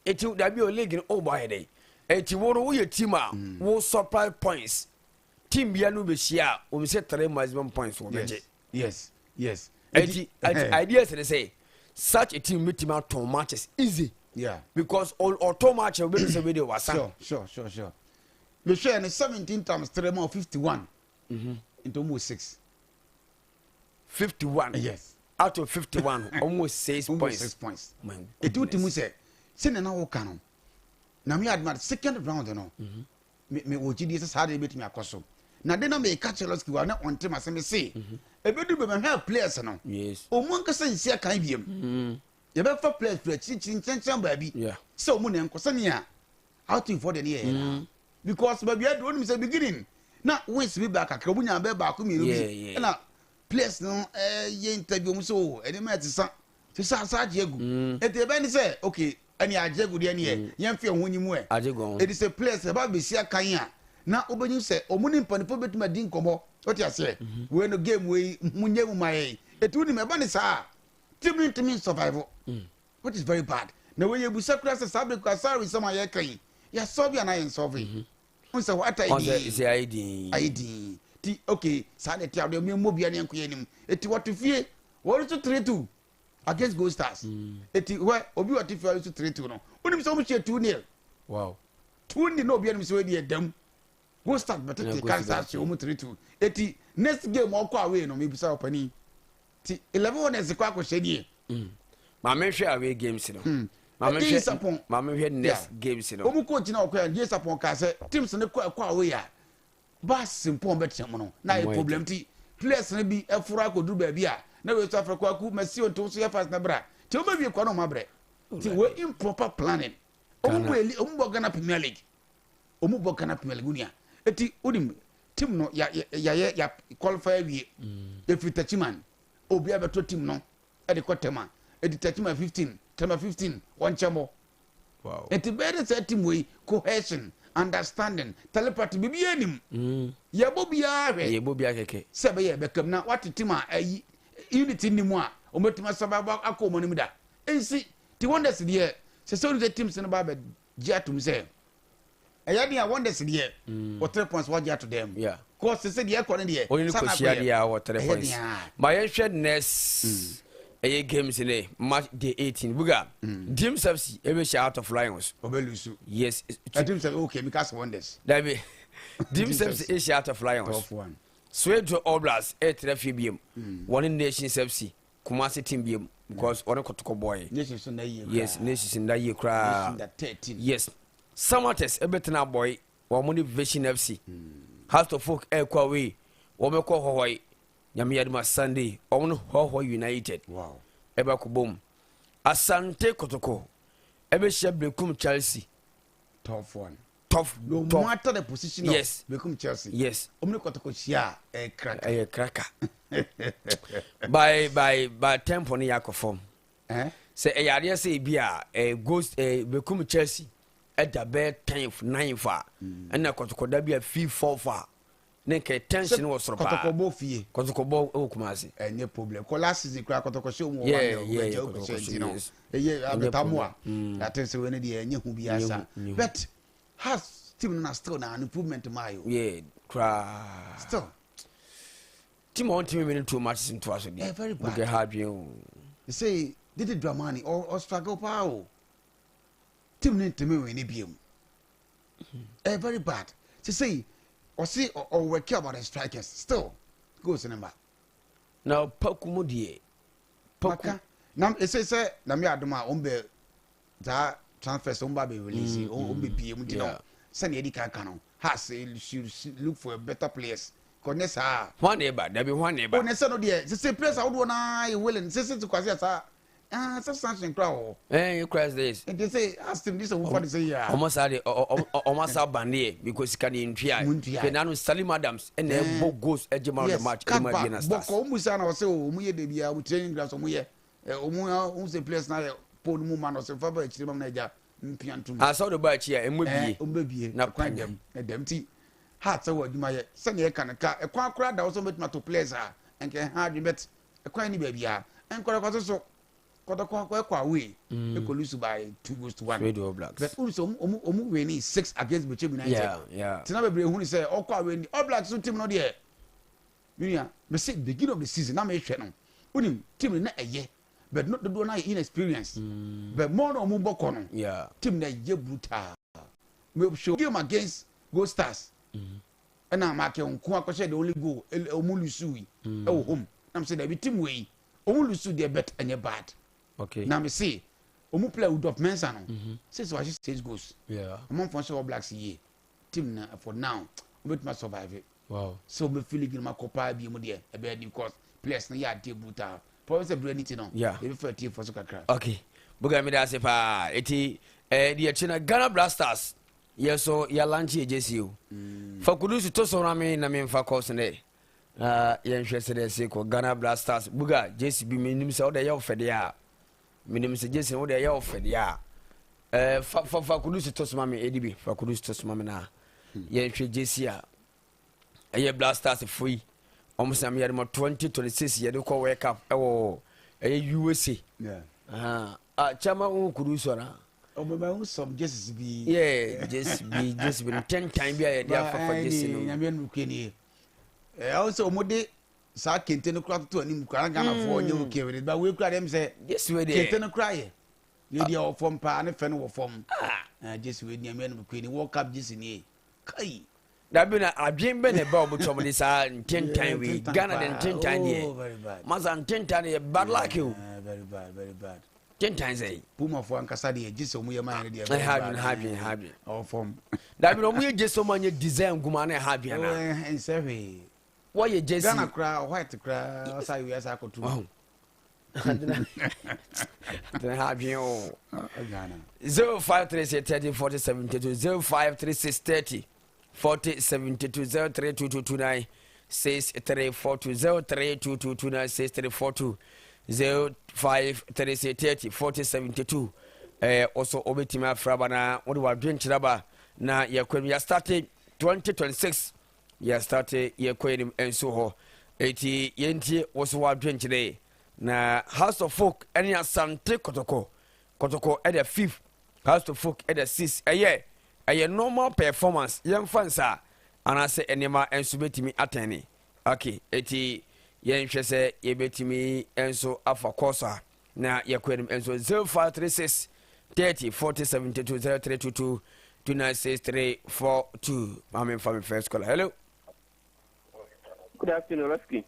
Eti dabi o league no wobɔ ayɛ dɛn? Eti wo no woyɛ team a wo supply points. Team bia no bɛhyia a wɔn sɛ 3 maximum points wɔbɛgye. Yes. Yes. Yes. Eti eti ideas ne sɛ such a team bɛtumi atɔn matches easy. Yeah. Because ɔtɔn match no bɛbi sɛ wei de wasa. Sure, sure, sure, sure. Mehwɛ no 17 times 3 ma 51. Nti ɔmo wɔ 6. 51. Yes. Out of 51, almost 6 Ɔmo wɔ points. 6 points. My Eti wote mu goodness. sɛ sɛnea na woka no na me adoma second round no me me wɔ gyidie sɛ saa de bɛtumi akɔ so na de na meka kyerɛ Lɔski wa na ɔnte ma sɛ me se ɛbɛdu bɛ mahwɛ players no Yes. ɔmu ankasa nsi akan biam yɛbɛfa players firi akyirikyiri nkyɛnkyɛn baabi Yeah. sɛ ɔmu na ɛnkɔ sɛnea outing foɔ deɛ ne yɛyɛ naa because baabi aduro onim sɛ beginning na wins bi ba kakra ɔmu nya bɛɛ baako mmienu Yeah, bi yeah. ɛna players no ɛyɛ interview ɔmu sɛ o ɛnneɛma ɛte sa te sɛ asa agye agu eti ɛbɛn ni sɛ okay ɛni agye agu deɛ ni yɛ yɛn fi ɛho nyimu ɛ Agye gu ho. eti sɛ players ɛba besi akan a na wobɛnyi sɛ ɔmu ne mpanimfoɔ bɛtumi adi nkɔmɔ o ti aseɛ wei no game wei mu nye mu ma yɛ eti wonim ɛba ne saa team no ntumi survive which is very bad na wei yɛbusa kura sɛ saa bere kura salary sɛm a yɛka yi yɛsɔbe anaa yɛnsɔbe n sɛ wata Ɔn sɛ yi sɛ ayɛ din. ayɛ din ti okay saa na ɛte adeɛ mi mmɔ bia ne nkɔ yɛ anim eti wɔte fie wɔn nso 3-2 against Gold Stars eti hɔ obi wɔte fie wɔn nso 3-2 no onim sɛ wɔn hyɛ 2-0. Wow. 2-0 na obi anim sɛ wɔadi ɛdɛm Gold Stars Yeah, bɛtete Gold kan Stars saa hyɛ wɔn 3-2 eti next game ɔkɔ away no mebisa ɔpanin ti 11 wɔn ɛsɛ kɔ akɔhyɛ nie. Maame hwɛ away games no. Maame Ɛdi hwɛ Sapon. maame hwɛ next Yeah. games no. Wɔn coach na ɔkɔ yɛ Sapon kaa sɛ teams ne kɔ ɛkɔ away a baasi mpɔn bɛtena mu no na ayɛ Ɔmo ayɛ problem ti players ne bi ɛforo akɔduru baabi a na wei so afrɛ kwaku mɛsi onto so yɛ fast na bra ti wɔn bɛ wie kɔ na wɔn abrɛ ti wɔ improper planning wɔn bɔ eli wɔn bɔ Ghana Premier League wɔn bɔ Ghana Premier League wunia eti onim team no ya ya ya ya qualify awie efiri Techiman obi abɛtɔ team no ɛde kɔ Tema edi Techiman 15 Tema 15 wɔn kyɛn bɔ Wow. nti bɛyɛ de sɛ team wei cohesion, understanding, telepathy bibi anim yɛbɔ biara hwɛ Yɛbɔ bi akɛkɛ. sɛ ɛbɛyɛ ɛbɛkam na wate team a ɛyi unity ni mu a wɔbɛtumi asaba akɔ wɔn anim da nsi ti Wonders deɛ sɛ sɛ wɔn teams no ba abɛgye atum sɛ ɛyɛ deɛ a Wonders deɛ wɔ 3 points wɔgye ato dɛm Yeah. kɔ sɛ sɛ deɛ ɛkɔ ne deɛ Onye ne saa na kɔhyia akɔyɛ. deɛ a wɔ 3 Ɛyɛ points. deɛ a Ma yɛnhwɛ next ɛyɛ games ne match day 18 buga. Dreams FC ɛbɛhyia Heart of Lions. ɔbɛlusu Yes. ɛtim sɛ okay because Wonders Dabi. Dreams FC ɛhyia Heart of Lions. tough one. Swedru All Blacks ɛtena fie biem. Wɔne Nations FC Kumasi team biem because wɔne Kotoko boy. Nations so na yie Yes, koraa. Nations nda yie koraa. Nations da 13. Yes. Samatex ɛbɛtena boy wɔn ne Vision FC. Hearts of Oak ɛkɔ away wɔn bɛkɔ Hɔhɔi. Nyame yaduma Sunday wɔn ne Hɔhɔ United Wow. ɛbɛkɔ bom. Asante Kotoko ɛbɛhyia Berekum Chelsea. Tough one. Tough No tough. matter the position Yes. of Berekum Chelsea. Yes. Ɔmo ne Kɔtɔkɔ hyia a ɛyɛ crack. Ɛyɛ kraka. By tempo ne yɛ akɔ fam. Eh? Sɛ ɛyɛ adeɛ sɛ ebi a ɛɛ ghost ɛɛ Berekum Chelsea ɛda bɛyɛ 10th 9th a ɛna Kɔtɔkɔ da bi a fi fourth a ne nka tension wɔ soro paa. Kɔtɔkɔ bɔ fie. Kɔtɔkɔ bɔ ɛwɔ Kumasi. Ɛnyɛ problem. Kɔ last season kura Kɔtɔkɔ hyɛ wɔn wɔ 1-0. Ɔbɛgye ɔkɔ hyɛ Kɔtɔkɔ nti no. yes. Ɛyɛ Ɛnyɛ abɛta mu a. problem. Ate sɛ wei ne deɛ ɛnyɛ hu bi asa. Ɛnyɛ hu. But has team no na still na an improvement maa yi o. Yeah, koraa. Still. Team a wɔntumi win two matches ntoa so deɛ. Eh, very bad. Bugɛ ha adwene o. They say Didi Dramani or struggle paa o. Team no ntumi win ne biem. Eh, very bad. They say ɔsi ɔ work about the strikers still goals ne ma. Na Paku mu deɛ. Paku. Maka na ese sɛ na mi adum a wɔn bɛ saa transfers wɔn ba bɛ release wɔn bɛ pie mu ti no sɛnea yɛdi kan kan no has should look for better players kò ne saa. Hwan na ɛba dabi hwan na O ɛba. ne sɛ no deɛ sese players ahodoɔ naa yɛ willing sese ti kwasi asa ah sɛ sanction kura wɔ. Ɛn Christ days. Nti sɛ as team di sɛ wɔn fa de sɛ yia. Ɔmo saa de ɔmo asa bandeɛ because sika ne ntua. Mu ntua. Fɛ nanu Salim Adams ɛna ɛbɔ goals ɛgye man of the match ɛde ma Vienna Stars. Bɔkɔ ɔmu sa na ɔsɛ o ɔmu yɛ de bia ɔmu training grounds ɔmu yɛ. Ɔmo ɔmo sɛ players na yɛ pole no mu ma no ɔsɛ fa ba akyire ma na agya mpia ntom. Asɛ wode ba akyi a ɛmu bie. Ɔmo bɛ bie. Na kwan dɛm na dɛm ti heart sɛ wɔ adwuma yɛ sɛnea ɛka no ka ɛkwan koraa da hɔ sɛ ɔbɛtumi ato players a nka ɛha adwene bɛt ɛkwan ni baabi a nkɔdɔkɔ so so kɔtɔkɔ akɔ ɛkɔ away ɛkɔ lose by 2 goals to 1. Radio Blacks. But ɔmu sɛ ɔmu ɔmu winning six against Bechem United. Yeah. Tena bebree hu ni sɛ ɔkɔ away ni All Blacks so team no deɛ minia mɛ sɛ beginning of the season na mɛ hwɛ no onim team no na ɛyɛ, but no dodoɔ na yɛ inexperience, but more na ɔmu bɔ kɔ no team na ɛyɛ brutal. Mɛ hwɛ game against Gold Stars ɛna maake nko akɔhyɛ the only goal, ɔmu lose yi ɛwɔ home na mɛ sɛ dɛbi, team wei ɔmu lose deɛ, but ɛnyɛ bad. Na mɛ se ɔmu play Rudolph Mensah no sɛ wahyɛ six goals. Ɔmanfoɔ nso All Blacks yie team na for now wɔbɛtumi survive sɛ wɔbɛfi league no mu akɔ paa bi mu deɛ, ɛbɛyɛ di because players no yɛ adeɛ brutal pɔn sɛ berɛ ni ti no yɛbɛfa atiefoɔ so kakra. Okay, buga mi da ase paa. Eti deɛ akyi na Ghana Blasters yɛ so yɛ launch yɛ jersey o. Fa kudu to so na me na me nfa kɔ so dɛ na yɛnhwɛ sɛ deɛ ɛse kɔ Ghana Blasters. Buga, jersey bi menim sɛ wode ɛyɛ wo fɛ deɛ a, menim sɛ jersey no wode ɛyɛ wo fɛ deɛ a, fa kudu to so ma me. Ɛdi bi fa kudu to so ma me na yɛnhwɛ jersey a ɛyɛ Blasters fo yi ɔmo sɛ yɛde ma 2026 yɛde kɔ World Cup ɛwɔ ɛyɛ USA. Ah, chama wo kudu so na ɔbɛbɛ ho some jerseys bi. Yeah, jersey bi ntentan bi a yɛde afafa jersey no. Nyame no kue nie ɛwɔ sɛ ɔmo de saa kente no kora toto anim kora na Ghanafoɔ nyɛ okay with it, but wei kora deɛ m sɛ jersey wei deɛ kente no kora yɛ ne deɛ wɔ fam paa, ne fɛ no wɔ fam. Jersey wei, nyame no kue ni World Cup jersey nie kai. Dabi, na adwen bɛ na ɛba ɔmo tɔm de saa ntentan wei? Ntentan Ghana de paa. ntentan Oh, very deɛ bad. masa ntentan deɛ, bad luck o. Very bad, very bad. Ntentan sɛ Pumafoɔ ankasa deɛ gye sɛ ɔmo yɛ maa yɛn deɛ, very ɛha bad. adwen, ha adwen, ha adwen. Ɛwɔ fam. Dabi, na ɔmo yɛ jersey, ɔmo anyɛ design guma na ɛha adwen ana? Ɛnsɛ hwee. Wɔyɛ jersey. Ghana koraa white koraa ɔsa wei asa akɔto. Ɔho adwene ha adwen o. Ghana. 0536 30 40 72, 0536 30 40 72, 032229 6342, 032229 6342, 0536 30 40 72. Ɔso wobɛtumi afra ba na wode wadwenkyerɛ ba na yɛkɔ mu. Yɛastart 2026, yɛastart, yɛkɔ anim nso hɔ. Enti yɛntie wo so wadwenkyerɛ na Hearts of Oak ɛne Asante Kɔtɔkɔ. Kɔtɔkɔ ɛda fifth, Hearts of Oak ɛda six. Ɛyɛ normal performance, yɛmfa nsa anaasɛ nneɛma nso bɛtumi atɛne. Okay, eti yɛnhwɛ sɛ yɛbɛtumi nso afa kɔɔso a na yɛkɔ anim nso. 0536 30 40 72, 0322 2963 42. Maame mfa me first caller. Hello. Good afternoon, Roski.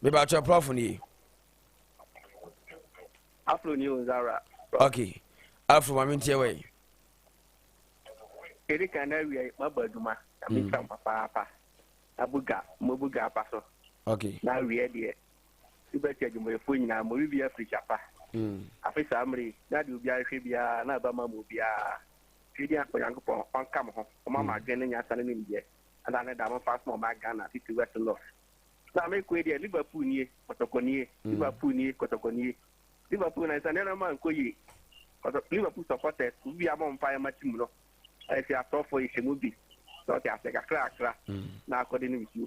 Mebatwɛ prof nie. Afro ni Ozara. Okay, Afro, maame ntie wei. Eri kan na awia maba adwuma na mekyia mo papaapa. Na buga, mo buga apa so. Na awia deɛ, wobɛti adwumayɛfoɔ nyinaa, mo bibi afiri kyapa. Afe saa mmere yi, na deɛ obiara hwɛ biara na aba ma mo obiara. Twedi akɔ Nyankopɔn, ɔnka mo ho, ɔma mo adwene ne nyansa ne nimdeɛ. Ɛna ne da momfa som ɔman Ghana, titi West North. Na mekɔ yi deɛ, Liverpool nie, Kɔtɔkɔ nie, Liverpool nie, Kɔtɔkɔ nie. Liverpool na nsa nneɛma nkɔ yie. Kɔtɔ Liverpool supporters, obi a bɔ mpaeɛ ma team no. Ɛsɛ asɔfoɔ yɛhyɛ mu bi. Na ɔte ase kakra kakra na akɔde no nsuo.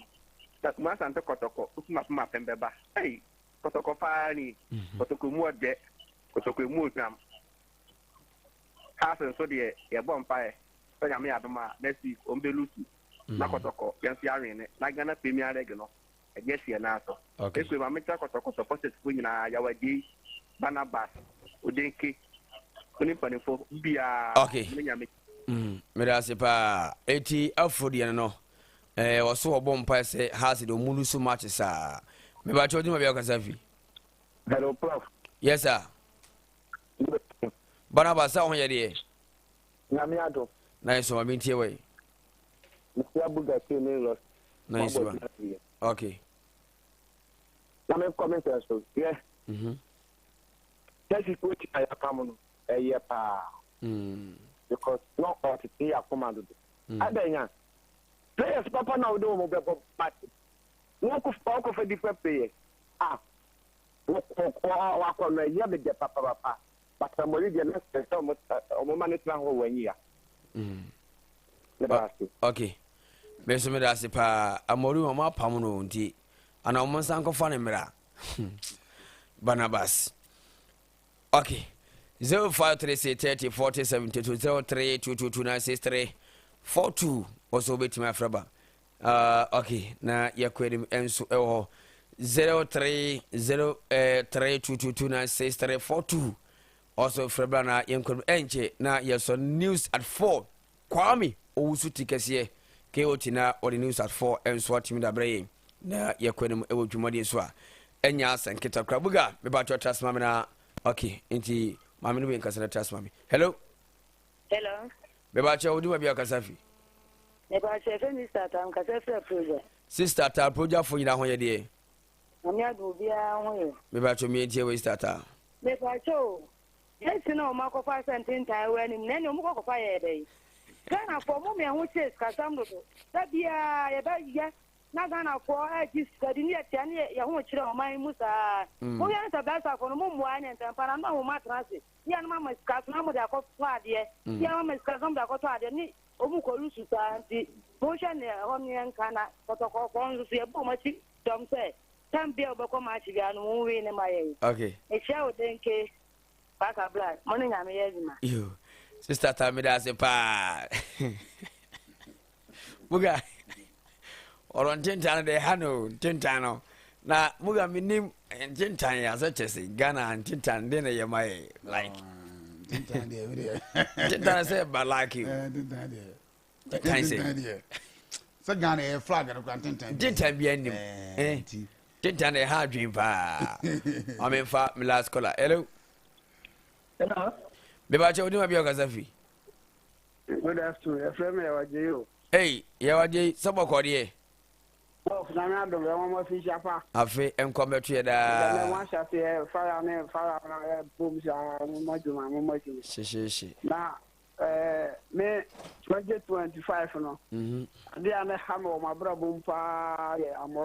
Na Kumasi Asante Kɔtɔkɔ, okum apem apem bɛba. Ei, Kɔtɔkɔ paa ni. Kɔtɔkɔ mu ɔdɛ, Kɔtɔkɔ mu ohwam. Hearts nso deɛ, yɛbɔ mpaeɛ sɛ Nyame yɛ adom a next week wɔn bɛ lose na Kɔtɔkɔ yɛn nso yɛawene na Ghana Premier League no ɛde asi yɛn nan so. Ekue maame kyerɛ Kɔtɔkɔ supporters fo nyinaa, Yawadie, Barnabas, Odenke, ne mpanimfoɔ biara ne Nyame. Mede ase paa. Eti Afro deɛ no wɔso wɔbɔ mpae sɛ Hearts de ɔmu lose match saa. Mebakyɛ wodwuma bi akasa fi. Hello, Prof. Yes, sir. Barnabas, sɛ wo ho yɛ deɛ? Nyame adom. Na yɛ sɔma bi ntie wɔ yi. Mesia Buga K ne Los. Na yɛ sɔma. Okay. Na me comment so. Yeah. Chelsea coach a yɛapam no ɛyɛ paa. Because no ɔtete yɛ akoma dodo. Adanya players papa na wode wɔn bɛbɔ match. Wɔn kɔ fa different players. Ah. Wakɔ no ɛyɛ me dɛ papapapa but Amorim deɛ na sɛ sɛ ɔmo ma no tena hɔ wɔn yia. Meda ase. Okay. Me nso meda ase paa. Amorim ɔmo apam no nti ana ɔmo nsa nkɔfa ne mmra. Barnabas. Okay. 0536 30 40 72 03222963 42 ɔsɛ wobɛtumi afrɛ ba. Okay, na yɛkɔ anim nso ɛwɔ hɔ 030 32229634 ɔsɛ frɛ bra na yɛnkɔ anim ɛnkyɛ na yɛsɔ news at 4 Kwame Owusu ti kɛseɛ KOT na ɔde news at 4 nso atumi da berɛ yɛn na yɛkɔ anim ɛwɔ dwumadie so a ɛnyɛ asɛ nketa kora buga mebatɔ trust ma me na okay nti maame no bi nkasa na trust ma me. Hello. Hello. Mebakyɛ wo dwuma bi akasa fi. Mebakyɛ fɛ mi sister tam kasa fira proja. Sister ta proja fo nyina ho yɛ deɛ. Nyame adom obiara ho yɛ. Mebakyɛ mi ntie wei sister ta. Mebakyɛ o. Yɛsi na ɔmo akɔfa sɛ ntentan wɔ anim na ɛne ɔmo kɔ kɔfa yɛ dɛn. Ghana foɔ mo mɛ ho kyɛ sikasɛm dodo. Da biara yɛbɛ yɛ na Ghana foɔ ɛgye sika di ne yɛtia ne yɛ ho kyerɛ ɔman mu saa. Mo yɛ ne sɛ bɛsa fo no mo mmoa ne ntɛmpa na mo atena ase. Yɛ no mama sika so na mo de akɔtɔ adeɛ. Yɛ mama sika so na mo de akɔtɔ adeɛ ne ɔmu kɔ lusu saa nti monhwɛ ne ɛhɔ ne yɛnka na kɔtɔkɔfoɔ nso so yɛbɔ ɔmo akyi dɔm sɛ tam bia wobɛkɔ maakye bia no mo wii ne ma yɛn. Okay. Mehyia wo denke Paka Black mo ne Nyame yɛ adwuma. Yo, sister ta meda ase paa. Muga ɔrɔ ntentan no deɛ ɛha no ntentan no na muga menim ntentan yɛ asɛ kyɛ sɛ Ghana ntentan de na yɛ ma yɛ like ntentan deɛ mi deɛ ntentan sɛ ba like o ntentan deɛ ntentan sɛ sɛ Ghana yɛ flag no kora ntentan ntentan bi anim ntentan na ɛha adwene paa maame nfa me last caller. Hello. Hello. Bɛbɛ akyɛ odi ma bi ɔkasa fi. Good afternoon. Yɛfrɛ me Yawagye o. Hey, Yawagye, sɛ bɔkɔ deɛ? Bɔf, nyame adom, yɛ wɔn afi nhyia pa. Afe nkɔ mɛto yɛ daa. Ɛnɛ mo ahyɛ aseɛ fire ne fire na yɛ bom saa, mo mɔ adwuma, mo mɔ adwuma. Hyehyehye. Na ɛɛ me 2025 no, adeɛ a na ɛha me wɔ m'abrabɔ mu paa yɛ amɔre.